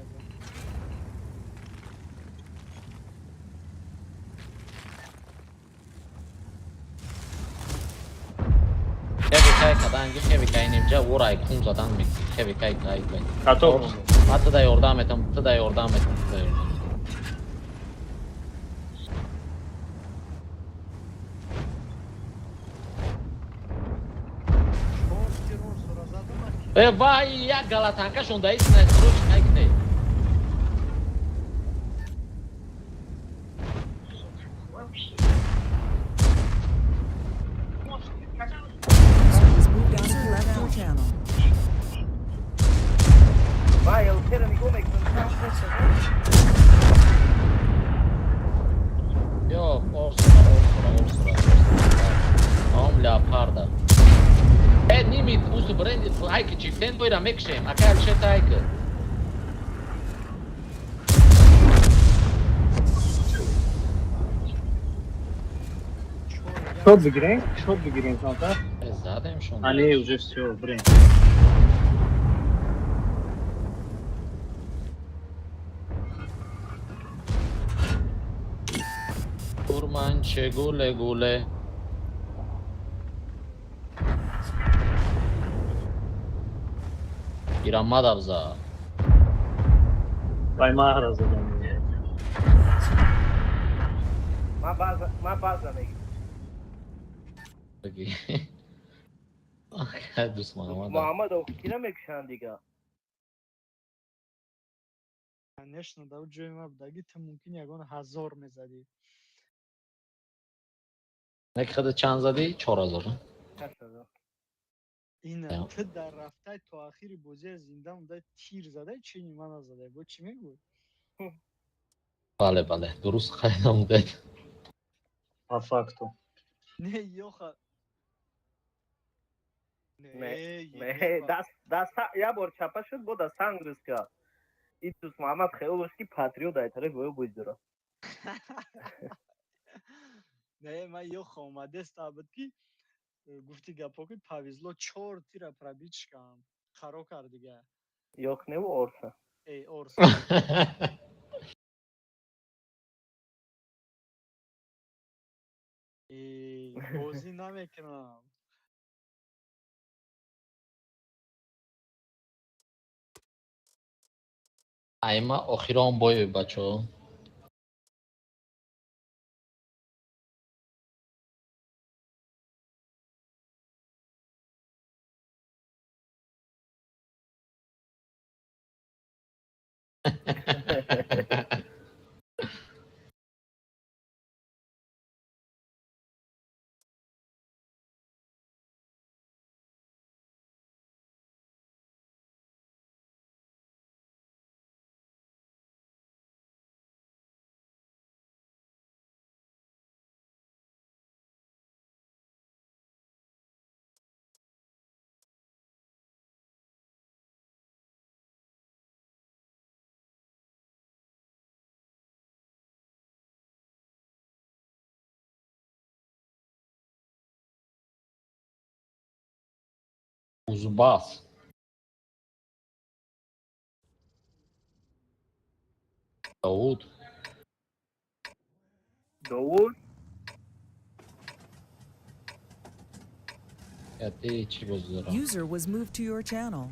Хевикай каданги, хевикай инемҷа урай кун задан мекунӣ. Хевикай кай кай. Каток. Ман туда ёрдам метам, туда ёрдам метам, туда ёрдам. Чор тирор сура задам. Э, вай, як галатанкашон даис на сроч накне. User was moved out. User left your channel. Вай, ЛП-ра нигоҳ мекунам. Давид, усу бренди, айки чифтен бойра мекшем, акай алшета айки. Шот бигирем, шот бигирем камтар. Задем шон. Али уже всё, брем. Курманче гуле гуле. Ирамад абза. Вай маҳра задам. Ман баъза мегирам. Бигӣ. Дӯст Муҳаммад. Муҳаммад кира мекушанд дига? Конечно, да ҷои ма будаги ту мумкин ягон ҳазор мезадӣ. Не хада чанд задӣ? 4000. 8000. Ина ту дар рафтай то ахири бозия зинда мондай, тир задай, чени ма назадай. Бо чӣ мегӯй? Бале, бале, дуруст қайд намудед. По факту. Не, ёха. Не, не, даст даст як бор чапа шуд, бо да санг рӯз кард. Ин дӯст Муҳаммад хеёл дошт, ки патриот ай тараф ё буд. Не, ман ёха омадеста буд, ки гуфти гапо, ки повезло, чор тира пробить шкам. Харо кард дига. Ёх неву орса. Эй, орса. Э, бозӣ намекунам. Айма охирон бой, бачаҳо. Узбас. Дауд. Довуд. Я ти чӣ бозӣ дорам? User was moved to your channel.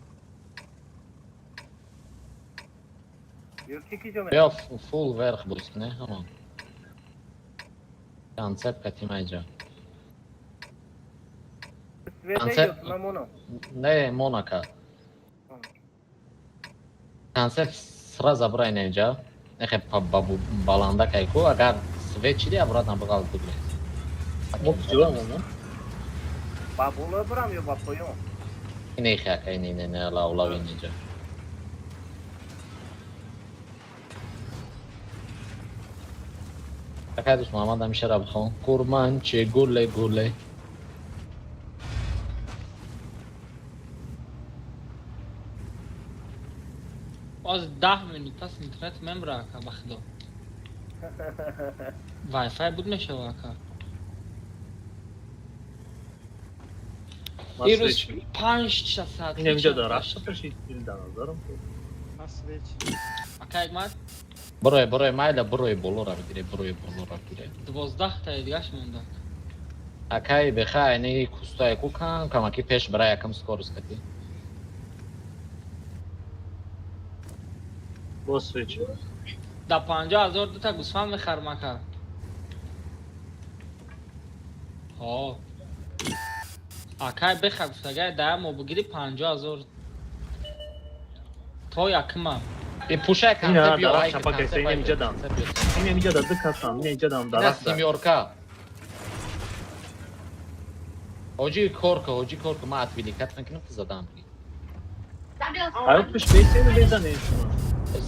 Ё ки ки ҷо Биё фул верх боз кунӣ ҳамон. Концепт катимайҷа. Концепт мана. Не, Монако. Концепт сразу брай инҷа. Нехе баланда кайку, агар свет чиди обратно бағал бигиред. Мо куҷо моно? Ба боло бурам ё ба поён? Нехе ака, не не не лавлав инҷа. Акай дӯст Муҳаммад ҳамеша бихон. Курманче гуле гуле. Боз 10 минут пас интернет мемра, ака, ба худо. Вайфай буд мешава, ака. Ирӯз 5 саат. Ин инҷа дарахт пашид, дар назарам. Ака, Ҳикмат. Барои барои майла, барои болора бигире, барои болора бигире. 12 таи дигаш монда. Акай беха айни кустае ку кам камаки пеш бара, якам скорость кати. Боз свеч. Да 50 000 дута гӯсфанд мехарам, ака. Ҳо. Акай беха гуфтагай, да мо бигири 50 000 то якума. И пушай Ина концепт биё дарахт айки чапа кайса, концепт ин айки инҷа дам. концепт биё. Ин инҷа да ду касам, ин инҷа дам Ина дарахт. семёрка. Ҳоҷи кор ка, ҳоҷи кор ка, ман отвлекать мекунам, ту задам бигир. Аю пуш бесину безанем шумо.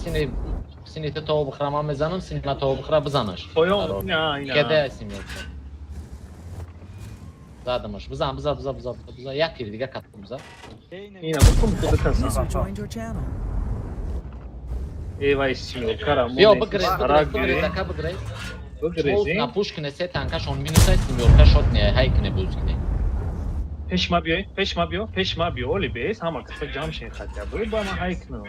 Сини сини ту то бихӯра ман мезанам, сини ман то бихӯра бизанаш. Поён, ина, ина. Кеде семёрка. Задамаш. Бизан, бизан, бизан, бизан, бизан. Як тир дига катум бизан. Ина букум куда каса. User joined your channel. Эй вай симёркара. Биё бигрез, бигрез, бигрез, ака бигрез. Бигрез. На пушкине се танкашон минус ай симёрка шот не, ҳай кине буз кине. Пеш ма биёй, пеш ма биё, пеш ма биё, оли бес, ҳама каса ҷамъ шин хатя. Бо ба ма ҳай кинам.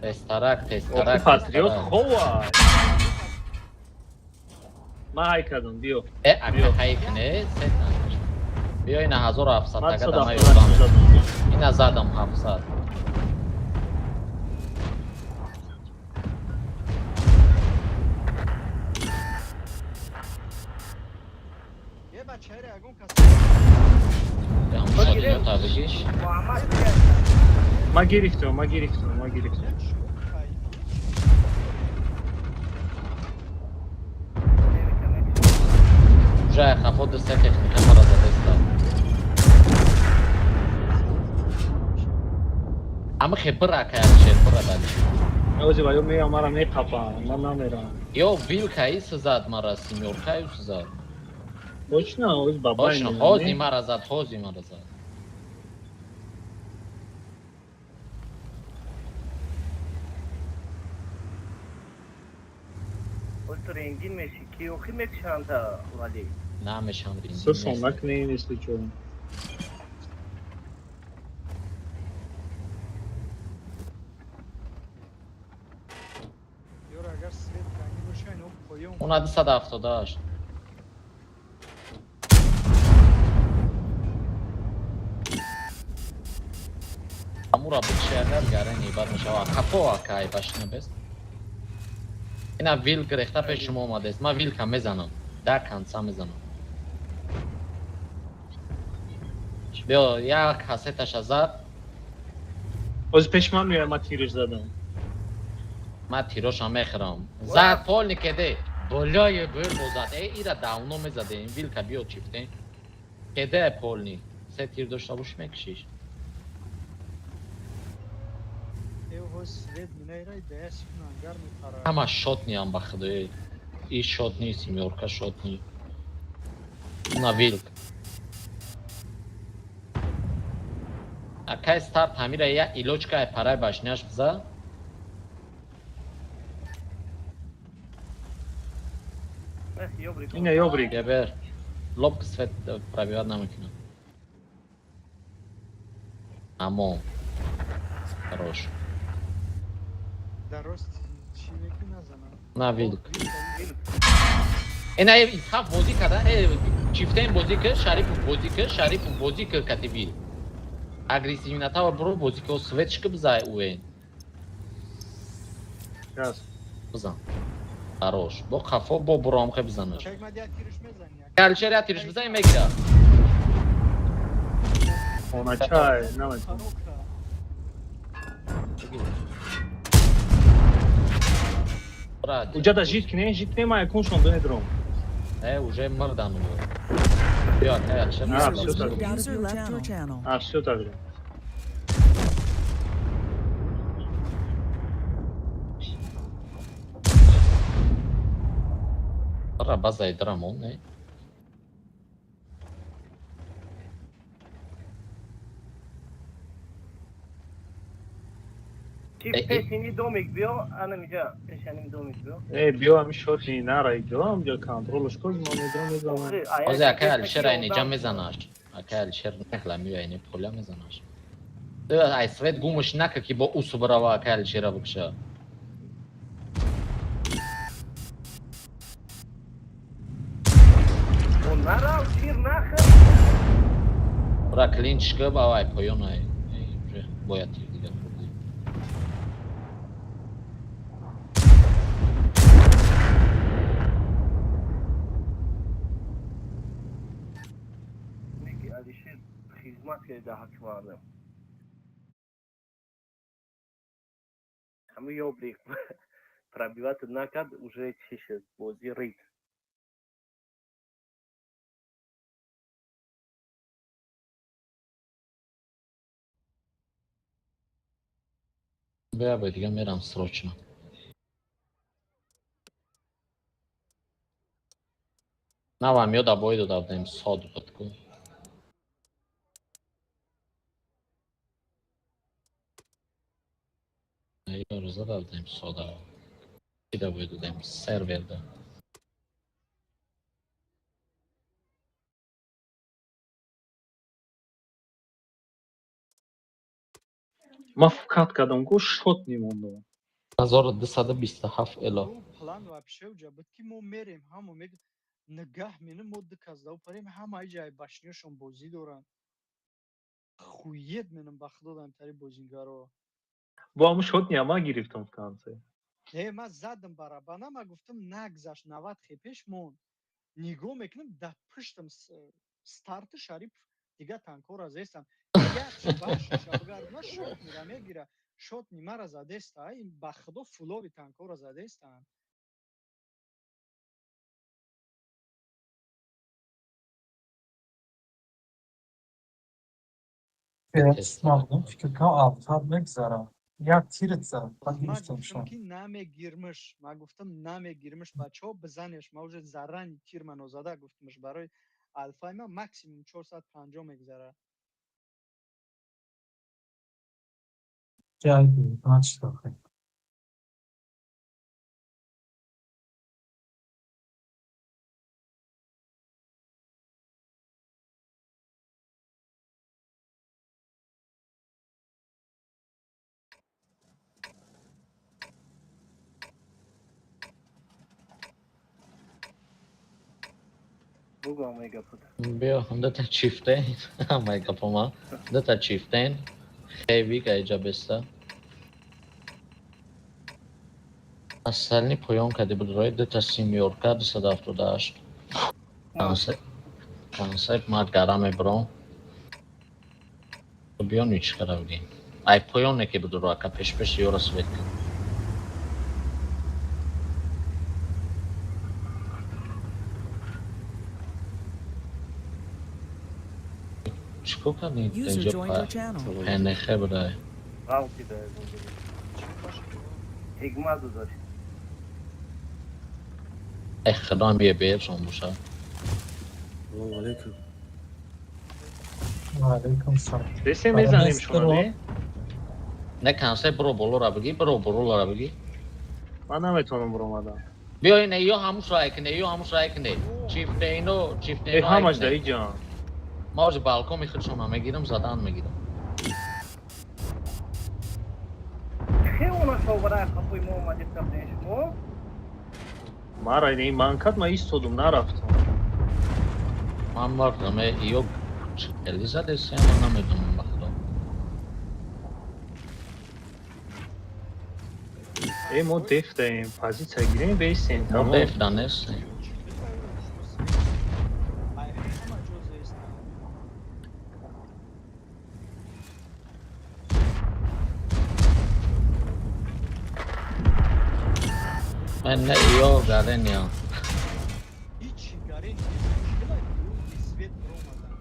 Тестарак, тестарак. Патриот хова. Ма ҳай кардам, биё. Э, ака ҳай кине, се танкаш. Биё ина 1700 тага да ма ёдам. Ина задам 700. Ма гирифтам, ма гирифтам, ма гирифтам. Уже хафо ду се техника мара задеста. Ама хебра кая шер бра дальше. Ози ва ё мея мара меқапа, ман намерам. Ё вилка и сзад мара семёрка и сзад. Точно, ози бабай. Точно, хози мара зад, хози мара зад. Рентген меши, ки охи мекшанда вали. Намешам рентген. Сусон накне если чё. Ёра агар свет ранги боша, ино поён. Она 278. Амура бикши агар гарани бад мешава. Капо акай башна бес. Ина вилк рехта пеш шумо омадест. Ман вилка мезанам. Да конца мезанам. Биё як кассеташа зад. Оз пеш ман меояд, ман тирш задам. Ман тироша мехӯрам. Зад полни кеде. Болои бир бозад. Э ира давно мезаде. Ин вилка биё чифте. Кеде полни. Се тир дошта бош мекшиш. Ҳама шотниам ба худои. И шотни, семёрка шотни. На вилк. Акай старт ҳамира я илочка ай парай башняш биза. Ина ёбрик. Ебер. Лобк свет пробивать намекунам. Амо. Хорош. На вилк. Ина исхаф бозӣ карда, чифтен бозӣ кар, Шарипов бозӣ кар, Шарипов бозӣ кар кати вил. Агрессивната бро бозӣ кар, светчика бизай уен. Бизан. Хорош. Бо қафо бо буромхе бизанаш. Калчер я тириш бизан мегира. Оначай, намедонам. Уҷа да жит кине, жит не ма якуншон донедром. Э, уже мырдан у. Биё, акай Алишер. А, всё так. А, всё так. Ра база идрамон, не? Пешини домик биё, ана миҷа, пешани домик биё. Э, биё ами шотни нара иҷо, амҷа контролш кун, мо медром мезанам. Озе акай Алишер айни ҷа мезанаш. Акай Алишер нахла миё айни поля мезанаш. Ай свет гумш нака ки бо усу барава акай Алишера бикша. Нара, тир нахр. Бра клинч ка ба ай поён ай. Бояд тир дигар. Хизмат карда ҳакмардам. Ҳамин ёбрик пробивать накард, уже чӣ шуд, бозӣ рид. Бия бо дига мерам срочно. Навам ёда бой дода будем, сод буд ку. Ёро зада будем сода. Кида бой додем серверда. Ман фукат кардам, ку шот мемондам. 1227 эло. План вообще уҷа буд, ки мо мерем, ҳамо мег нигаҳ менем, мо ду кас дав парем, ҳамаи ҷай башниёшон бозӣ доранд. Хует менам, ба худо дам тари бозингаро. Бо ҳамун шот ниама гирифтам в конце. Не, ман задам барабана, ман гуфтам нагзашт, 90 хепеш монд. Нигоҳ мекунам, дар пуштам старти Шарипов, дига танкора зестам. Як башниша бигардона, шот мира мегира. Шот нимара задеста, ин ба худо фулови танкора задестанд. Фикр кунам, алфат мегзарам. Як тират зад, баъд Ман гирифтам гуфтам, шон. ки намегирмиш, ман гуфтам намегирмиш, бачаҳо, бизанеш. Ман уже заррани тир манозада гуфтмиш, барои алфаи ман максимум 450 мегзара. Ҷай ман чӣ кор. Бугу ҳамаи гапот. Биё, дата чифтен, ҳамаи гапома. Дата чифтен, хевик айҷа беста. Асални поён кади буд рои дата семёрка 278. Концепт ма гара мебром. Биё нич кара бигем. Ай поёне ки буд ро ака пешпеш ёра свет кун. Чикор кардем? User Инҷо joined your channel. ПНХ буда. Ғалти да ҳикмат дошт. Ай худо бие беҳшон боша. Салому алейкум. Ва алейкум салом. Бесе мезанем шумо, не? Не, концепт бро болора бигӣ, бро болора бигӣ. Ман наметавонам биромадам. Биё ине ё ҳамуш рай кне, ё ҳамуш рай кне. Чифтейно, Э, чифтейно. ҳамаш дар иҷа. Ма ози балкони худшона мегирам, задан мегирам. Хеона шовара қапои мо омадед кардем шумо. Мара не ман кад ман истодум, нарафтам. Ман мардам, ё хеле задесем, ман намедонам ба худо. Э, мо дефтаем, позитсия гирем, бесем, Мо тамом. дефта нестем. Ай ҳама ҷо зестанд. Ман не ё гарения. Ҳичи гарен нест. Чила свет биромадан.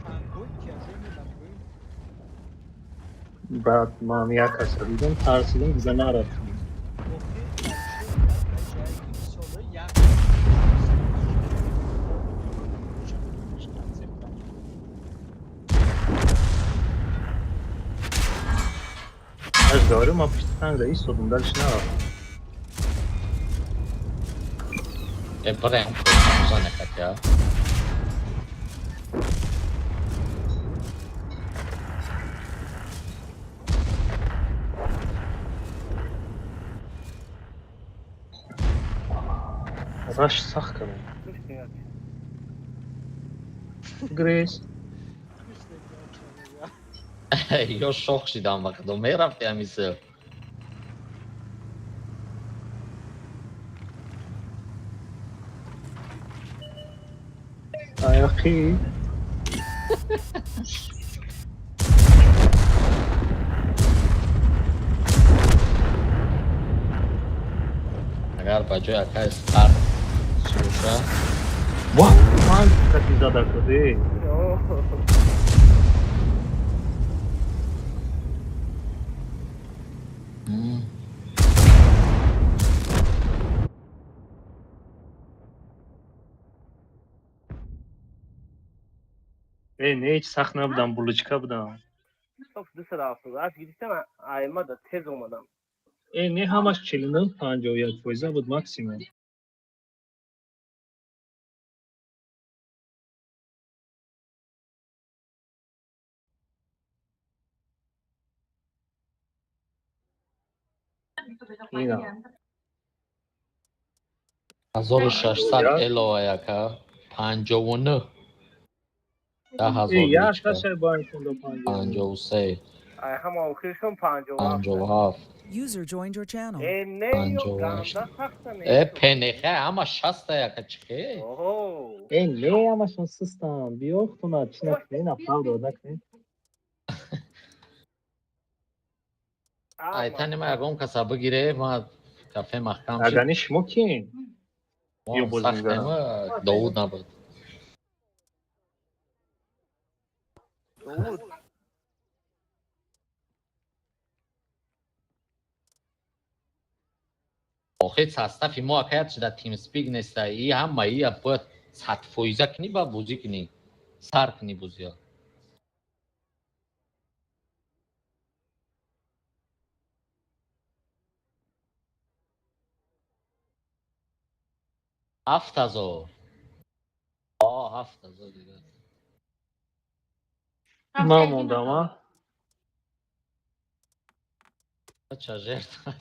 Танкои тяжои мо дар поён. Баъд ман як касро дидам, тарсидам, дига нарафтам. Охир Алишер як ҷае ки мисоло як. Аж говорю, ман пишти танк да истодум, дальше нарафтам. Э, брем поён зане хотя. Раш сахт кардам. Грейс. Ё шок шидам ба худо, мерафти ҳамисел. Аяқи. Агар ба ҷои акай старт боша, Ва, ман кати зада каде. Э, не, ҳеҷ сахт набудам, булочка будам. Соф 278 гирифтам, аймада тез омадам. Э, не, ҳамаш 49, 51 фоиза буд максимум. Ина. 1600 эло яка 59 10 000. Э, як личка. ташай байншон 50. 53. Ай ҳама охиршон 57. 57. User joined your channel. Э, не, ё 58. ганда сахта не. Э, пнх ҳама 60 яка чихе. Оҳо. Э, не, ҳамашон систам. Биёхтуна, чӣ накунед, направда накунед. Айтани ма ягон каса бигире, ма кафе маҳкам шид. Агани шумо киен? Ё бозингара. Сахтема Довуд набуд. Довуд. Охир состави мо акаят шуда TeamSpeak неста, и ҳама ия бояд 100 фоиза кунӣ, ба бозӣ кунӣ, сар кунӣ бозия. 7000, о, 7000 дига. Ман мондам, а? Ча жертва.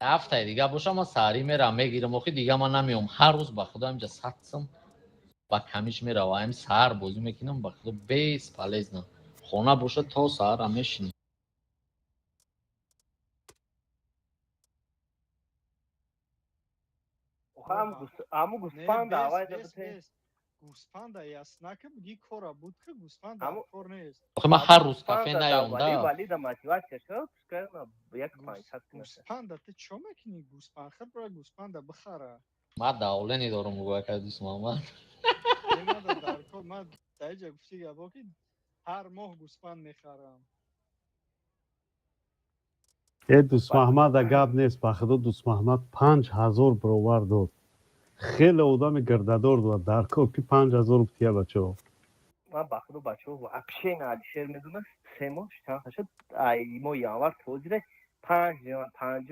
Ҳафтаи дига боша, ман саҳарӣ мерам, мегирам. Охи дига ман намеом. Ҳар рӯз ба худо инҷа 100 сум ба камиш мерава. Ами саҳар бозӣ мекунам, ба худо, бесполезно. Хона боша, то саҳара мешинем. Ҳаму гӯспанда авай Гӯспанда яснака буди, кора буд ки гӯспанда кор нест. Охи ман ҳар рӯз кафе наём да. Валида мотивация шуд, як 500. Гӯспанда ту чо мекунӣ? Гӯспанд хир, бира гӯспанда бихара. Ман давление дорам, гӯяка дӯст Муҳаммад. Дар кор ман даиҷа гуфти гапо ки ҳар моҳ гӯспанд мехарам. Э, Дӯстмаҳмада гап нест, ба худо, Дӯстмаҳмад 5000 бировар дод. Хеле одами гирдадор дорад дар кор ки 5000 бутия, бачаҳо. Ман ба худо, бачаҳо, вообще на Алишер медонад, 3 моҳ чанд шуд, ай мо январ то ҳозира панҷ панҷ.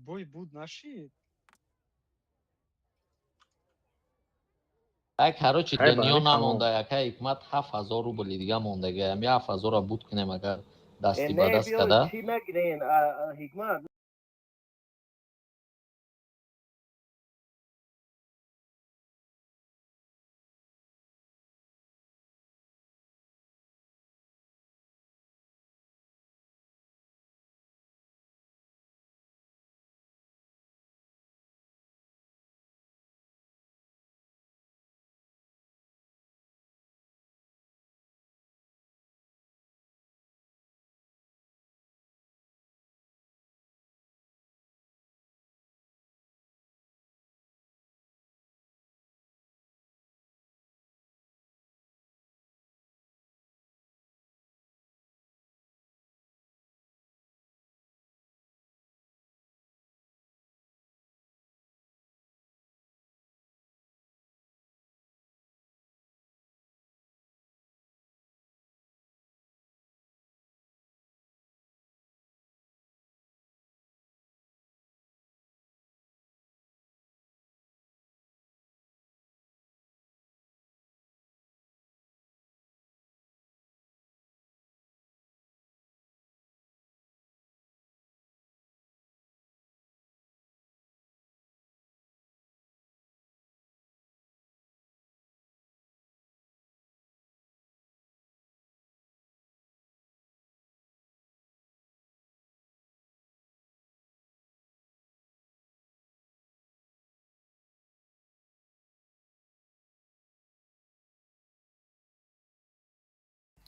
Бой буд нашид. Ай, короче, дунё намонда, яка ҳикмат, 7000 рубли дига мондага. Ами 7000-ра буд кунем, агар дасти ба даст када. Чӣ нагирен, ҳикмат?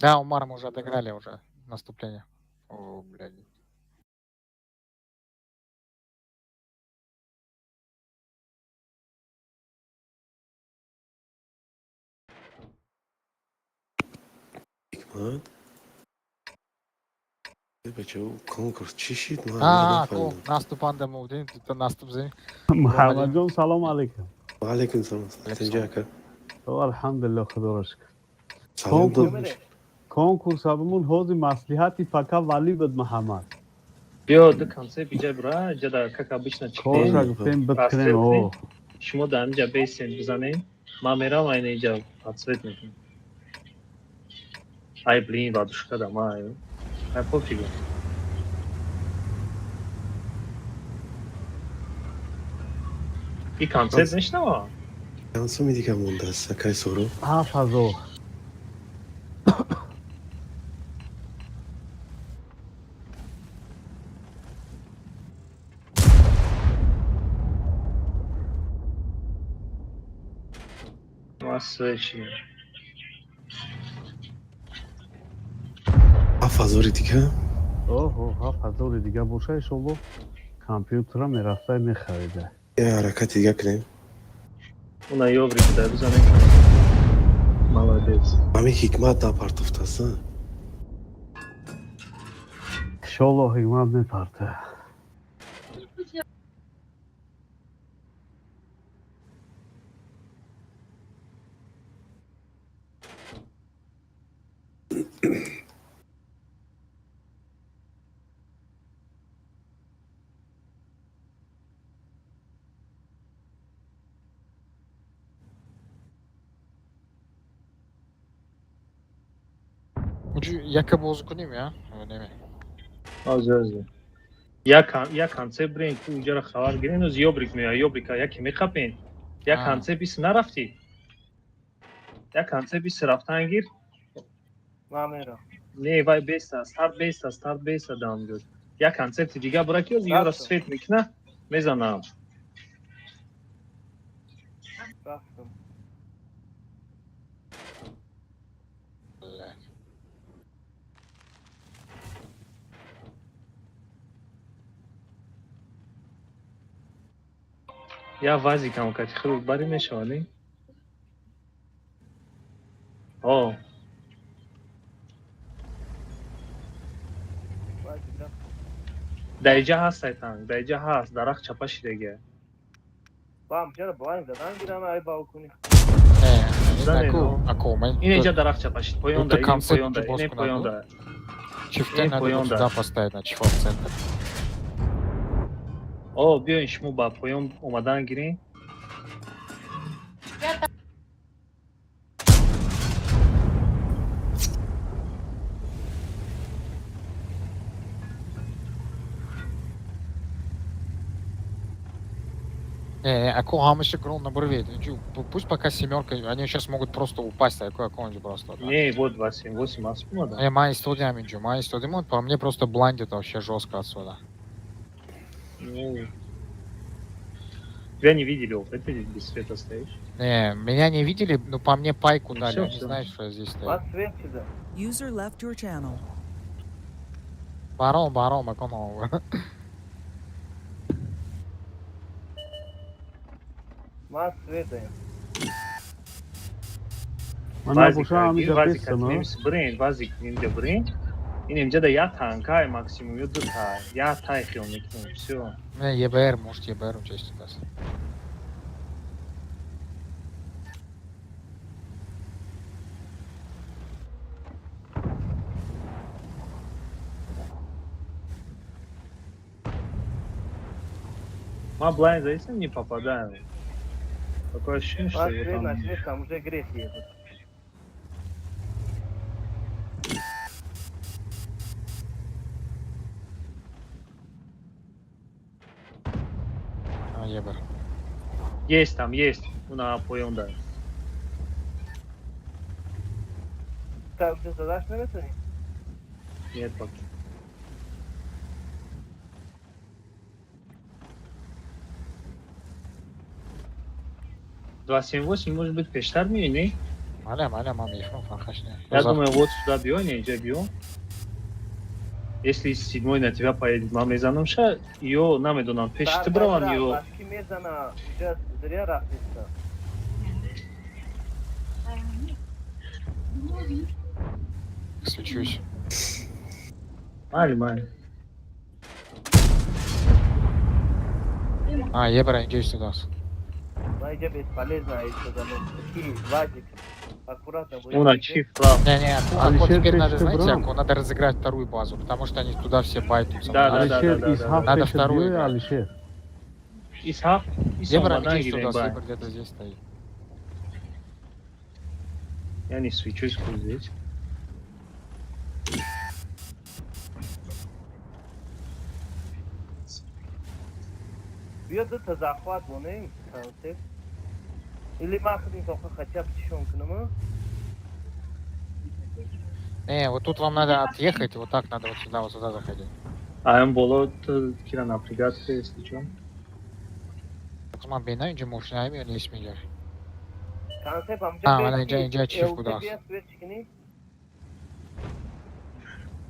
Да, Умар, мы уже отыграли уже наступление. О, блядь. Ҳикмат, бачаҳо, конкурс чӣ шид? Ман А, нафаҳмидам. наступанда мудин, наступ зин. Муҳаммадҷон, салом алейкум. Ва алайкум салом, тинҷа, ака? Алҳамдулилло, худоро шукр. Салом дод. Конкурс абмун ҳози маслиҳати пака валӣ буд, Муҳаммад. Биё, ду концепт иҷа бира, иҷа да, как обычно, Корша гуфтем, биткунем, о. Шумо дар инҷа бесен бизанем, ман мерам, айна иҷа подсвет мекунам. Ай, блин, вадушка да ма, ай, пофигу. И концепт мешнава? Чанд суми дига мондааст, акай Соро? 7000. Масечи. 7000-и дига. Оҳо, 7000-и дига боша, иншолло, компютера мерафта мехарида. Я ҳаракати дига кунем. Уна ёври буда бизанем. Молодец. Ҳамин Ҳикмат напартофтааст. Иншолло, Ҳикмат мепарта. Яка бозӣ кунем, я? Неме. Озӣ, озӣ. Як концепт бирен, ку уҷара хабар гирен, оз ёбрик меояд, ёбрика яке меқапен. Як концепт ис нарафтӣ. Як концепт ис рафтан гир. Ман мерам. Не, вай беста, старт беста, старт беста даамҷо. Як концепти дига бира, ки оз ёра свет мекуна, мезанам. Рафтам. Блядь. Я вазикам кати хуб бари мешава, не? О, Вазик рафтам. Дар иҷа ҳаст сайтан, дар иҷа ҳаст, дарахт чапа шидага. Бам, чара блайн задан гирам, ай балкони. Не, Занен, аку, о. аку, мен. Ин иҷа дарахт чапа шид, поёнда, Дута ин концепт поёнда, боз ин кунад, поёнда. Чифте Ин надо вот поёнда. сюда поставить на чифон центр. О, биёин, шумо ба поён омадан гирин. Не, аку ҳамаша гром набурвед. Пусть пока семерка, они сейчас могут просто упасть, аку аконҷи просто. Да. Не, вот 278 аст омада. Не, ман истодиам инҷо, ман истодим, по мне просто бландит вообще жестко отсюда. Ну, тебя не видели, вот это без света стоишь. Не, меня не видели, но по мне пайку Ну дали, всё, они всё. знают, что я здесь стою. Ман свет чида. User left your channel. Барон, барон, акон. Ман свет даем. Ман Вазик, набоша, ҳамиҷа вазик, бестам. немис брин, вазик нимҷа брин. Ин имҷа да я танкай максимум ё ду та, я тай хел мекунем, всё. Не, ЕБР, может, ЕБР участвует. Даст. Ма блайн за этим не попадаю. Такое ощущение, что Ман его свет там. начнешь, уже грех едет. А, ЕБР. Есть там, есть. На поёнда. Так, ты задашь наметани? Нет пока. 278, может быть, пештар меёй, не? Маля, маля, ман мефурам, фарқаш не. Я думаю, вот сюда биё, не инҷа биё. Если седьмой на тебя поедет, ман мезанамша, ё намедонам, пеши ту бравам ё. Башки мезана, уже зря рафтиста. Свечусь. Майли, майли. А, ебра, инҷа истодааст. Ма инҷа бесполезно истодану. Ки, Вадик, аккуратно будет. Уна чифт рафт. Не, не, Ако Алишер теперь надо, пеш знаете, брам. Ако, надо разыграть вторую базу, потому что они туда все байтутся. Да, да, да, Алишер да, да, Исҳақ Надо пешат вторую биёй, играть. Алишер. Исҳақ, ис Ебра, омадан инҷа гирем истодааст, бай. Ебра где-то здесь стоит. Я не свечусь здесь. Биё дута захват монем, концепт. Или ман худим тоқа хотя бы чишон кунам? Не, вот тут вам надо отъехать, вот так надо вот сюда заходить. А ам боло ту кира напрягать, если чё. Ман бина инҷа мошинаем ё нест меҷа. Концепт ҳамҷа. А, мана инҷа, инҷа чиф будааст. Свеч кунӣ?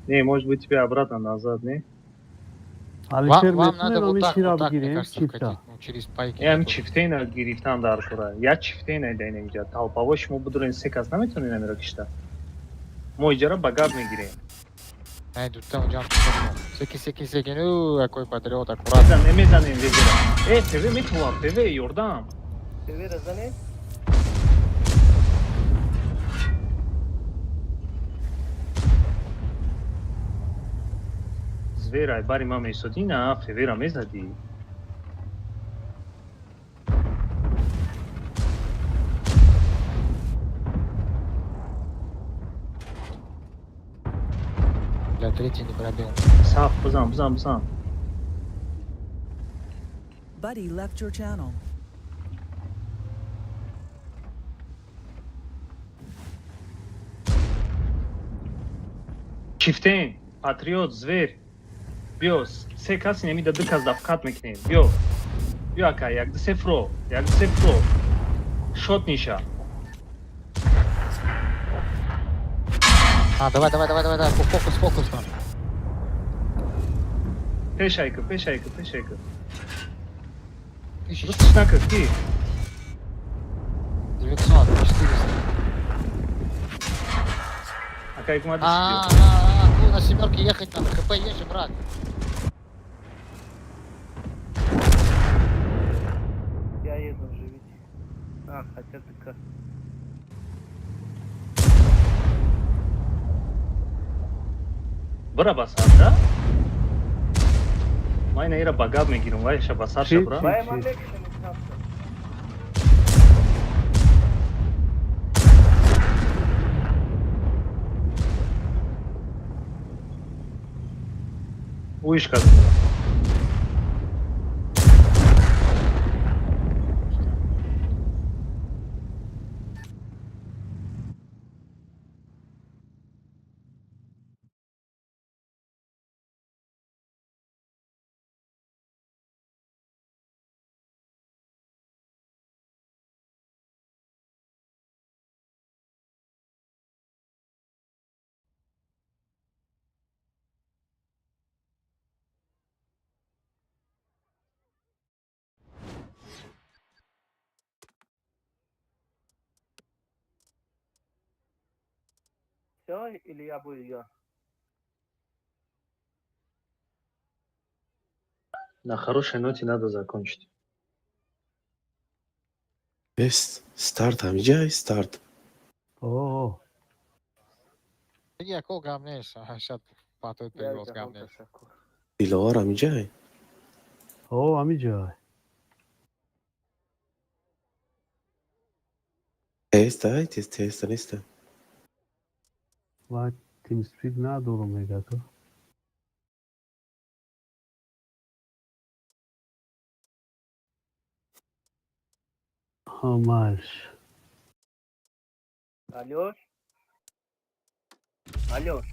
Не, может быть, тебе обратно назад, не? Алишер, Вам надо метавонем вот ҳамин так, чира вот так, мне бигирем, кажется, чифта. вкатить. Ну, через пайки. Ям не то. чифтейна гирифтан дар кора. Я чифтейна дар инҷа. Толпаво шумо будурен се кас наметонед амиро кишта. Мо иҷара ба гап мегирем. Ай, дута унҷа ҳам чифта. Секин, секин, секин. У, какой патриот, аккуратно. Мезанем, мезанем везера. Э, ТВ метавам, ТВ ёрдам. ТВ разане? Зверай, бари ма месодӣ, на, ФВ-ра мезадӣ. Бля, третий не пробил. Саф, бизан, бизан, бизан. Buddy left your channel. Чифтейн, патриот, звер. Биё, се каси немида ду кас дафкат мекунем. Биё. Биё ака, як ду се фро, як ду се фро. Шот ниша. А, давай, давай, давай, давай, давай, фокус, фокус там. Пешайка, пешайка, пешайка. Тысяча Рустиш нака, ки? 900, 400. Ака, як ма А, а, дисидио. а, ну, на семерке ехать надо, ХП езжи, брат. Я еду, живите. А, хотя ты Бара ба сар, да? Ман ина ира ба гап мегирам, вай ша ба сар ша Чи, бра. чи? Вай, ман мекушам исҳақта. Уиш кардам. Всё, или я буду я? На хорошей ноте надо закончить. Бест, старт ҳамиҷай, старт. О, Я кол гамнеш, а сейчас патоид Я перевод ҷаҳон гамнеш. ташаккур. Диловар ҳамиҷай. О, ҳамиҷай. Теста, тез, теста неста. Ва TeamSpeak надорам, мега ту. Ҳамаш. Алёш? Алёш?